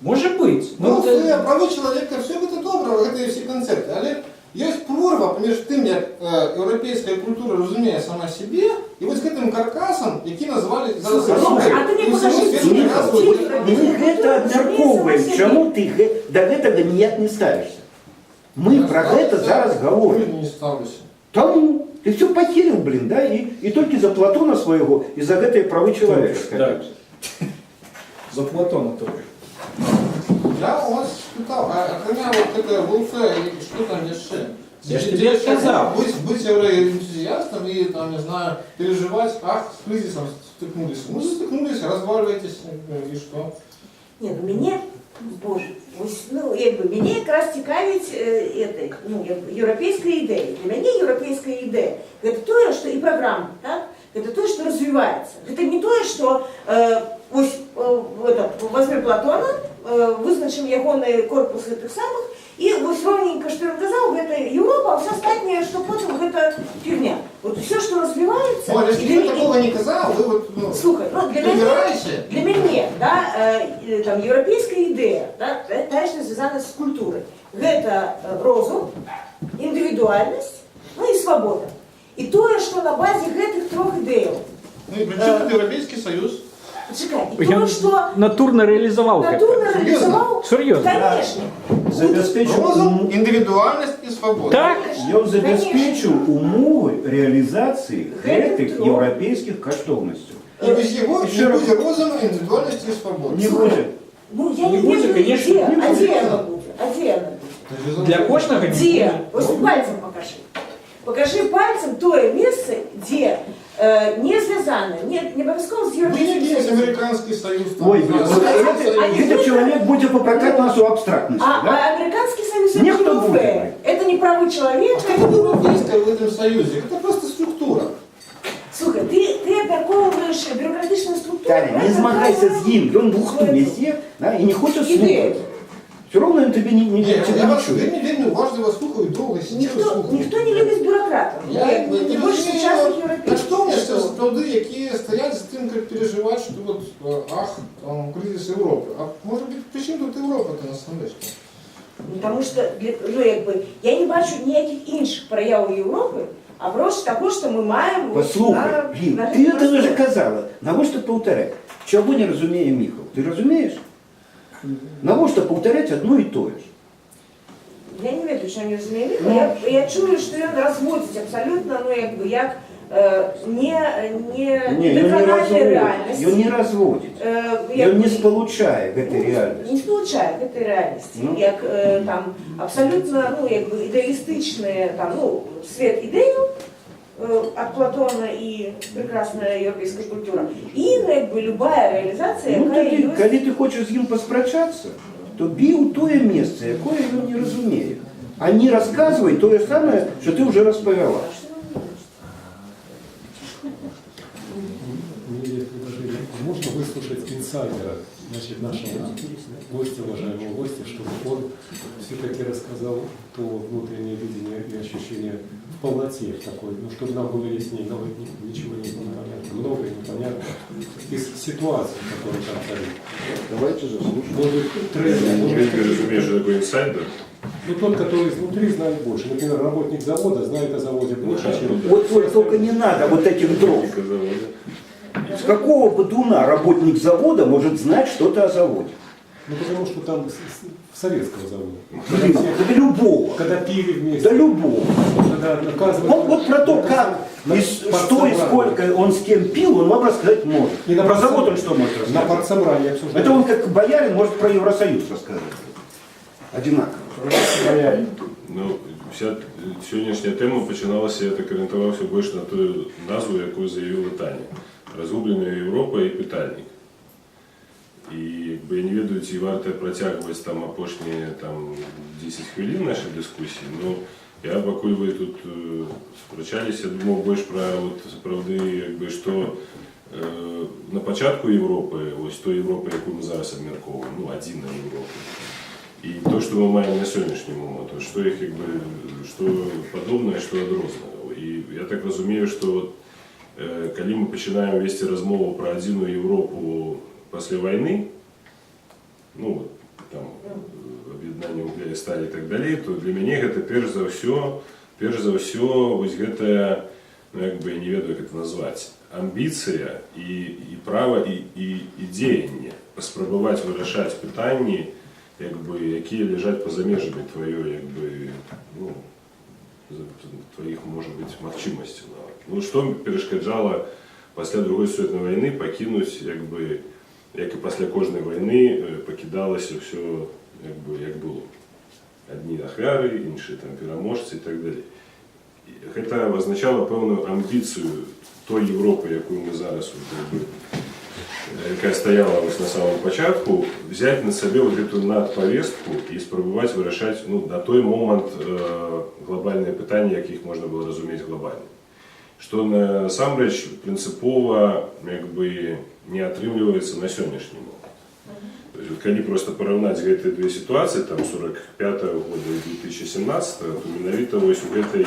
Speaker 4: можа быць.
Speaker 6: Ну,
Speaker 4: Ну,
Speaker 6: це правы чалавека, все гэта добра, гэтыя ўсе канцэпты, але ёсць прорва паміж тым, як еўрапейская культура разумее сама сябе, і вось гэтым каркасам, які назвалі зараз
Speaker 2: Слухай,
Speaker 6: Еўропай,
Speaker 2: а ты мне
Speaker 6: і ўсяму
Speaker 2: пакажы,
Speaker 6: свету
Speaker 2: дзе-
Speaker 6: навязваюць
Speaker 2: дзе
Speaker 5: Мы гэта абмяркоўваем. Чаму ты да гэтага ніяк не ставішся? Мы пра гэта зараз гаворым.
Speaker 6: Не ставлюся.
Speaker 5: Таму ты все похерил, блин, да, і толькі за Платона свайго і за гэтыя правы чалавека.
Speaker 4: Да. За Платона только.
Speaker 6: Я у вас спытаў, а акрамя вот гэта welfare, што там яшчэ?
Speaker 4: Я ж табе сказаў.
Speaker 6: Быць еўраэнтузіястам і там, не знаю, переживать, ах, с кризисом стыкнулись. Ну, стыкнулись, разваливайтесь, и что?
Speaker 2: Не, ну мяне, боже, вось, ну, як бы, мяне якраз цікавіць этой, ну, як бы, еўрапейская ідэя. Для мяне еўрапейская ідэя гэта тое, што і праграма, так? Гэта тое, што развіваецца. Гэта не тое, што вось, это, возьмем Платона, вызначым ягоны корпус гэтых самых, і вось роўненька, што ён казаў, гэта Еўропа, а ўсё астатняе, што потым, гэта фігня. Вот усё, што развіваецца...
Speaker 6: Ну, але ж
Speaker 2: і
Speaker 6: ніхто такого не казаў, вы вот, ну,
Speaker 2: Слухай, ну, для мяне
Speaker 6: выбираете.
Speaker 2: для мяне, да, там, еўрапейская ідэя, да, тая, што звязана з культурай, гэта розум, індывідуальнасць, ну і свабода. І тое, што на базе гэтых трох ідэяў.
Speaker 6: Ну и при чем тут Европейский Союз?
Speaker 2: Чакай, і тое, што
Speaker 4: натурна рэалізаваў гэта.
Speaker 2: натурна рэалізаваў,
Speaker 4: Сур'ёзна.
Speaker 2: конечно.
Speaker 5: Забяспечыў
Speaker 6: Розум, индивидуальность и свобода.
Speaker 4: Так.
Speaker 5: Ён забяспечыў умовы рэалізацыі
Speaker 2: Гэтых
Speaker 5: гэтых
Speaker 2: трох.
Speaker 5: еўрапейскіх каштоўнасцяў.
Speaker 6: И без его
Speaker 5: Еще
Speaker 6: не
Speaker 5: раз.
Speaker 6: будет розума, индивидуальности и свободы.
Speaker 5: Не будзе.
Speaker 2: Ну, я
Speaker 4: Не
Speaker 2: не
Speaker 4: будзе,
Speaker 2: ведаю,
Speaker 4: конечно,
Speaker 2: дзе,
Speaker 4: не
Speaker 2: а
Speaker 4: будзе.
Speaker 2: дзе яно будзе, а дзе яно будзе?
Speaker 4: Для кожнага не
Speaker 2: Дзе?
Speaker 4: будзе.
Speaker 2: Вось пальцем пакажы. Пакажы пальцем тое месца, дзе не звязана, не абавязкова з
Speaker 6: Вы
Speaker 2: еўрапейскім
Speaker 6: есть
Speaker 2: Саюзам.
Speaker 6: Американский Союз. Там,
Speaker 5: Ой,
Speaker 6: не
Speaker 5: блин,
Speaker 6: знаю,
Speaker 5: вот
Speaker 6: Советский
Speaker 5: это,
Speaker 6: Союз.
Speaker 5: этот человек будет попрекать нас у абстрактности, да?
Speaker 2: А американский союз это
Speaker 5: Нехто
Speaker 2: не
Speaker 5: будет,
Speaker 2: welfare.
Speaker 5: блин.
Speaker 2: Это не правы человека.
Speaker 6: Что такое европейское в этом союзе? Это просто структура.
Speaker 2: Слухай, ты абмяркоўваеш бюрократычную структуру.
Speaker 5: Таня, не змагайся з ім, ён бухту несе, да, і не хоча
Speaker 2: Ідэю.
Speaker 5: слухаць. Все равно ён табе не,
Speaker 6: Не,
Speaker 5: цябе
Speaker 6: я
Speaker 5: не
Speaker 6: вас
Speaker 5: чуе.
Speaker 6: вельмі, вельмі уважліва слухаю, доўга сидел и
Speaker 2: Ніхто,
Speaker 6: слухаю.
Speaker 2: ніхто не любіць дэмакратам, ну,
Speaker 6: Я
Speaker 2: як бы,
Speaker 6: не
Speaker 2: не больш
Speaker 6: разумею,
Speaker 2: сучасных еўрапейцаў.
Speaker 6: Каштоўнасці сапраўды, якія стаяць з тым, как переживать, что вот, ах, там, кризис Европы. А может быть, при чем тут Европа-то насамрэч?
Speaker 2: Ну, таму што, ну, як бы, я не бачу ніякіх іншых праяваў Еўропы, апроч таго, што мы маем вось
Speaker 5: Послухай, блин,
Speaker 2: на
Speaker 5: ты
Speaker 2: гэтым
Speaker 5: это уже
Speaker 2: прасторы.
Speaker 5: казала. Навошта паўтараць? Чаго не разумее Міхал? Ты разумееш? Навошта паўтараць одно і тое ж?
Speaker 2: Я не ведаю, чым не разумею Міхал.
Speaker 5: Ну.
Speaker 2: Я чую, што ён разводзіць абсалютна, ну, як бы, як не
Speaker 5: Не, ён не
Speaker 2: даканальнай
Speaker 5: разводзіць.
Speaker 2: рэальнасці.
Speaker 5: Ён не разводзіць.
Speaker 2: Як
Speaker 5: Ён не
Speaker 2: бы,
Speaker 5: спалучае гэтай
Speaker 2: ну,
Speaker 5: рэальнасці.
Speaker 2: Не спалучае гэтай рэальнасці,
Speaker 5: Ну.
Speaker 2: як там абсалютна, ну, як бы ідэалістычныя там, ну, свет ідэю ад Платона і прекрасная еўрапейская культура, і, ну, як бы, любая рэалізацыя,
Speaker 5: Ну,
Speaker 2: якая
Speaker 5: тады,
Speaker 2: ёсць.
Speaker 5: калі ты хочаш з ім паспрачацца, то бі ў тое месца, якое ён не разумее. А не расказвай тое самае, што ты ўжо распавяла.
Speaker 2: А што вы мне хочаце?
Speaker 7: У меня есть предложение. Можно выслушать инсайдера, значит, нашего гостя, уважаемого гостя, чтобы он все-таки рассказал то внутреннее видение и ощущение в полноте в такой, ну, чтобы нам было яснее, но ничего не непонятно, многое непонятно из ситуации, которая там царит.
Speaker 5: Давайте заслушаем.
Speaker 7: Может быть, тренды,
Speaker 3: Не
Speaker 7: может
Speaker 3: вельмі
Speaker 7: быть,
Speaker 3: разумею, что такое инсайдер.
Speaker 7: Ну, тот, который изнутри, знает больше. Например, работник завода знает о заводе больше,
Speaker 3: Да,
Speaker 7: чем...
Speaker 3: ну да.
Speaker 5: Вот только не надо вот этих дров. С какого бодуна работник завода может знать что-то о заводе?
Speaker 7: Ну, потому что там советского завода.
Speaker 5: Блин, да любого.
Speaker 7: Когда пили вместе,
Speaker 5: Да любого.
Speaker 7: когда наказывали...
Speaker 5: Он вот про то, как,
Speaker 7: На
Speaker 5: и что и
Speaker 7: партсобрании.
Speaker 5: сколько он с кем пил, он вам рассказать может.
Speaker 7: И на
Speaker 5: Про завод он что может
Speaker 7: На
Speaker 5: рассказать?
Speaker 7: партсобрании обсуждали.
Speaker 5: Это он как боярин может про Евросоюз рассказать. Одинаково.
Speaker 7: Боярин.
Speaker 3: Ну, уся сённяшняя тэма пачыналася, я так арыентаваўся больш на тую назву, якую заявіла Таня. Разгубленая Еўропа і пытальнік. І як бы я не ведаю, ці варта працягваць там апошнія там 10 хвілін нашай дыскусіі, но я, пакуль вы тут спрачаліся, думаў больш пра вот, сапраўды, як бы, што на пачатку Еўропы, вось той Еўропы, якую мы зараз абмяркоўваем, ну, адзіная Еўропа, і то, што мы маем на сённяшні момант, то што іх як бы, што падобнае, што адрознае. І я так разумею, што вот, калі мы пачынаем весці размову пра адзіную Еўропу пасля вайны, ну, вот, там, аб'яднанне вугля і сталі і так далей, то для мяне гэта перш за ўсё вось гэтая, ну, як бы, я не ведаю, як это назваць, амбіцыя і права і дзеянне паспрабаваць вырашаць пытанні, як бы, якія ляжаць па-за межамі тваёй, як бы, ну, тваіх, можа быць, магчымасцяў нават. Ну, што перашкаджала пасля Другой сусветнай вайны пакінуць, як бы, як і пасля кожнай вайны, пакідалася ўсё, як бы, як было. Адні ахвяры, іншыя там пераможцы і так далей. І гэта азначала пэўную амбіцыю той Еўропы, якую мы зараз, вот, як бы, якая стаяла вось на самом пачатку, взять на сабе вот гэтую надпавестку і спрабаваць вырашаць, ну, на той момант глобальныя пытанні, якіх можна было разумець глобальна. Што насамрэч прынцыпова, як бы, не атрымліваецца на сённяшні момант. То есть, вот, калі просто параўнаць гэтыя две сітуацыі, там 45 года і 2017, то менавіта вось у гэтай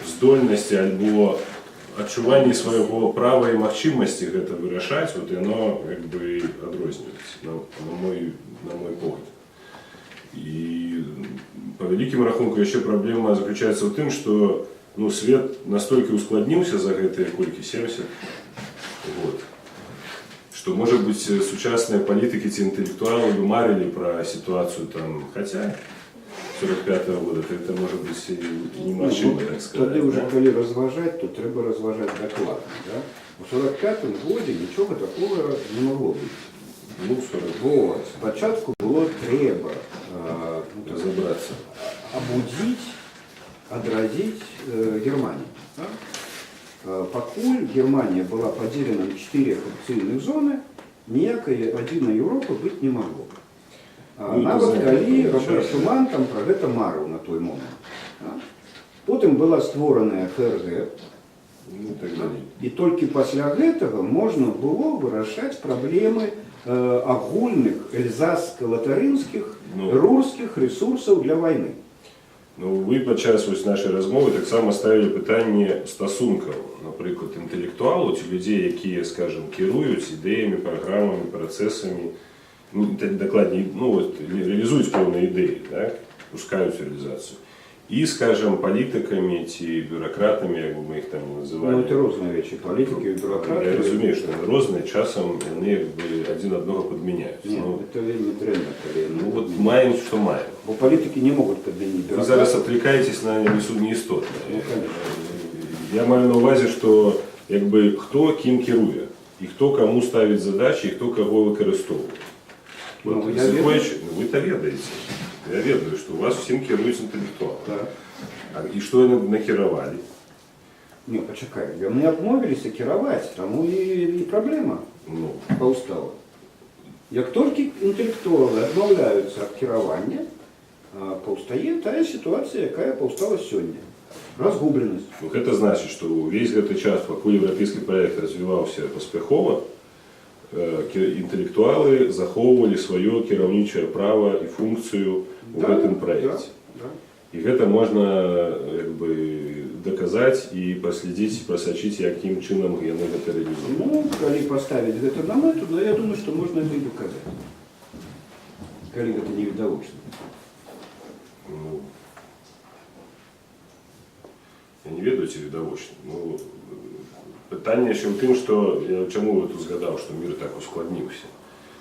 Speaker 3: здольнасці альбо адчуванні свайго права і магчымасці гэта вырашаць, вот яно як бы адрозніваецца, на мой погляд. І па вялікім рахунку яшчэ праблема заключаецца ў тым, што, ну, свет настолькі ускладніўся за гэтыя колькі 70 год, што, можа быць, сучасныя палітыкі ці інтэлектуалы бы марылі пра сітуацыю там, хаця 45 -го года, то это можа быць і немагчыма, так сказать.
Speaker 1: Тады ўжо
Speaker 3: Да?
Speaker 1: калі разважаць, то трэба разважаць дакладна. Да? У 45 годзе нічога такога не магло быць.
Speaker 3: Ну, 40.
Speaker 1: Бо спачатку было трэба ну, так,
Speaker 3: Разобраться.
Speaker 1: абудзіць, адрадзіць Германію. Да? Пакуль Германія была падзелена на чатыры акупацыйных зоны, ніякай адзінай Еўропы быць не магло.
Speaker 3: Ну,
Speaker 1: Нават
Speaker 3: это
Speaker 1: калі
Speaker 3: занятно,
Speaker 1: Роберт
Speaker 3: час.
Speaker 1: Шуман там пра гэта марыў на той момант. Да? Потым была створаная ФРГ,
Speaker 3: Ну, так далее.
Speaker 1: і толькі пасля гэтага можна было вырашаць праблемы агульных эльзаска-латарынскіх,
Speaker 3: Ну.
Speaker 1: рурскіх рэсурсаў для вайны.
Speaker 3: Ну, вы падчас вось нашай размовы таксама ставілі пытанне стасункаў, напрыклад, інтэлектуалу ці людзей, якія, скажем, кіруюць ідэямі, праграмамі, працэсамі, ну, дакладней, ну, вот, рэалізуюць пэўныя ідэі, так? Пускаюць у рэалізацыю. І, скажем, палітыкамі ці бюракратамі, як бы мы іх там не называлі.
Speaker 1: Ну, это розныя рэчы, палітыкі і бюракраты.
Speaker 3: Я разумею, што яны розныя, часам яны як бы адзін аднога падмяняюць.
Speaker 1: Не,
Speaker 3: Ну,
Speaker 1: это вельмі дрэнна, калі яны
Speaker 3: ну вот маем, што маем.
Speaker 1: Бо палітыкі не могуць падмяніць
Speaker 3: Вы
Speaker 1: бюракратаў.
Speaker 3: зараз отвлекаетесь на неістотнае.
Speaker 1: Ну, конечно.
Speaker 3: Я маю на ўвазе, што як бы хто кім кіруе, і хто каму ставіць задачі, і хто каго выкарыстоўвае.
Speaker 1: Ну,
Speaker 3: Вот,
Speaker 1: я
Speaker 3: ну, вы-то ведаеце. Я ведаю, што у вас усім кіруюць інтэлектуалы.
Speaker 1: Так.
Speaker 3: А, і што яны накіравалі?
Speaker 1: Не, пачакай, яны адмовіліся кіраваць, таму і праблема
Speaker 3: Ну,
Speaker 1: паўстала. Як толькі інтэлектуалы адмаўляюцца ад кіравання, паўстае тая сітуацыя, якая паўстала сёння. Разгубленасць.
Speaker 3: Ну, гэта значыць, што ўвесь гэты час, пакуль еўрапейскі праект развіваўся паспяхова, інтэлектуалы захоўвалі сваё кіраўнічае права і функцыю ў гэтым праекце.
Speaker 1: Да.
Speaker 3: І гэта можна як бы даказаць і праследзіць, прасачыць, якім чынам яны гэта рэалізуюць.
Speaker 1: Ну, калі паставіць гэта на мэту, ну, я думаю, што можна это і доказаць. Калі гэта не відавочна.
Speaker 3: Ну, я не ведаю, ці відавочна. Ну, пытанне яшчэ ў тым, што я чаму я тут згадаў, што мир так ускладніўся.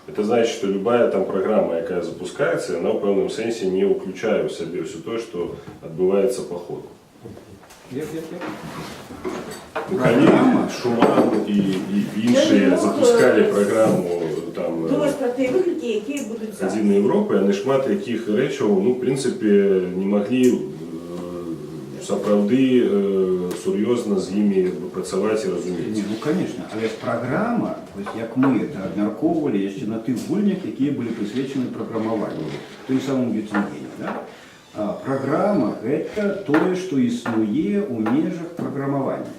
Speaker 3: Это значит, что любая там программа, якая запускаецца, она ў пэўным сэнсе не ўключае ў сабе ўсё тое, што адбываецца па ходу.
Speaker 1: Як?
Speaker 3: Ну, калі
Speaker 1: Праграма?
Speaker 3: Шуман і іншыя
Speaker 2: Я не мог,
Speaker 3: запускалі праграму там
Speaker 2: Думаць пра тыя выклікі, якія будуць зараз.
Speaker 3: адзінай Европы, яны шмат якіх рэчаў, ну, в прынцыпе, не маглі сапраўды сур'ёзна з імі як бы працаваць і разумець.
Speaker 1: Не, ну конечно, але ж праграма, вось як мы это абмяркоўвалі яшчэ на тых гульнях, якія былі прысвечаны праграмаванню, тым самым Гётынгене, да? Праграма гэта тое, што існуе ў межах праграмавання.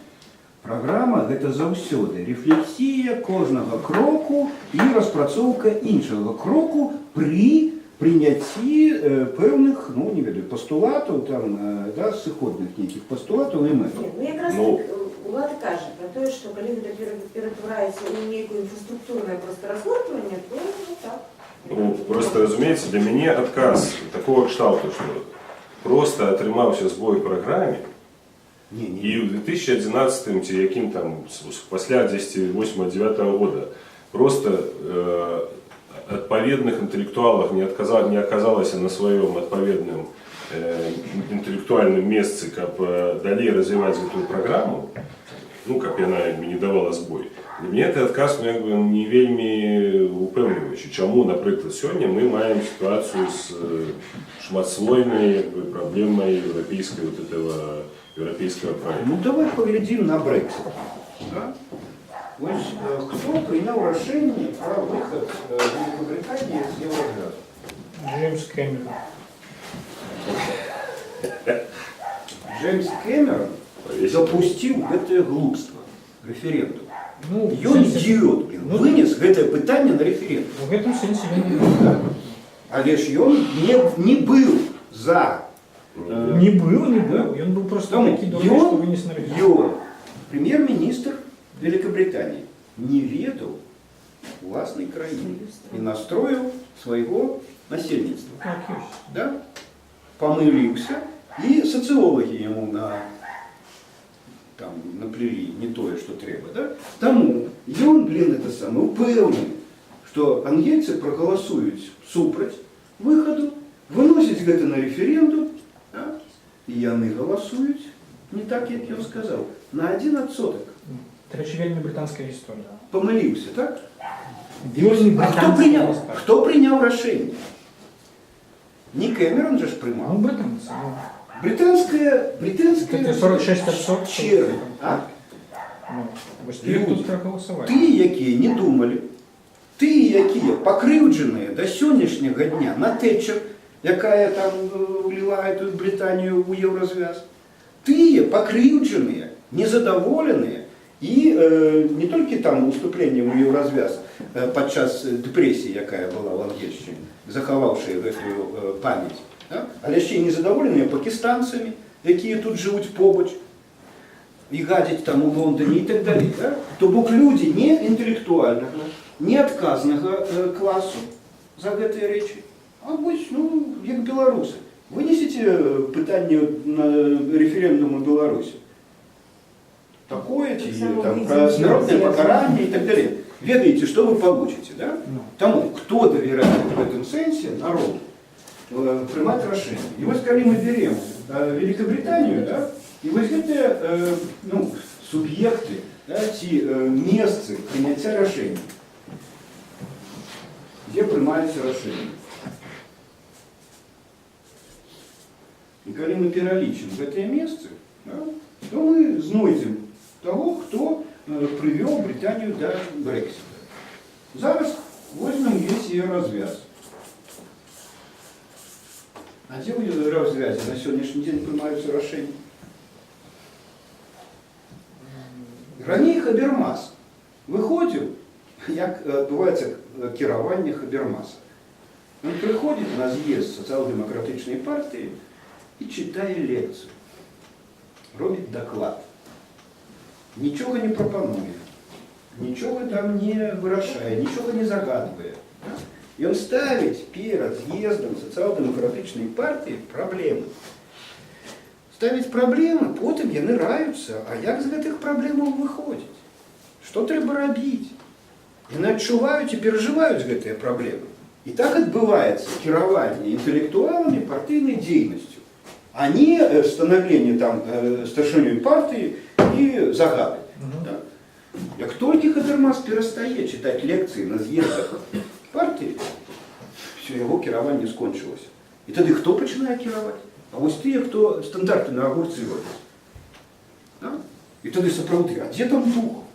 Speaker 1: Праграма гэта заўсёды рэфлексія кожнага кроку і распрацоўка іншага кроку пры прыняцці пэўных, ну, не ведаю, пастулатаў, там, да, сыходных нейкіх пастулатаў і мэтаў.
Speaker 2: Не, ну якраз
Speaker 3: Ну.
Speaker 2: так Улад кажа пра тое, што калі гэта ператвараецца ў нейкую інфраструктурнае проста разгортванне, то ну, так.
Speaker 3: Ну, просто разумееце, для мяне адказ такого кшталту, што просто атрымаўся збой у праграме,
Speaker 1: Не, не,
Speaker 3: і ў 2011 ці якім там пасля 10 8 9 года просто адпаведных інтэлектуалах не аказалася на сваём адпаведным інтэлектуальным месцы, каб далей развіваць гэтую праграму, ну, каб яна як бы не давала збой. Для мяне гэты адказ, ну, як бы не вельмі упэўніваючы. Чаму, напрыклад, сёння мы маем сітуацыю з шматслойнай як бы праблемай еўрапейскай вот этого еўрапейскага проекта.
Speaker 1: Ну давай паглядзім на Брексит. Да? Вось, хто прыняў рашэнне пра выхад Великобритании з Еўразвязу?
Speaker 4: Джеймс Кэмерон.
Speaker 1: Джеймс Кэмерон
Speaker 3: Павесіў.
Speaker 1: запусціў гэтае глупства, рэферэндум.
Speaker 4: Ну,
Speaker 1: Ён
Speaker 4: у сэнсе-
Speaker 1: ідыёт, блин,
Speaker 4: Ну,
Speaker 1: вынес гэтае пытанне на рэферэндум.
Speaker 4: У гэтым сэнсе ён не так.
Speaker 1: Але ж ён не быў за.
Speaker 4: Не быў, не быў. Ён быў просто
Speaker 1: Таму
Speaker 4: такі дурны, што вынес на рэферэндум.
Speaker 1: ён, прэм'ер-міністр Великобритании, не ведаў уласнай краіны і настроіў свайго насельніцтва.
Speaker 4: Так, ёсць.
Speaker 1: Да? Памыліўся, і сацыолагі яму там, наплелі не тое, што трэба. Да? Таму ён, блин, это самое, упэўнены, што ангельцы прагаласуюць супраць выхаду, выносяць гэта на рэферэндум, да? І яны галасуюць не так, як ён сказаў, на 1%.
Speaker 4: Дарэчы, вельмі брытанская гісторыя.
Speaker 1: Памыліўся, так?
Speaker 4: Вельмі
Speaker 1: А хто
Speaker 4: брытанская
Speaker 1: прыняў?
Speaker 4: гісторыя.
Speaker 1: Хто прыняў рашэнне? Не Кэмерон же ж прымаў.
Speaker 4: Ну, брытанцы. Ну.
Speaker 1: Британская, британская
Speaker 4: Гэта 46%.
Speaker 1: чернь, а?
Speaker 4: Ну, вось тыя, хто
Speaker 1: Люди.
Speaker 4: прагаласавалі.
Speaker 1: Тыя, якія не думалі, тыя, якія пакрыўджаныя да сённяшняга дня на Тэтчер, якая там уліла эту Британію ў Еўразвяз, тыя пакрыўджаныя, незадаволеныя і не толькі там уступленнем у Еўразвяз падчас дэпрэсіі, якая была ў Ангельшчыне, захаваўшы гэтую памяць.
Speaker 5: Да? Але яшчэ і незадаволеныя пакістанцамі, якія тут жывуць побач і гадзяць там у Лондоне і так далей. Да? То бок людзі не інтэлектуальнага, не адказнага класу за гэтыя рэчы, а вось, ну, як беларусы. Вынесеце пытанне на рэферэндум у Беларусі. Такое ці
Speaker 2: Таксама
Speaker 5: там,
Speaker 2: выйдзе
Speaker 5: пра смяротнае
Speaker 2: з
Speaker 5: пакаранне і так далей. Ведаеце, што вы получите, да?
Speaker 4: Ну.
Speaker 5: Таму, хто давярае в гэтым сэнсе народу прымаць рашэнне. І вось калі мы берем Великобританию, да, і вось гэтыя ну, суб'екты, да, ці месцы прыняцця рашэння, дзе прымаюцца рашэнні. І калі мы пералічым гэтыя месцы, да, то мы знойдзем таго, хто прывёў Брытанію да Брэксіта. Зараз возьмем весь ее развяз. А дзе ў развязе на сённяшні дзень прымаюцца рашэнні? Раней Хабермас выходзіў, як адбываецца кіраванне Хабермаса. Ён прыходзіць на з'езд сацыял-дэмакратычнай партыі і чытае лекцыю, робіць даклад. Нічога не прапануе, нічога там не вырашае, нічога не загадвае. Ён ставіць перад з'ездам сацыял-дэмакратычнай партыі праблемы. Ставіць праблемы, потым яны раюцца, а як з гэтых праблемаў выходзіць? Што трэба рабіць? Яны адчуваюць і перажываюць гэтыя праблемы. І так адбываецца кіраванне інтэлектуаламі партыйнай дзейнасцю, а не станавленне там старшынёй партыі і загады. Да? Як толькі Хабермас перастае чытаць лекцыі на з'ездах партыі, все, яго кіраванне скончылася. І тады хто пачынае кіраваць? А вось тыя, хто стандарты на агурцы робяць. Да? І тады сапраўды, а дзе там дух?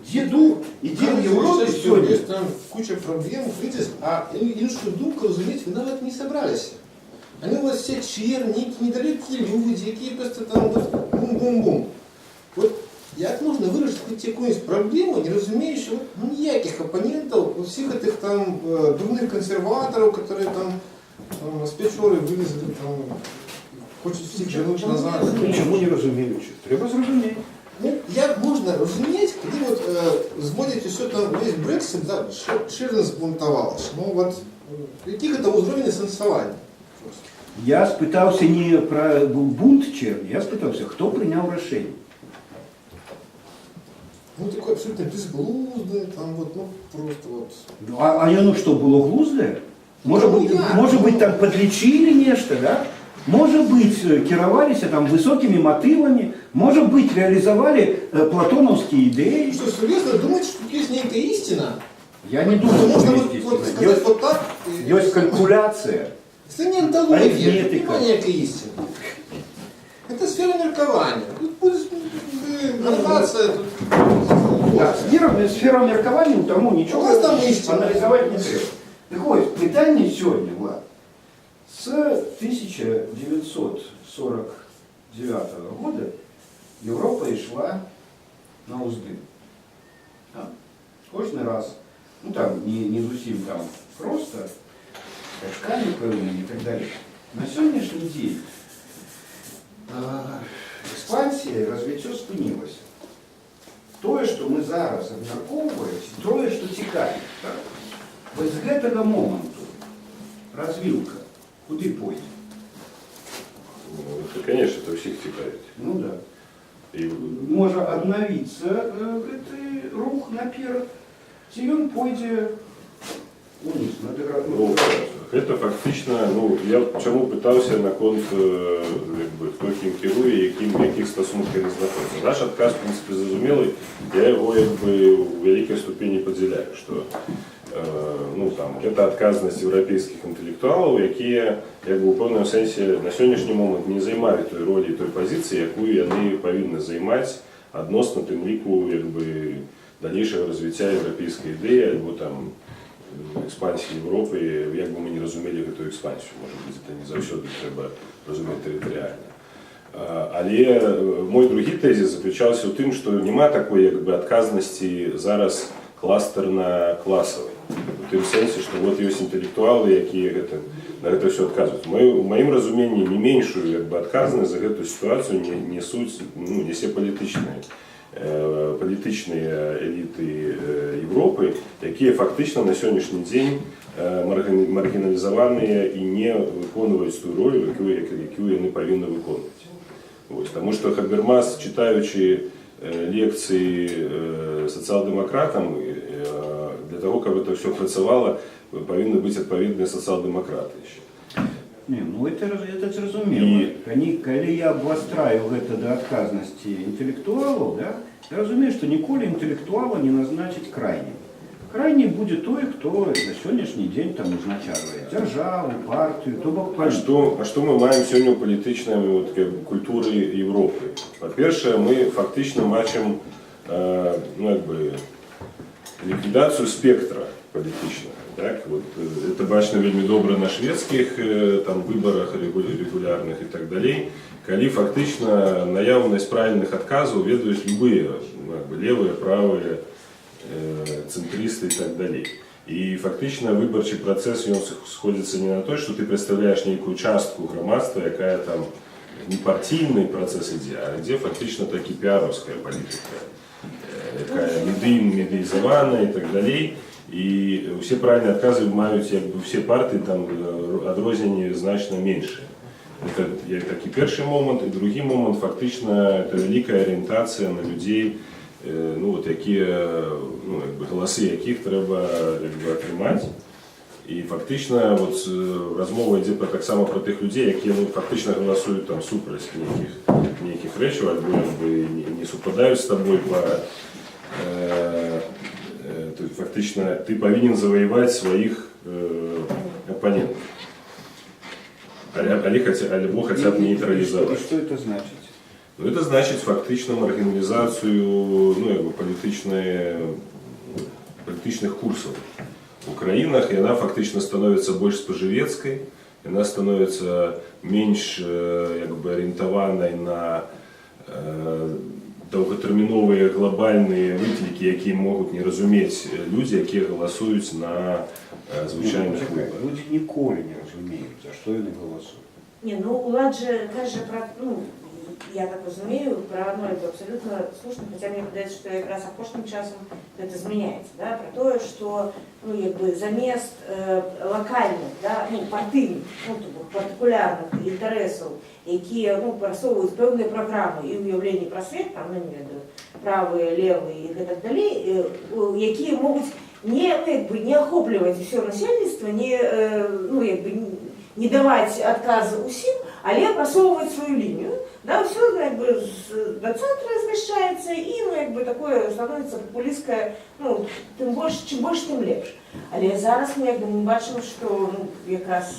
Speaker 5: Дзе дух? І дзе ў Еўропе сёння?
Speaker 6: Есть там куча проблем, кризис, а іншую думку разумець вы нават не собрались. Они у вас все черники, недалекие люди, якія просто там вот бум-бум-бум. Вот як можна вырашыць хоць якуюсь праблему, не разумеючы вот, ну, ніякіх апанентаў, вот всех этих там дурных консерваторов, которые там с Печоры вылезли, там, хочуць всех вернуть назад.
Speaker 5: Ну, чаму не разумеючы? Трэба зразумець.
Speaker 6: Ну, як можна разумець, калі вот, зводзіць усё там, увесь Брексит, да, чэрнь збунтавалася. Ну, вот, які гэта ўзровень асэнсавання? Просто.
Speaker 5: Я спытаўся не пра бунт чэрні, я спытаўся, хто прыняў рашэнне.
Speaker 6: Ну, такой абсолютно безглуздый, там вот, ну, просто вот.
Speaker 5: Ну, а яно што, было глуздае? Можа
Speaker 6: Ну,
Speaker 5: быць,
Speaker 6: як?
Speaker 5: можа быць, там падлічылі нешта, да? Можа быць, кіраваліся там высокімі матывамі, можа быць, рэалізавалі платонаўскія ідэі.
Speaker 6: Ну что, серьезно, думаете, что тут есть некая истина?
Speaker 5: Я не
Speaker 6: Что
Speaker 5: думаю,
Speaker 6: можно
Speaker 5: што
Speaker 6: вот,
Speaker 5: ёсць
Speaker 6: вот
Speaker 5: истина.
Speaker 6: сказать
Speaker 5: Ёсць,
Speaker 6: вот так?
Speaker 5: ёсць калькуляцыя.
Speaker 6: Это не онтология,
Speaker 5: Арифметика.
Speaker 6: это не некая истина. Это сфера меркавання. Тут будет гадаться, тут...
Speaker 5: Да, сфера меркавання, таму нічога
Speaker 6: У вас там истина.
Speaker 5: аналізаваць не трэба. Так вось, пытанне сёння, Влад, с 1949 года Еўропа ішла на ўздым. Да? Кожны раз, ну там не зусім там просто, скачкамі пэўнымі і так далее. На сённяшні дзень экспансія і развіццё спынілася. Тое, што мы зараз абмяркоўваем, тое, што цікавіць, так? Вось з гэтага моманту развілка куды пойдзе?
Speaker 3: Ну, это, конечно, это всіх цікавіць.
Speaker 5: Ну да.
Speaker 3: І
Speaker 5: Можа аднавіцца гэты рух наперад, ці ён пойдзе уніз, на
Speaker 3: Ну, гэта фактычна, ну, я чаму пытаўся наконт, як бы, хто кім кіруе, якіх стасунках яны знаходзяцца. Наш адказ, в прынцыпе, зразумелы, я яго як бы у вялікай ступені падзяляю, што ну, там, гэта адказнасць еўрапейскіх інтэлектуалаў, якія як бы, у пэўным сэнсе на сённяшні момант не займаюць той ролі і той пазіцыі, якую яны павінны займаць адносна тым ліку як бы, далейшага развіцця еўрапейскай ідэі альбо там экспансіі Еўропы, як бы мы не разумелі гэтую экспансію, можа быць, это не заўсёды трэба разумець тэрытарыяльна. Але мой другі тэзіс заключаўся ў тым, што няма такой як бы адказнасці зараз кластэрна-класавай. У тым сэнсе, што вот ёсць інтэлектуалы, якія на гэта ўсё адказваюць. У маім разуменні не меншую, як бы, адказнасць за гэтую сітуацыю не несуць, ну, несе палітычныя эліты Европы, якія фактычна на сённяшні дзень маргіналізаваныя і не выконваюць тую ролю, якую яны павінны выконваць. Вось, таму што Хабермас, чытаючы лекцыі сацыял-дэмакратам, для таго, каб это ўсё працавала, павінны быць адпаведныя сацыял-дэмакраты яшчэ.
Speaker 5: Не, ну это зразумела. Калі я абвастраю гэта да адказнасці інтэлектуалаў, да, я разумею, што ніколі інтэлектуала не назначыць крайнім. Крайні будзе той, хто на сённяшні дзень там узначальвае дзяржаву, партыю, то бок
Speaker 3: А што мы маем сёння ў палітычнай, вот, как бы, культуры Европы? Па-першае, мы фактычна бачым ну, як бы, ліквідацыю спектра палітычнага. Так? Вот, это бачна вельмі добра на шведскіх там, выбарах рэгулярных і так далей, калі фактычна наяўнасць правільных адказаў ведаюць любыя, ну, як бы, левыя, правыя, цэнтрысты і так далей. І фактычна выбарчы працэс, ён сходзіцца не на той, што ты прадстаўляеш нейкую частку грамадства, якая там не партійны працэс ідзе, а ідзе фактычна такі піараўская палітыка, якая медыязавана і так далей. І ўсе правільныя адказы маюць, як бы, усе партыі там адрозненні значна меншыя. Это як такі першы момант, і другі момант: фактычна это вялікая арыентацыя на людзей, ну, вот, якія, ну, як бы, галасы якіх трэба, як бы, атрымаць. І фактычна вот, размова ідзе таксама пра тых людзей, якія, ну, фактычна галасуюць там супраць нейкіх рэчаў альбо, як бы, не супадаюць з табой то есть фактычна ты павінен заваяваць сваіх апанентаў. Але, альбо хаця б нейтралізаваць.
Speaker 5: І што это значыць?
Speaker 3: Ну, это значыць фактычна маргіналізацыю, ну, як бы, палітычных курсаў у краінах, і яна фактычна становіцца больш спажывецкай, яна становіцца менш як бы, арыентаванай на доўгатэрміновыя глобальныя выклікі, якія могуць не разумець людзі, якія галасуюць на звычайных
Speaker 5: Чакай,
Speaker 3: выбарах.
Speaker 5: людзі ніколі не разумеюць, за што яны галасуюць.
Speaker 2: Не, ну Улад же кажа пра, ну, я так разумею, пра, ну, это абсолютно слушна, хаця мне падаецца, што якраз апошнім часам гэта змяняецца, да, пра тое, што, ну, як бы замест лакальных, да, ну, партыйных, ну, то бок партыкулярных інтарэсаў, якія, ну, прасоўваюць пэўныя праграмы і ўяўленні пра свет, там, ну, не ведаю, правыя, левыя і гэтак далей, якія могуць не, ну, як бы, не ахопліваць усё насельніцтва, не, ну, як бы, не даваць адказ усім, але прасоўваць сваю лінію. Да, ўсё, ну, як бы, да цэнтра змяшчаецца і, ну, як бы, такое становіцца папулісцкае, ну, тым больш, чым больш, тым лепш. Але зараз мы, як бы, мы бачым, што, ну, якраз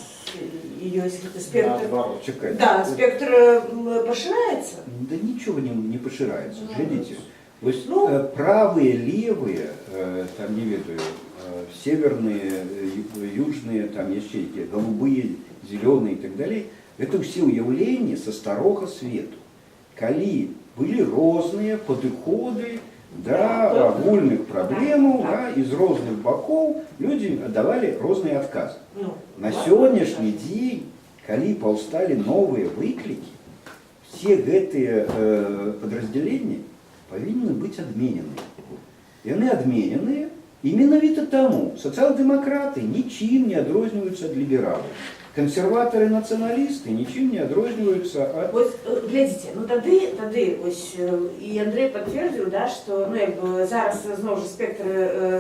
Speaker 2: і ёсць гэты спектр.
Speaker 4: Наадварот.
Speaker 5: Чакай.
Speaker 2: Да, спектр пашыраецца.
Speaker 5: Да нічога не пашыраецца.
Speaker 2: Ну,
Speaker 5: Глядзіце. Вось,
Speaker 2: ну,
Speaker 5: правыя, левыя, там, не ведаю, северные, южные, там яшчэ якія, голубые, зеленые и так далей, это ўсе ўяўленні са старога свету. Калі былі розныя падыходы да агульных праблемаў, да, і з розных бакоў людзі давалі розныя адказы.
Speaker 2: Ну,
Speaker 5: На сённяшні дзень, калі паўсталі новыя выклікі, все гэтыя падраздзяленні павінны быць адменены. Яны адмененыя, і менавіта таму сацыял-дэмакраты нічым не адрозніваюцца ад лібералаў. Кансерватары, нацыяналісты нічым не адрозніваюцца ад
Speaker 2: Вось, глядзіце, ну тады ось, і Андрей пацвердзіў, да, што, ну, як бы, зараз зноў жа спектр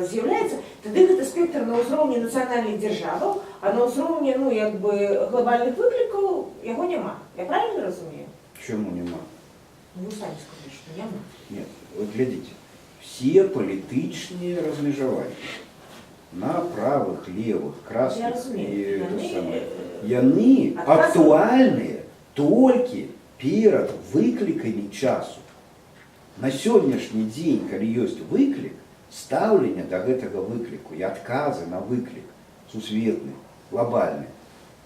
Speaker 2: з'яўляецца, тады гэта спектр на ўзроўні нацыянальных дзяржаваў, а на ўзроўні, ну, як бы, глобальных выклікаў яго няма. Я правильно разумею?
Speaker 5: Чаму няма?
Speaker 2: Ну, вы самі сказалі, што няма.
Speaker 5: Нет, вот глядзіце, все палітычныя размежаванні на правых, левых,
Speaker 2: Я
Speaker 5: красных
Speaker 2: разумею.
Speaker 5: і
Speaker 2: Яны,
Speaker 5: то самае, яны
Speaker 2: адказваюць.
Speaker 5: актуальныя толькі перад выклікамі часу. На сённяшні дзень, калі ёсць выклік, стаўленне да гэтага выкліку і адказы на выклік сусветны, глобальны,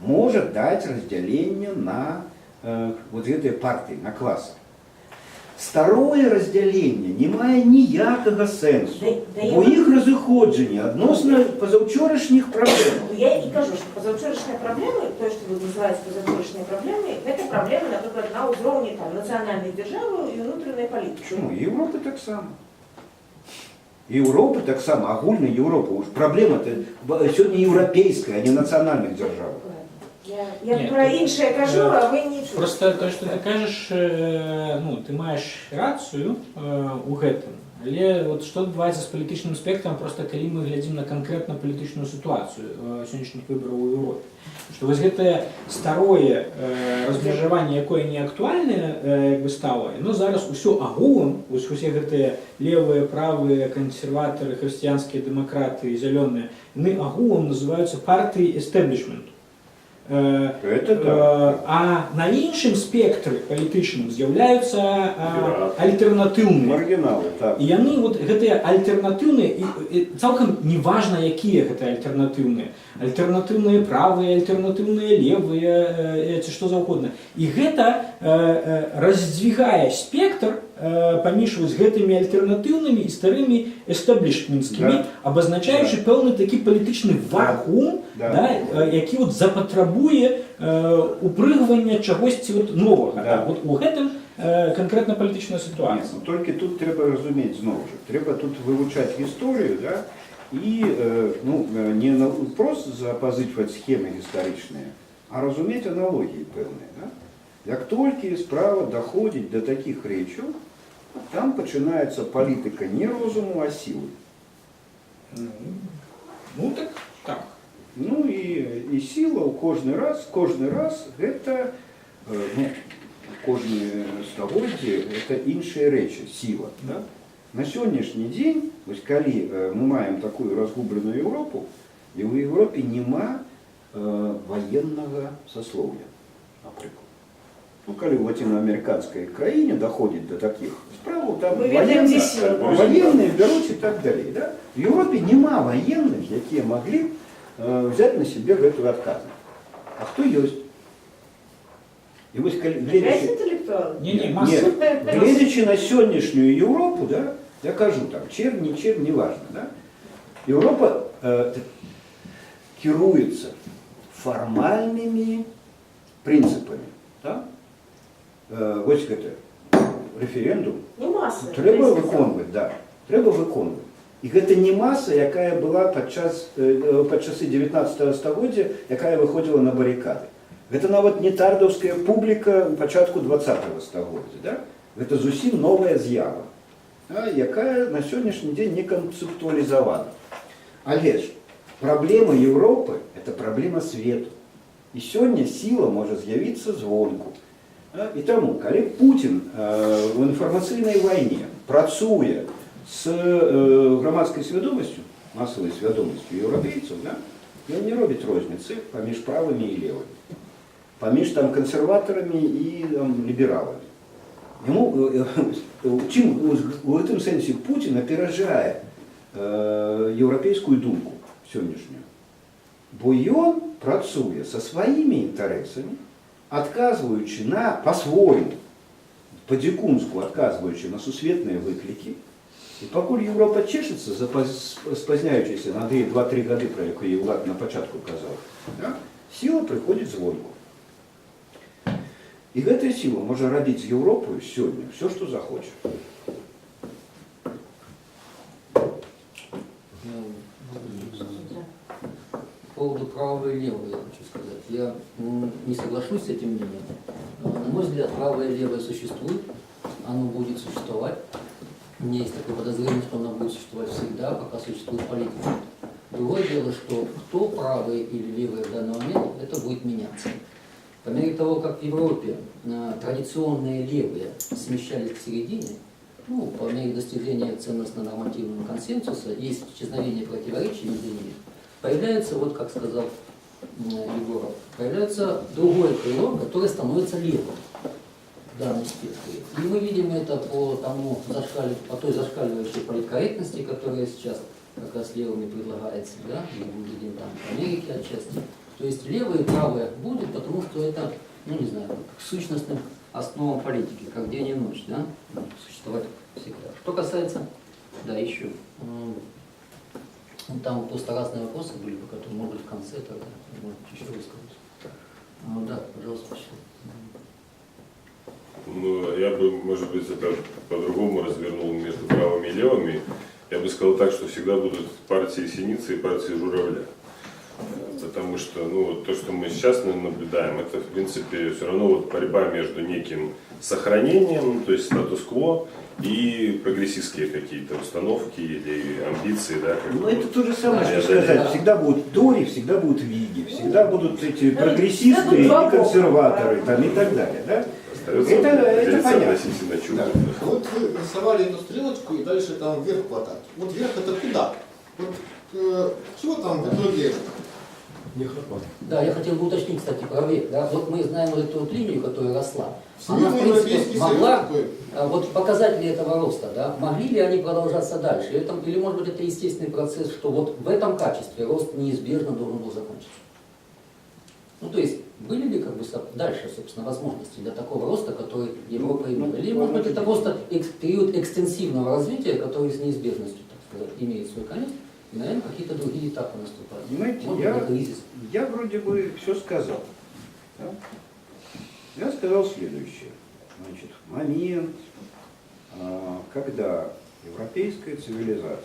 Speaker 5: можа даць раздзяленне на вот гэтыя партыі, на класы. Старое раздзяленне не мае ніякага сэнсу.
Speaker 2: Да, да
Speaker 5: Бо
Speaker 2: я-
Speaker 5: іх разыходжанне адносна пазаўчорашніх праблем.
Speaker 2: Ну, я і кажу, што пазаўчорашнія праблемы, тое, што вы называеце пазаўчорашнія праблемы, гэта праблемы, напрыклад, на ўзроўні там, нацыянальнай дзяржавы і ўнутранай палітыкі.
Speaker 5: Чаму? Еўропы таксама. Еўропы таксама, агульная Еўропа. Уж праблема-то сёння еўрапейская, а не нацыянальных дзяржаў.
Speaker 2: Я
Speaker 4: Не,
Speaker 2: пра
Speaker 4: тут,
Speaker 2: іншае кажу, а вы не чуеце.
Speaker 4: Проста тое, што ты кажаш, ну, ты маеш рацыю у гэтым. Але вот што адбываецца з палітычным спектрам, проста калі мы глядзім на канкрэтна палітычную сітуацыю сённяшніх выбараў у Еўропе. Што вось гэтае старое размежаванне, якое не актуальнае, як бы стала, яно зараз усё агулам, вось усе гэтыя левыя, правыя, кансерватары, хрысціянскія дэмакраты, зялёныя, яны агулам называюцца партыяй эстэблішменту.
Speaker 5: Это так.
Speaker 4: А на іншым спектры палітычным з'яўляюцца
Speaker 3: Піраты.
Speaker 4: альтэрнатыўныя.
Speaker 5: Маргіналы, так.
Speaker 4: І яны вот гэтыя альтэрнатыўныя і цалкам неважна, якія гэта альтэрнатыўныя. Альтэрнатыўныя правыя, альтэрнатыўныя левыя ці што заўгодна. І гэта раздзвігае спектр паміж вось гэтымі альтэрнатыўнымі і старымі эстаблішменцкімі, абазначаючы пэўны такі палітычны вакуум, да, які вот запатрабуе упрыгвання чагосьці вот новага.
Speaker 5: Да.
Speaker 4: Да. Вот у гэтым канкрэтна палітычная
Speaker 5: Не,
Speaker 4: сітуацыя.
Speaker 5: ну, толькі тут трэба разумець зноў жа, трэба тут вывучаць гісторыю, да, і ну, не проста запазычваць схемы гістарычныя, а разумець аналогіі пэўныя. Да? Як толькі справа даходзіць да такіх рэчаў, там пачынаецца палітыка не розуму, а сілы.
Speaker 4: Ну так.
Speaker 5: Ну і сіла ў кожны раз гэта ну, кожны стагоддзе гэта іншыя рэчы, сіла. Да? На сённяшні дзень, вось калі мы маем такую разгубленую Еўропу, і ў Еўропе няма ваеннага саслоўя, напрыклад. Ну, калі ў лацінаамерыканскай краіне даходзіць да такіх справаў, там
Speaker 2: Мы ведаем, дзе сіла.
Speaker 5: ваенныя бяруць і так далей. Да? У Еўропе няма ваенных, якія маглі б взять на себе гэтую адказнасць. А хто ёсць? І вось калі
Speaker 2: Опять
Speaker 5: гледзячы,
Speaker 2: інтэлектуалы?
Speaker 4: Не-не,
Speaker 5: Не,
Speaker 4: маса.
Speaker 5: гледзячы на сённяшнюю Еўропу, да, я кажу там, чэр, не чэр, неважно, да? Еўропа кіруецца фармальнымі прынцыпамі. Да? Вось гэта рэферэндум
Speaker 2: Не маса.
Speaker 5: трэба выконваць, да. Трэба выконваць. І гэта не маса, якая была пад часы 19 стагоддзя, якая выходзіла на барыкады. Гэта нават не тардаўская публіка ў пачатку 20 стагоддзя. Да? Гэта зусім новая з'ява, да, якая на сённяшні дзень не канцэптуалізавана. Але ж праблема Еўропы это праблема свету. І сёння сіла можа з'явіцца звонку. Да? І таму, калі Пуцін у інфармацыйнай вайне працуе з грамадскай свядомасцю, масавай свядомасцю еўрапейцаў, да? Ён не робіць розніцы паміж правымі і левымі, паміж там кансерватарамі і там, лібераламі. Яму, чым у гэтым сэнсе Пуцін аперажае еўрапейскую думку сённяшнюю. Бо ён працуе са сваімі інтарэсамі, адказваючы на па-свойму, па-дзікунску адказваючы на сусветныя выклікі. І пакуль Еўропа чешецца, спазняючыся на 2-3 гады, пра якія Улад на пачатку казаў, да, сіла прыходзіць звонку. І гэтая сіла можа рабіць з Еўропаю сёння ўсё, што захоча.
Speaker 8: Ну, по поводу правого и левого я хочу сказать. Я не соглашусь с этим мнением. На мой взгляд, правое и левое существует, оно будет существовать. У меня есть такое подозрение, что оно будет существовать всегда, пока существует политика. Другое дело, что кто правые или левые в данный момент, это будет меняться. По мере того, как в Европе традиционные левые смещались к середине, ну, по мере достижения ценностно-нормативного консенсуса и исчезновения противоречий между ними, появляется, вот как сказал Егоров, появляется другое крыло, которое становится левым в данном спектре. И мы видим это по той зашкаливающей политкорректности, которая сейчас как раз левыми предлагается, да, мы видим там в Америке отчасти. То есть левые и правые будет, потому что это, ну не знаю, к сущностным основам политики, как день и ночь, да, существовать всегда. Что касается, да, еще, там просто разные вопросы были, по которым, может быть, в конце тогда, может быть, еще высказать. Да, пожалуйста, еще.
Speaker 3: Ну, я бы, может быть, это по-другому развернул между правыми и левыми. Я бы сказал так, что всегда будут партии синицы и партии журавля. Потому что, ну, то, что мы сейчас наблюдаем, это, в принципе, все равно вот борьба между неким сохранением, то есть статус-кво, и прогрессистские какие-то установки или амбиции, да, как
Speaker 5: Ну,
Speaker 3: бы
Speaker 5: это
Speaker 3: вот.
Speaker 5: то же самое,
Speaker 3: Да,
Speaker 5: что
Speaker 3: я
Speaker 5: сказать.
Speaker 8: да.
Speaker 5: Всегда будут тори, всегда будут виги, всегда будут эти
Speaker 2: Ну,
Speaker 5: прогрессисты
Speaker 2: всегда будут
Speaker 5: и
Speaker 2: два
Speaker 5: консерваторы
Speaker 2: бока.
Speaker 5: там, и так далее. Да?
Speaker 3: Остается
Speaker 5: Это
Speaker 3: делиться
Speaker 5: понятно.
Speaker 3: относительно чего.
Speaker 6: Да. Вот вы рисовали эту стрелочку и дальше там вверх хватать. Вот вверх это куда? Вот чего там в итоге?
Speaker 7: Не хватает.
Speaker 8: Да, я хотел бы уточнить, кстати, про век. Да? Вот мы знаем вот эту вот линию, которая росла. Она, в
Speaker 6: Всемирный
Speaker 8: принципе,
Speaker 6: Европейский
Speaker 8: могла,
Speaker 6: Союз такой.
Speaker 8: вот показатели этого роста, да, могли ли они продолжаться дальше? Или, там, или, может быть, это естественный процесс, что вот в этом качестве рост неизбежно должен был закончиться? Ну, то есть, были ли как бы дальше, собственно, возможности для такого роста, который Европа имела? Или, может быть, это просто период экстенсивного развития, который с неизбежностью, так сказать, имеет свой конец, и, наверное, какие-то другие этапы наступают.
Speaker 5: Понимаете,
Speaker 8: Может быть, кризис.
Speaker 5: я вроде бы все сказал. Да? Я сказал следующее. Значит, момент, когда европейская цивилизация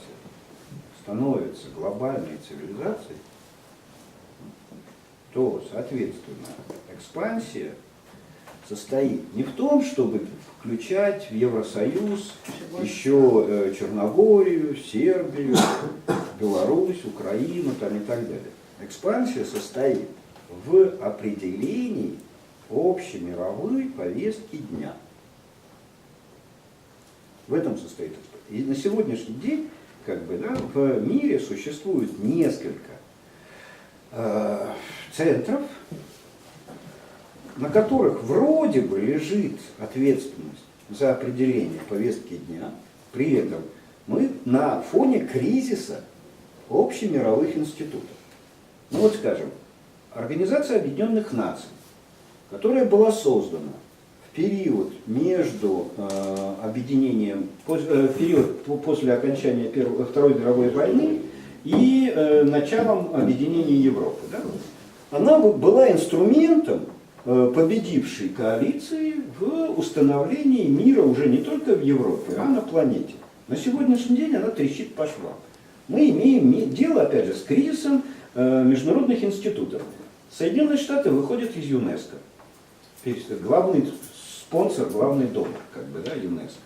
Speaker 5: становится глобальной цивилизацией, то, соответственно, экспансия состоит не в том, чтобы включать в Евросоюз еще Черногорию, Сербию, Беларусь, Украину там, и так далее. Экспансия состоит в определении общемировой повестки дня. В этом состоит экспансия. И на сегодняшний день, как бы, да, в мире существует несколько центров, на которых вроде бы лежит ответственность за определение повестки дня. При этом мы на фоне кризиса общемировых институтов. Ну вот, скажем, Организация Объединенных Наций, которая была создана в период между объединением, в период после окончания Второй мировой войны и началом объединения Европы. Да? Она была инструментом победившей коалиции в установлении мира уже не только в Европе, а на планете. На сегодняшний день она трещит по швам. Мы имеем дело, опять же, с кризисом международных институтов. Соединенные Штаты выходят из ЮНЕСКО. Главный спонсор, главный донор, как бы, да, ЮНЕСКО.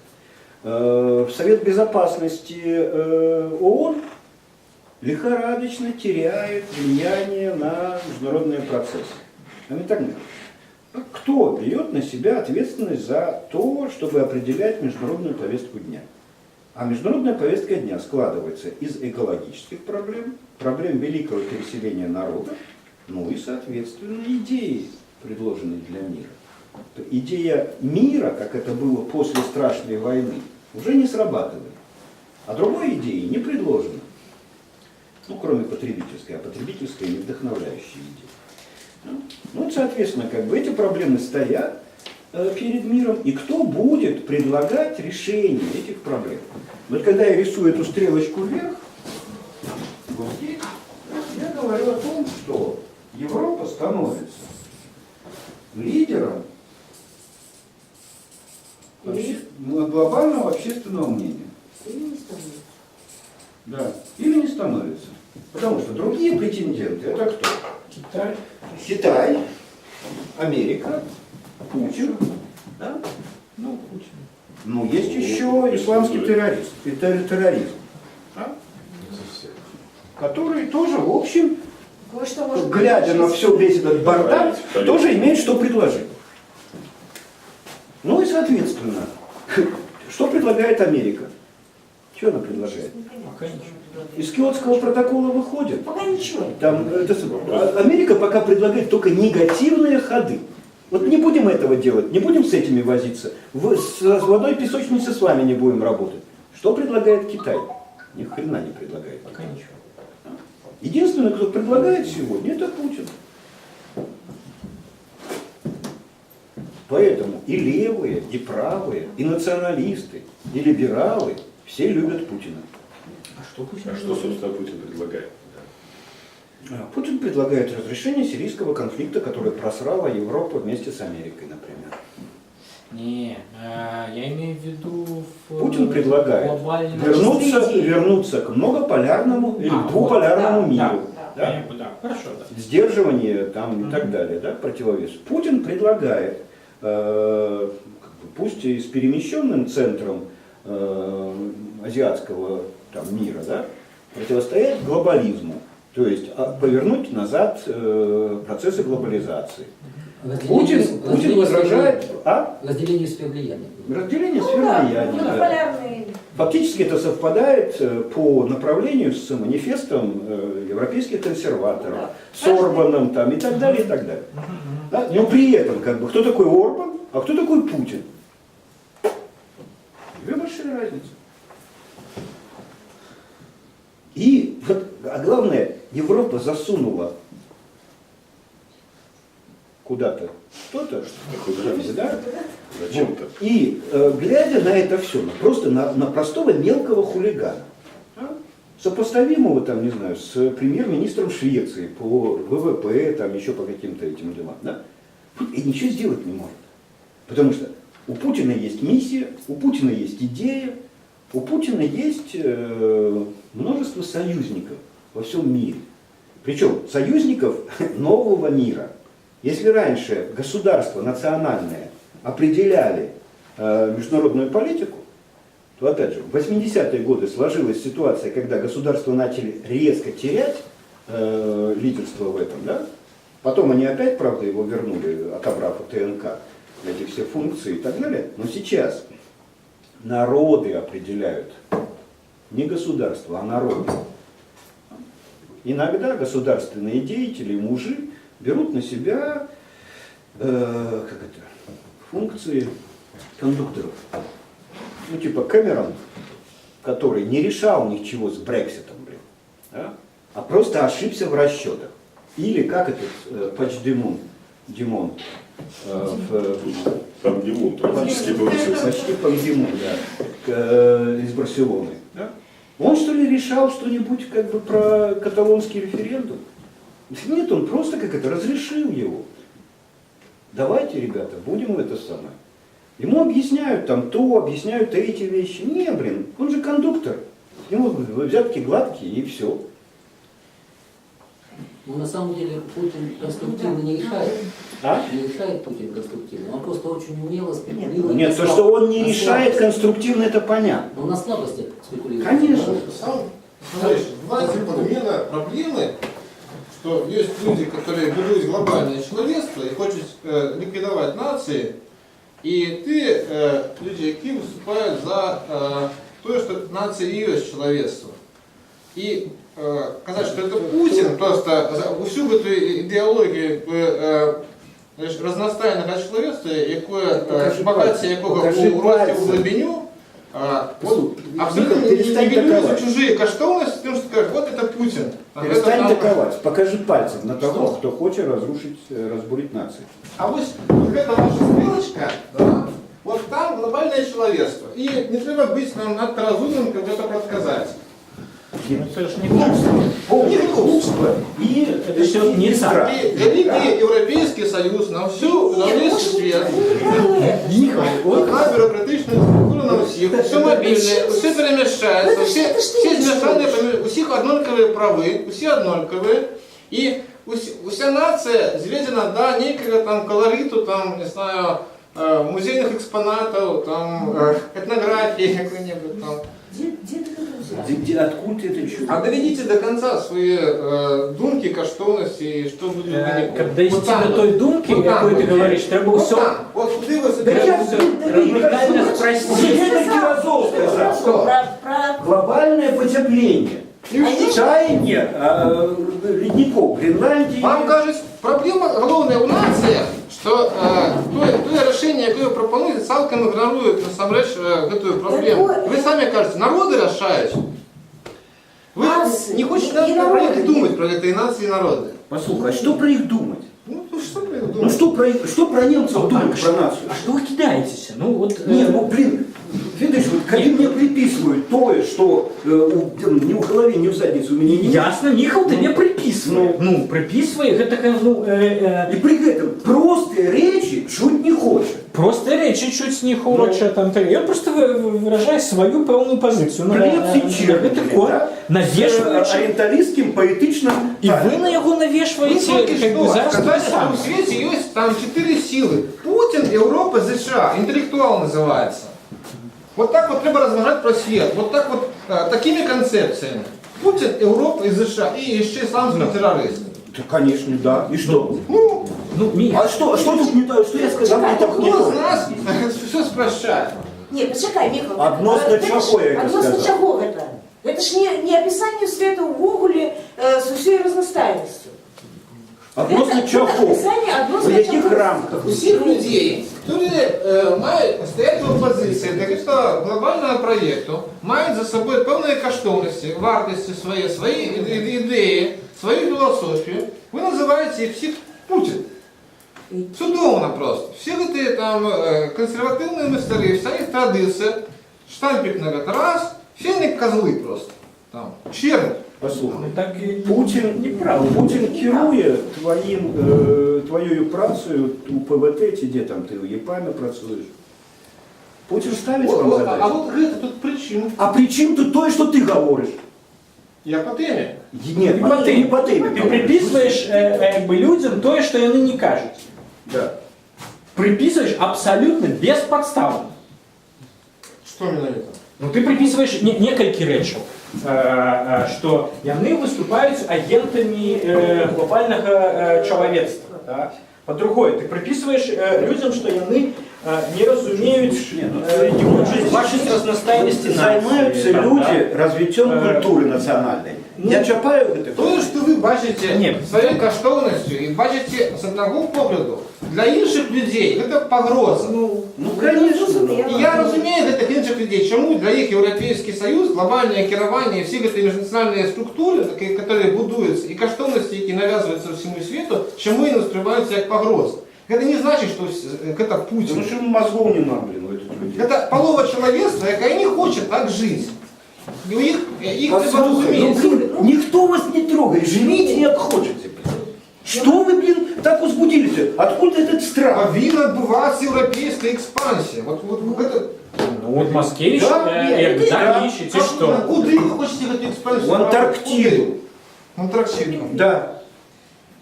Speaker 5: В Совет Безопасности ООН лихорадочно теряет влияние на международные процессы. Кто берет на себя ответственность за то, чтобы определять международную повестку дня? А международная повестка дня складывается из экологических проблем, проблем великого переселения народов, ну и, соответственно, идеи, предложенные для мира. Идея мира, как это было после страшной войны, уже не срабатывает. А другой идеи не предложено. Ну, кроме потребительской, а потребительская не вдохновляющая идея. Ну, соответственно, как бы эти проблемы стоят перед миром, и кто будет предлагать решение этих проблем? Вот когда я рисую эту стрелочку вверх, вот здесь, я говорю о том, что Европа становится лидером глобального общественного мнения.
Speaker 2: Или не становится.
Speaker 5: Да. Или не становится. Потому что другие претенденты это кто?
Speaker 4: Китай.
Speaker 5: Китай, Америка, Путин. Да?
Speaker 4: Ну, Путин.
Speaker 5: Ну, есть еще исламский терроризм, да? Который тоже, в общем,
Speaker 2: Кое-что может
Speaker 5: глядя на все, весь этот бардак, тоже имеет что предложить. Ну и, соответственно, что предлагает Америка? Что она предлагает?
Speaker 4: Пока ничего.
Speaker 5: Из Киотского протокола выходит.
Speaker 2: Пока ничего.
Speaker 5: Там, Америка пока предлагает только негативные ходы. Вот не будем этого делать, не будем с этими возиться. С водой песочницы с вами не будем работать. Что предлагает Китай? Ни хрена не предлагает.
Speaker 4: Пока ничего.
Speaker 5: Единственное, кто предлагает сегодня, это Путин. Поэтому и левые, и правые, и националисты, и либералы все любят Путина.
Speaker 4: А что Путин?
Speaker 3: А что, собственно, Путин предлагает?
Speaker 5: А Путин предлагает разрешение сирийского конфликта, который просрала Европа вместе с Америкой, например.
Speaker 4: Не, я имею в виду в
Speaker 5: Путин предлагает
Speaker 4: глобальном...
Speaker 5: вернуться к многополярному или
Speaker 4: А,
Speaker 5: к двуполярному
Speaker 4: вот,
Speaker 5: миру.
Speaker 4: Да,
Speaker 5: Да?
Speaker 4: да, да, хорошо, да.
Speaker 5: Сдерживание там и так далее, да, противовес. Путин предлагает, как бы, пусть и с перемещенным центром азиатского там мира, да, противостоять глобализму, то есть повернуть назад процессы глобализации. Путин возражает, а?
Speaker 8: Разделение сфер влияния.
Speaker 5: Разделение
Speaker 2: Ну
Speaker 5: сфер
Speaker 2: да,
Speaker 5: влияния. Да.
Speaker 2: многополярный.
Speaker 5: Фактически это совпадает по направлению с манифестом европейских консерваторов,
Speaker 2: Да.
Speaker 5: с Орбаном там, и так далее, и так далее. Да? Но при этом, как бы, кто такой Орбан, а кто такой Путин? Две большие разницы. И, вот, а главное, Европа засунула куда-то что-то,
Speaker 3: Куда?
Speaker 5: да?
Speaker 3: Зачем-то?
Speaker 5: Вот. И глядя на это все, просто на простого мелкого хулигана, да, сопоставимого там, не знаю, с премьер-министром Швеции по ВВП, там еще по каким-то этим делам, да, и ничего сделать не может. Потому что у Путина есть миссия, у Путина есть идея, у Путина есть множество союзников во всем мире. Причем союзников нового мира. Если раньше государства национальные определяли международную политику, то опять же, в 80-е годы сложилась ситуация, когда государства начали резко терять лидерство в этом, да? Потом они опять, правда, его вернули, отобрав у ТНК эти все функции и так далее. Но сейчас народы определяют, не государство, а народы. Иногда государственные деятели, мужи берут на себя функции кондукторов. Ну, типа Кэмерон, который не решал ничего с Брекситом, блин, да? А просто ошибся в расчетах. Или как этот Пачдемон, Димон,
Speaker 3: Там Димон практически получился.
Speaker 5: Почти Пан да, из Барселоны. Да? Он что ли решал что-нибудь как бы про каталонский референдум? Нет, он просто как это разрешил его. Давайте, ребята, будем это самое. Ему объясняют там то, объясняют эти вещи. Не, блин, он же кондуктор. Ему взятки гладкие и все.
Speaker 8: Но на самом деле Путин конструктивно не решает.
Speaker 5: А?
Speaker 8: Не решает Путин конструктивно. Он просто очень умело спекулирует.
Speaker 5: Нет, то, что он не решает конструктивно, это понятно.
Speaker 8: Но на слабости спекулирует.
Speaker 5: Конечно.
Speaker 6: Сам, смотришь, бывает подмена проблемы, что есть люди, которые будуют глобальное человечество и хочут ликвидовать нации, и ты, люди, які выступают за то, что нация и есть человечество. И казать, что это Путин просто за всю эту идеологию разнастайного человечества, якое, багаття якого у рості в глибиню, вот, абсолютно не нивелируются чужие коштовности, тем, что скажешь, вот это Путин.
Speaker 5: Перестань таковать, покажи пальцем на того, кто хочет разрушить, разбурить нацию.
Speaker 6: А вот эта ваша стрелочка, да, вот там глобальное человечество. И не треба быть нам надто разумным, как это предсказать.
Speaker 4: Ну, это же не глупство.
Speaker 5: Полное глупство и
Speaker 4: это все не так.
Speaker 6: Великий Европейский Союз на всю, на весь свет. Одна бюрократичная структура на всіх, все мобільне, все переміщається, всі змішані, у всіх однакові прави, усі однакові. І уся нація зведена до некого там колориту, там, не знаю, музейных экспонатов, там, этнографии какой-нибудь там.
Speaker 2: Где ты это взял?
Speaker 5: Откуда это чудо?
Speaker 6: А доведите до конца свои думки, коштовности, и что будет в
Speaker 4: Каб дойти до той думки,
Speaker 6: вот там,
Speaker 4: какую ты
Speaker 6: вот
Speaker 4: говоришь, треба
Speaker 6: вот
Speaker 4: все
Speaker 6: там, вот куды вы
Speaker 5: Да я
Speaker 4: радикально спросить.
Speaker 5: Уже несколько разов сказал.
Speaker 6: Что?
Speaker 2: Про
Speaker 5: Глобальное потепление. Таяние ледников Гренландии.
Speaker 6: Вам кажуть, проблема головная у нациях, что то решение, якое вы пропонуете, цалкам игнорует насамрэч эту проблему. Вы сами кажете, народы решают. Вы
Speaker 2: Нации
Speaker 6: не хочете
Speaker 2: и
Speaker 6: даже про
Speaker 2: народы.
Speaker 6: их думать, про этой нации и народы.
Speaker 5: Послушай, а что про их думать?
Speaker 6: Ну, ну что про них
Speaker 5: Ну
Speaker 6: думать?
Speaker 5: что про немцев думать, про нацию?
Speaker 4: А што вы кідаецеся? Ну вот
Speaker 5: Не, ну блин, видишь, вот когда мне приписывают то, что ни в голове, ни в заднице у меня нет.
Speaker 4: Ясна, Міхал табе прыпісвае. Ну, прыпісвае гэтага, ну,
Speaker 5: И при этом простые речи чуть не хочет.
Speaker 4: Простыя рэчы чуць не хоча, там, так. Ён проста выражае сваю пэўную пазіцыю.
Speaker 5: Плебс и
Speaker 4: на
Speaker 5: чернь,
Speaker 4: гэты
Speaker 5: блин,
Speaker 4: конт,
Speaker 5: да?
Speaker 4: навешваючы
Speaker 5: С ориенталистским поэтичным
Speaker 4: І вы на яго
Speaker 6: Вы
Speaker 4: навешваеце
Speaker 6: только
Speaker 4: как бы
Speaker 6: что
Speaker 4: зараз
Speaker 6: сказали,
Speaker 4: тое
Speaker 6: что
Speaker 4: самае.
Speaker 6: в свете есть там четыре силы. Путин, Европа, США. Интеллектуал называется. Вот так вот треба размножать про свет. Вот так вот, такими концепциями. Путин, Европа и США. И еще исламский террорист.
Speaker 5: Да, конечно, да. И что?
Speaker 6: Ну,
Speaker 4: Ну, Міх,
Speaker 5: А что тут не то, что я сказал не так не
Speaker 6: кто
Speaker 5: то?
Speaker 6: из нас все спрощает?
Speaker 2: Не, пачакай, Міхал.
Speaker 5: Адносна
Speaker 2: Гэта ж-
Speaker 5: чаго я гэта
Speaker 2: Адносна
Speaker 5: сказаў?
Speaker 2: чаго гэта? Гэта ж не апісанне свету ўвогуле з усёй разнастайнасцю.
Speaker 5: Адносна
Speaker 2: Гэта
Speaker 5: чаго?
Speaker 2: апісанне адносна
Speaker 5: У якіх
Speaker 2: чаго?
Speaker 5: рамках?
Speaker 6: Усіх людей, которые стоят в оппозиции до этого глобального проекту, маюць за собой пэўныя каштоўнасці, вартасці свае, свае ідэі, сваю філасофію, вы называеце іх всіх Путін. Цудоўна просто. Все гэтыя там кансерватыўныя майстары, вся іх традыцыя, штампик на гэты раз, все яны козлы просто. Там, чернь.
Speaker 5: Послухай.
Speaker 4: ну, так і
Speaker 5: Путін,
Speaker 4: неправда.
Speaker 5: Путін керує твоєю працею у ПВТ, чи де там ти у ЄПАМі працюєш. Путін ставить вам
Speaker 6: А
Speaker 5: задачу.
Speaker 6: вот гэта тут причина.
Speaker 5: А при чем тут то, что ты говоришь?
Speaker 6: Я по теме.
Speaker 5: Нет,
Speaker 4: Не по
Speaker 5: ты
Speaker 4: теме.
Speaker 5: не по теме.
Speaker 4: Ты
Speaker 5: говоришь.
Speaker 4: приписываешь как бы людям то, что яны не кажуць.
Speaker 5: Да.
Speaker 4: Приписываешь абсолютно бесподставно.
Speaker 6: Что именно это?
Speaker 4: Ну ты приписываешь некалькі рэчаў, што яны выступаюць агентамі глобальнага чалавецтва. Да? Па-другое, ты приписываешь людзям, што яны не разумеюць,
Speaker 5: Не, ну,
Speaker 4: не хочуць бачыць разнастайнасці
Speaker 5: Займаюцца
Speaker 4: нацыі, там,
Speaker 5: люди
Speaker 4: да?
Speaker 5: развіццём культуры нацыянальнай.
Speaker 4: ну,
Speaker 5: Я чапаю гэта.
Speaker 6: Тое, што вы бачыце
Speaker 4: Не.
Speaker 6: сваёй каштоўнасцю і бачыце з аднаго погляду, для іншых людзей гэта пагроза.
Speaker 5: Ну, конечно.
Speaker 2: Зразумела.
Speaker 6: І я разумею гэтых іншых людзей, чаму для іх Еўрапейскі Саюз, глобальнае кіраванне, все гэтыя міжнацыянальныя структуры, такія, которые будуюцца, і каштоўнасці, які навязваюцца ўсяму свету, чаму яны ўспрымаюцца як пагроза. Гэта не значыць, што гэта
Speaker 5: Потому
Speaker 6: Путін.
Speaker 5: что мозгов нема, блин, у этих людей.
Speaker 6: Гэта палова чалавецтва, якая не хоча так жыць. І у іх трэба
Speaker 5: Послухай, ну,
Speaker 6: разумець.
Speaker 5: блин, никто вас не трогает, живите как хочете. Блин. Что вы, блин, так возбудились? Откуда этот страх?
Speaker 6: Павінна адбывацца еўрапейская экспансія. Вот гэта...
Speaker 4: Ну вот Маскевич,
Speaker 5: Да,
Speaker 2: нет,
Speaker 4: як
Speaker 2: ты-
Speaker 4: да, ищете, что?
Speaker 6: Куды вы хочаце гэту экспансію?
Speaker 5: В Антарктиду.
Speaker 6: Куды? В Антарктиду.
Speaker 5: Да.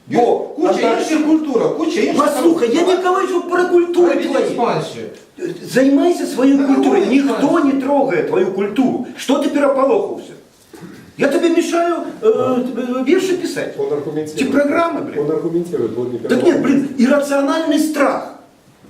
Speaker 6: Ёсць
Speaker 5: Бо,
Speaker 6: куча іншых культураў, куча іншых...
Speaker 5: Послухай, я не говорю про культуру
Speaker 6: Робіць
Speaker 5: твою.
Speaker 6: экспансію.
Speaker 5: Займайся своей
Speaker 6: Да
Speaker 5: культурой.
Speaker 6: какой
Speaker 5: Никто
Speaker 6: экспансии?
Speaker 5: не трогает твою культуру. Что ты переполохался? Я тебе мешаю вірші писать.
Speaker 7: Он аргументирует.
Speaker 5: Эти программы, блин.
Speaker 7: Он аргументирует, он не
Speaker 5: Так нет, блин, иррациональный страх.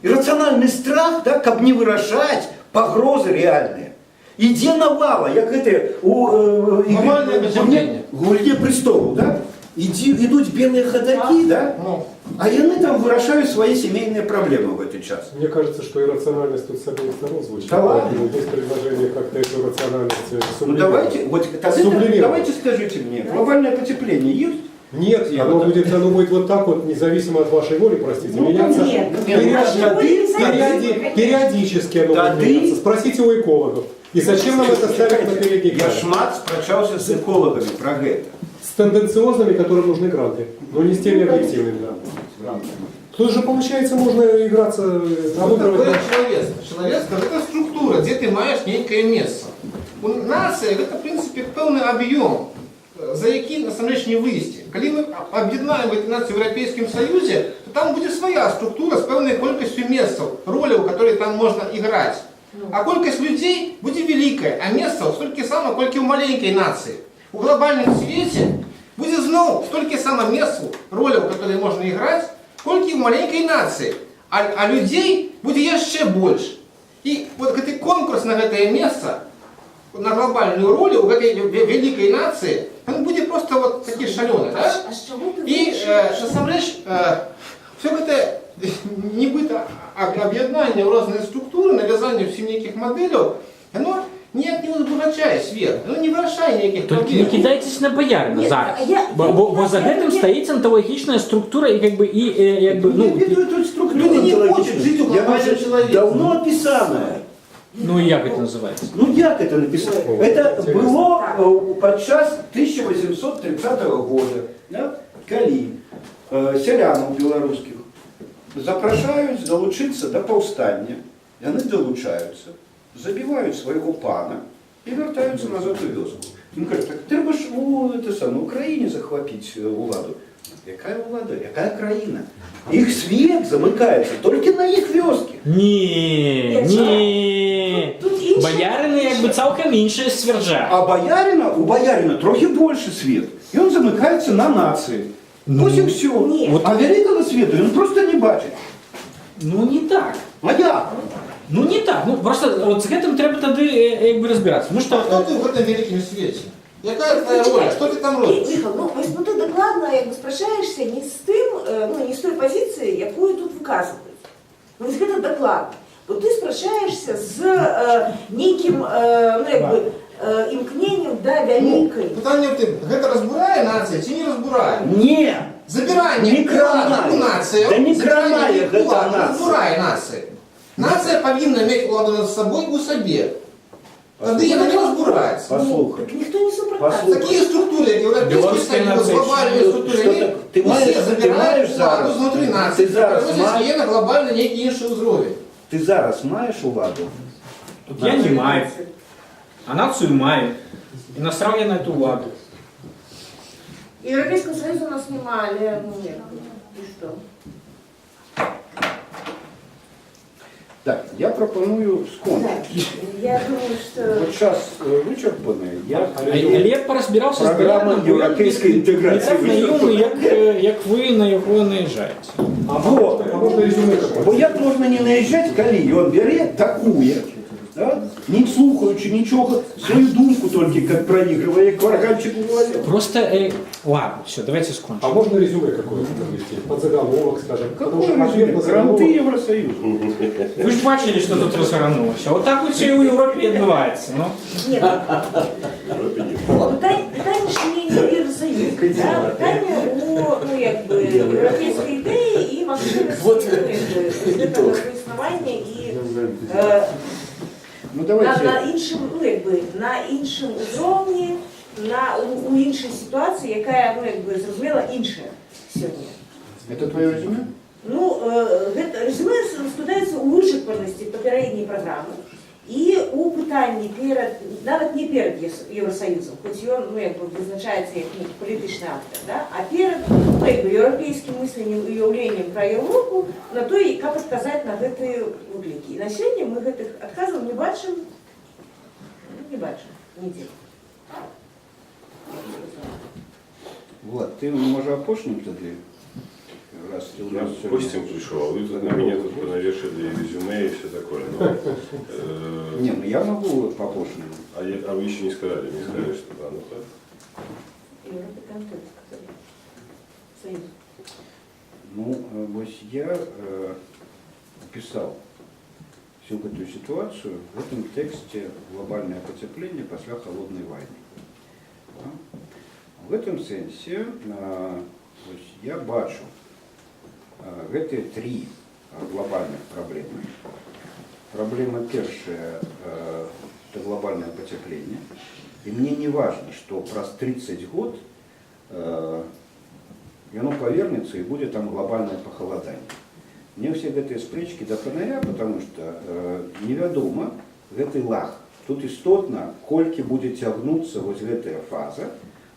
Speaker 5: Иррациональный страх, да, каб не выражать погрозы реальные. Ідзе навала, як гэта у
Speaker 6: Глобальное потепление.
Speaker 5: Гульне престолу, да? Ідуць белыя хадакі, да?
Speaker 6: Ну,
Speaker 5: А яны там вырашаюць свои семейные проблемы в этот час.
Speaker 7: Мне кажется, что иррациональность тут с обеих сторон звучит.
Speaker 5: Да ладно.
Speaker 7: Поэтому есть предложение как-то эту рациональность
Speaker 5: Ну
Speaker 7: сублимировать.
Speaker 5: давайте, вот тогда
Speaker 7: Сублимировать.
Speaker 5: давайте скажите мне, глобальное потепление есть?
Speaker 7: Нет,
Speaker 5: Я
Speaker 7: оно
Speaker 5: вот
Speaker 7: будет вот так вот, независимо от вашей воли, простите,
Speaker 5: Ну,
Speaker 7: меняться.
Speaker 2: нет.
Speaker 5: Нет, ну,
Speaker 7: Периодически оно
Speaker 5: Да
Speaker 7: будет
Speaker 5: ты-
Speaker 7: меняться. Спросите у экологов. И зачем нам это ставить на передний
Speaker 5: Я
Speaker 7: край?
Speaker 5: шмат спрачаўся з эколагамі про гэта.
Speaker 7: С тенденциозными, которым нужны гранты, но не с теми объективными. Да. Тут же, получается, можно играться,
Speaker 6: что
Speaker 7: обыгрывать.
Speaker 6: такое человечество? Человечество – это структура, где ты маешь некое место. У нации это, в принципе, пэўны объем, за які, насамрэч, не выйсці. Калі мы аб'яднаем гэты нацыю ў Еўрапейскім Саюзе, то там будзе свая структура з пэўнай колькасцю месцаў, роляў, которые там можна іграць. А колькасць людзей будзе вялікая, а месцаў столькі сама, колькі ў маленькай нацыі. У глобальным свеце будзе зноў столькі сама месцаў, роляў, которые можна іграць, колькі ў маленькай нацыі. А людзей будзе яшчэ больш. І вот гэты конкурс на гэтае месца, на глобальную ролю ў гэтай вялікай нацыі, он будзе просто вот такі шалёны, да?
Speaker 2: А з чаго ты
Speaker 6: І
Speaker 2: вырашыў, што-
Speaker 6: насамрэч все гэта нібыта аб'яднанне ў розныя структуры, навязанне ўсім нейкіх мадэляў, яно Ніяк не ўзбагачае свет, ну не вырашае ніякіх
Speaker 4: Толькі не
Speaker 6: праблем.
Speaker 4: кідайцеся на баярына
Speaker 2: Нет,
Speaker 4: зараз.
Speaker 2: а я-
Speaker 4: Бо за гэтым стаіць анталагічная структура і как бы і як бы,
Speaker 5: Ну,
Speaker 4: ну,
Speaker 5: я ведаю тут структуру
Speaker 6: Люди не
Speaker 5: антологічну.
Speaker 6: хочуть жити у
Speaker 5: Я
Speaker 6: глобальному
Speaker 5: бачу,
Speaker 6: чоловіку.
Speaker 5: Давно описанное.
Speaker 4: ну і як гэта называецца?
Speaker 5: Ну як это написано?
Speaker 7: О,
Speaker 5: Это
Speaker 7: интересно.
Speaker 5: было падчас 1830 года, да? Калі сялянаў беларускіх запрашаюць далучыцца да паўстання, яны далучаюцца, забіваюць свайго пана і вяртаюцца назад у вёску. Ім кажуць, так трэба ж у это самое, Украіне захвапіць уладу. Якая ўлада, якая краіна? Іх свет замыкаецца толькі на іх вёскі.
Speaker 4: Не, не.
Speaker 2: Тут іншая-
Speaker 4: Баярыны як бы цалкам іншае сцвярджаюць.
Speaker 5: А баярына, у баярына трохі большы свет. І ён замыкаецца на нацыі.
Speaker 4: Ну,
Speaker 5: Вось і ўсё.
Speaker 2: Не.
Speaker 4: Вот.
Speaker 5: А вялікага свету ён проста не бачыць.
Speaker 4: Ну не так.
Speaker 5: А як?
Speaker 4: Ну не так. Ну проста вот з гэтым трэба тады як бы разбірацца. Ну што
Speaker 6: А хто ты ў гэтым вялікім свеце? Якая твая роля? Што ты там робіш?
Speaker 2: Міхал, ну, вось, ну ты дакладна як бы спрачаешся не з тым, ну, не з той пазіцыі, якую тут выказваюць. Ну, вось гэта дакладна. Бо ты спрачаешся з нейкім ну, як бы, імкненнем да вялікай.
Speaker 6: Пытанне ў тым, гэта разбурае нацыя ці не разбурае?
Speaker 5: Не!
Speaker 6: Забіранне
Speaker 5: Не
Speaker 6: улады
Speaker 5: кранае.
Speaker 6: у нацыю,
Speaker 5: Да не
Speaker 6: забіранне
Speaker 5: кранае гэта
Speaker 6: улады
Speaker 5: нацыя.
Speaker 6: разбурае нацыю. Нацыя павінна мець уладу над сабой у сабе. Тады яна не разбураецца.
Speaker 5: Паслухай.
Speaker 2: Так ніхто не супраць.
Speaker 5: Паслухай.
Speaker 6: Такія структуры, як Еўрапейскі
Speaker 4: Беларуская
Speaker 6: Саюз,
Speaker 4: нацыя.
Speaker 6: глобальныя структуры,
Speaker 5: Што
Speaker 6: яны
Speaker 5: так? Ты
Speaker 6: усе
Speaker 5: маеш- ты
Speaker 6: забіраюць
Speaker 5: маеш
Speaker 6: уладу
Speaker 5: зараз?
Speaker 6: знутры нацыі,
Speaker 5: Ты зараз
Speaker 6: пераносяць
Speaker 5: маеш-
Speaker 6: яе на глобальны нейкі іншы ўзровень.
Speaker 5: Ты зараз маеш уладу?
Speaker 4: Я не маю. А нацыю маю. І насраў я на эту уладу.
Speaker 2: Еўрапейскага Саюза у нас няма, але ну, як бы, і што?
Speaker 5: Так, я прапаную скончыць.
Speaker 2: Я думаю, што
Speaker 5: Вот час вычарпаны. Я
Speaker 4: Але я паразбіраўся з
Speaker 5: Праграма
Speaker 4: баярынам, бо ён
Speaker 5: еўрапейскай
Speaker 4: не
Speaker 5: інтэграцыі
Speaker 4: так наіўны, як вы на яго наязджаеце.
Speaker 7: А можно резюме какое-то?
Speaker 5: Бо як можна не наязджаць, калі ён бярэ такую, да? Не слухаючы нічога, сваю думку толькі как праігрывае, як варганчык у галаве.
Speaker 4: Проста, ладно, всё, давайце скончым.
Speaker 7: А можно резюме какое-то подвести? Подзаголовок, скажем. Потому
Speaker 5: Какое
Speaker 7: что ответ
Speaker 5: резюме?
Speaker 7: на
Speaker 5: Кранты
Speaker 7: заголовок.
Speaker 5: Еўрасаюзу.
Speaker 4: Вы ж бачылі, што тут разгарнулася. Вот так вот усё і ў Еўропе адбываецца. Ну.
Speaker 2: Не, ну, пытанне ж не ў Еўрасаюзе, да? Пытанне у, ну, як бы, еўрапейскай ідэі і магчымасці, ну, як бы, гэтага існавання і
Speaker 5: Ну
Speaker 2: на
Speaker 5: давайце.
Speaker 2: іншым, ну, як бы, на іншым узроўні, у іншай сітуацыі, якая, ну, як бы, зразумела, іншая сёння.
Speaker 5: Это твоё резюме?
Speaker 2: Ну, гэта рэзюмэ складаецца ў вычарпанасці папярэдняй праграмы і у пытанні перад, нават не перад Еўрасаюзам, хоць ён, ну, як бы, вызначаецца як нейкі палітычны актар, да? А перад, ну, як бы, еўрапейскім мысленнем і уяўленнем пра Еўропу на той, каб адказаць на гэтыя выклікі. І на сёння мы гэтых адказаў не бачым, ну, не бачым нідзе.
Speaker 5: Влад, ты можа апошнім тады? Раз ты у
Speaker 3: Я
Speaker 5: нас сёння.
Speaker 3: гостем пришел, а вы тут на меня тут понавешали резюме и все такое. Ну,
Speaker 5: Не, ну я могу по апошняму.
Speaker 3: а вы еще не сказали, не сказали, что да, ну так.
Speaker 2: Еўропа там тоже сказали. Саюз.
Speaker 5: Ну, вось я апісаў всю гэтую сітуацыю в гэтым тэксце «Глобальнае пацяпленне пасля халоднай вайны». Да? В гэтым сэнсе вось я бачу гэтыя тры глобальных праблемы. Праблема першая это глобальнае пацяпленне. І мне не важна, што праз 30 год яно павернецца і будзе там глобальнае пахаладанне. Мне ўсе гэтыя спрэчкі да фонаря, потому что невядома гэты лаг. Тут істотна, колькі будзе цягнуцца вось гэтая фаза,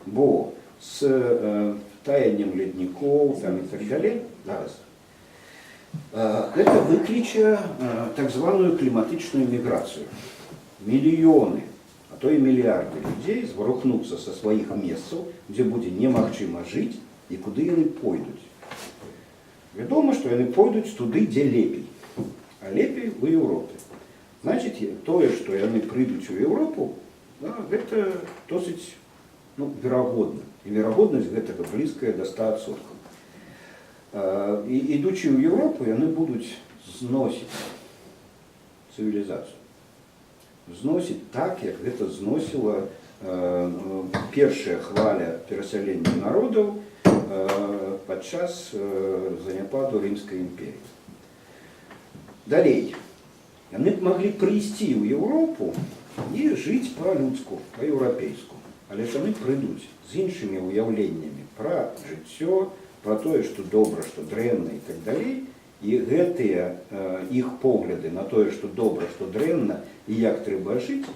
Speaker 5: бо з таяннем леднікоў там, і так далей, зараз, гэта выкліча так званую кліматычную міграцыю. Мільёны, а то і мільярды людзей зварухнуцца са сваіх месцаў, дзе будзе немагчыма жыць і куды яны пойдуць. Вядома, што яны пойдуць туды, дзе лепей. А лепей у Еўропе. Значыць, тое, што яны прыйдуць у Еўропу, да, гэта досыць, ну, верагодна. І верагоднасць гэтага блізкая да 100%. І ідучы ў Еўропу, яны будуць зносіць цывілізацыю. Зносіць так, як гэта зносіла першая хваля перасялення народаў падчас заняпаду Рымскай імперіі. Далей. Яны б маглі прыйсці ў Еўропу і жыць па-людску, па-еўрапейску. Але ж яны прыйдуць з іншымі ўяўленнямі пра жыццё, пра тое, што добра, што дрэнна і так далей. І гэтыя іх погляды на тое, што добра, што дрэнна і як трэба жыць,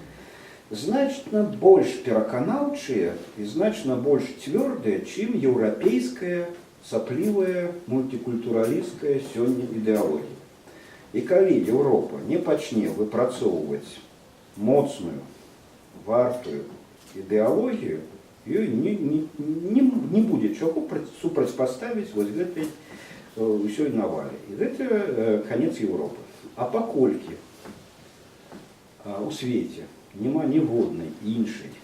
Speaker 5: значна больш пераканаўчыя і значна больш цвёрдыя, чым еўрапейская саплівая мультыкультуралісцкая сёння ідэалогія. І калі Еўропа не пачне выпрацоўваць моцную, вартую ідэалогію, ёй не будзе чаго супрацьпаставіць вось гэтай ўсёй навале. І гэта канец Еўропы. А паколькі у свеце няма ніводнай іншай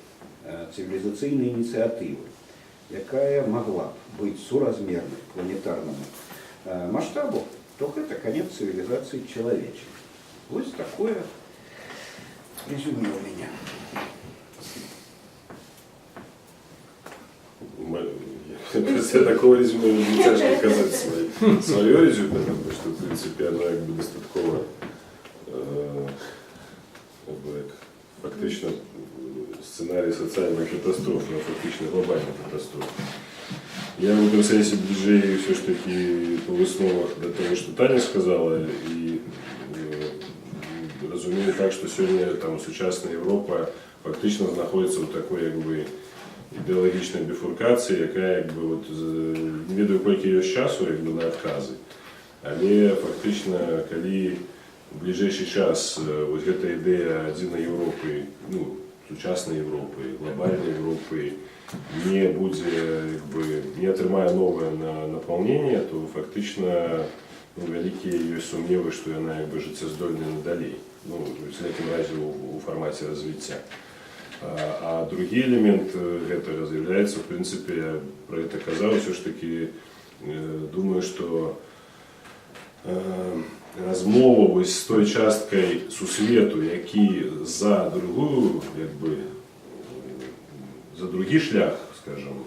Speaker 5: цывілізацыйнай ініцыятывы, якая магла б быць суразмернай планетарнаму маштабу, то гэта канец цывілізацыі чалавечай. Вось такое резюме у меня.
Speaker 3: Пасля такого резюме мне цяжка казаць сваё резюме, потому что, в принципе, оно як бы дастаткова як бы, як, фактычна сцэнарый сацыяльнай катастрофы, а фактычна глобальнай катастрофы. Я в этом сэнсе бліжэй усё ж такі па высновах да таго, што Таня сказала, і разумею так, што сёння там сучасная Еўропа фактычна знаходзіцца ў такой як бы ідэалагічнай біфуркацыі, якая як бы вот, не ведаю, колькі ёсць часу як бы на адказы. Але фактычна, калі в бліжэйшы час вось гэта ідэя адзінай Еўропы, ну, сучаснай Еўропы, глобальнай Еўропы не будзе, як бы, не атрымае новае напаўненне, то фактычна, ну, вялікія ёсць сумневы, што яна як бы жыццяздольная надалей. Ну, у всякім разе у фармаце развіцця. А другі элемент гэтага з'яўляецца, в прынцыпе, я пра гэта казаў, усё ж такі думаю, што размова вось з той часткай сусвету, які за другую, як бы, за другі шлях, скажем,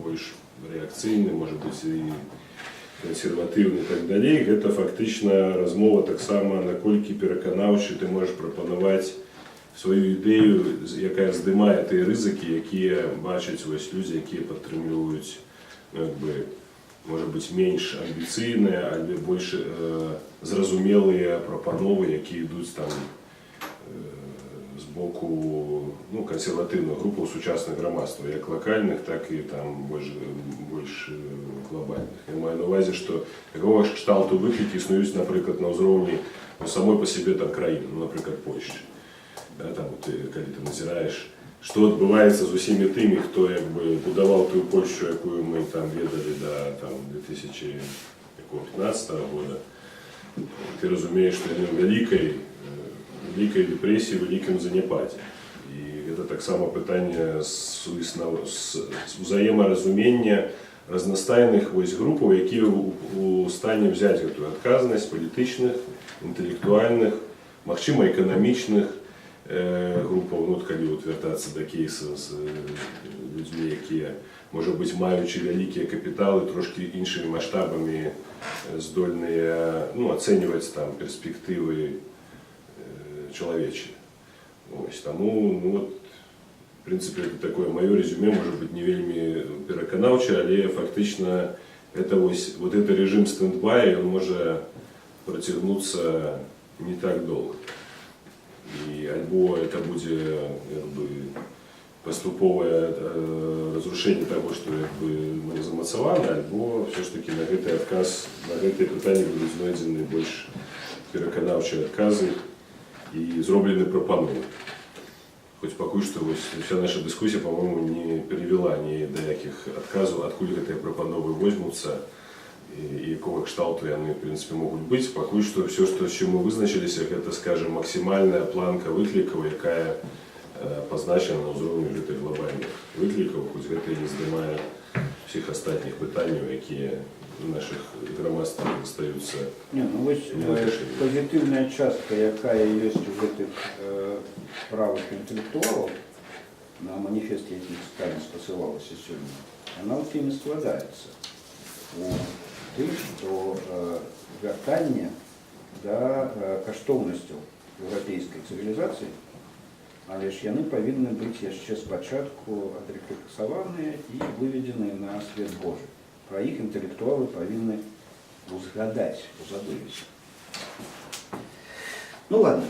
Speaker 3: больш рэакцыйны, можа быць, і кансерватыўны і так далей, гэта фактычна размова таксама, наколькі пераканаўчы ты можаш прапанаваць сваю ідэю, якая здымае тыя рызыкі, якія бачаць вось людзі, якія падтрымліваюць, ну, як бы, можа быць, менш амбіцыйныя, альбо больш зразумелыя прапановы, якія ідуць там з боку, ну, кансерватыўных групаў сучасных грамадстваў, як лакальных, так і там больш глобальных. Я маю на увазе, што такого ж кшталту выклікі існуюць, напрыклад, на ўзроўні, ну, самой па сабе там краіны, ну, напрыклад, Польшчы. Да, там, вот, калі ты назіраеш, што адбываецца з усімі тымі, хто як бы будаваў тую Польшчу, якую мы там ведалі да там, 2015 года, ты разумееш, што яны ў вялікай дэпрэсіі, вялікім заняпадзе. І гэта таксама пытанне з узаемаразумення разнастайных вось групаў, якія у стане взяць гэтую адказнасць палітычных, інтэлектуальных, магчыма, эканамічных групаў, ну, от калі от вяртацца да кейса з людзьмі, якія, можа быць, маючы вялікія капіталы, трошкі іншымі маштабамі здольныя, ну, ацэньваць там перспектывы чалавечыя. Ось, таму, ну, вот, в принципе, это такое маё резюме, может быть, не вельмі пераканаўчае, але фактычна это вось, вот это режим стендбая, он можа працягнуцца не так долго. І альбо это будзе як бы паступовае разрушэнне таго, што як бы мы замацаваны, альбо ўсё ж такі на гэты адказ, на гэтыя пытанні будуць знойдзены больш пераканаўчыя адказы і зроблены прапановы. Хоць пакуль што вось вся наша дыскусія, по-моему, не перавяла ні да якіх адказаў, адкуль гэтыя прапановы возьмуцца і якога кшталту яны, в принципе, могуць быць. Пакуль што ўсё, што з чым мы вызначыліся, гэта, скажем, максімальная планка выклікаў, якая пазначана на ўзроўні гэтых глобальных выклікаў, хоць гэта і не здымае усіх астатніх пытанняў, якія в нашых грамадствах застаюцца.
Speaker 5: Не, ну вось
Speaker 3: Не вырашылі.
Speaker 5: пазітыўная частка, якая ёсць у гэтых правых інтэлектуалаў, на маніфест, які Сталін спасылалася сёння, она ў тым і складаецца. У тым, што вяртанне да каштоўнасцяў еўрапейскай цывілізацыі, але ж яны павінны быць яшчэ спачатку адрэфлексаваныя і выведзеныя на свет Божы. Пра іх інтэлектуалы павінны узгадаць, узабыліся. Ну ладно.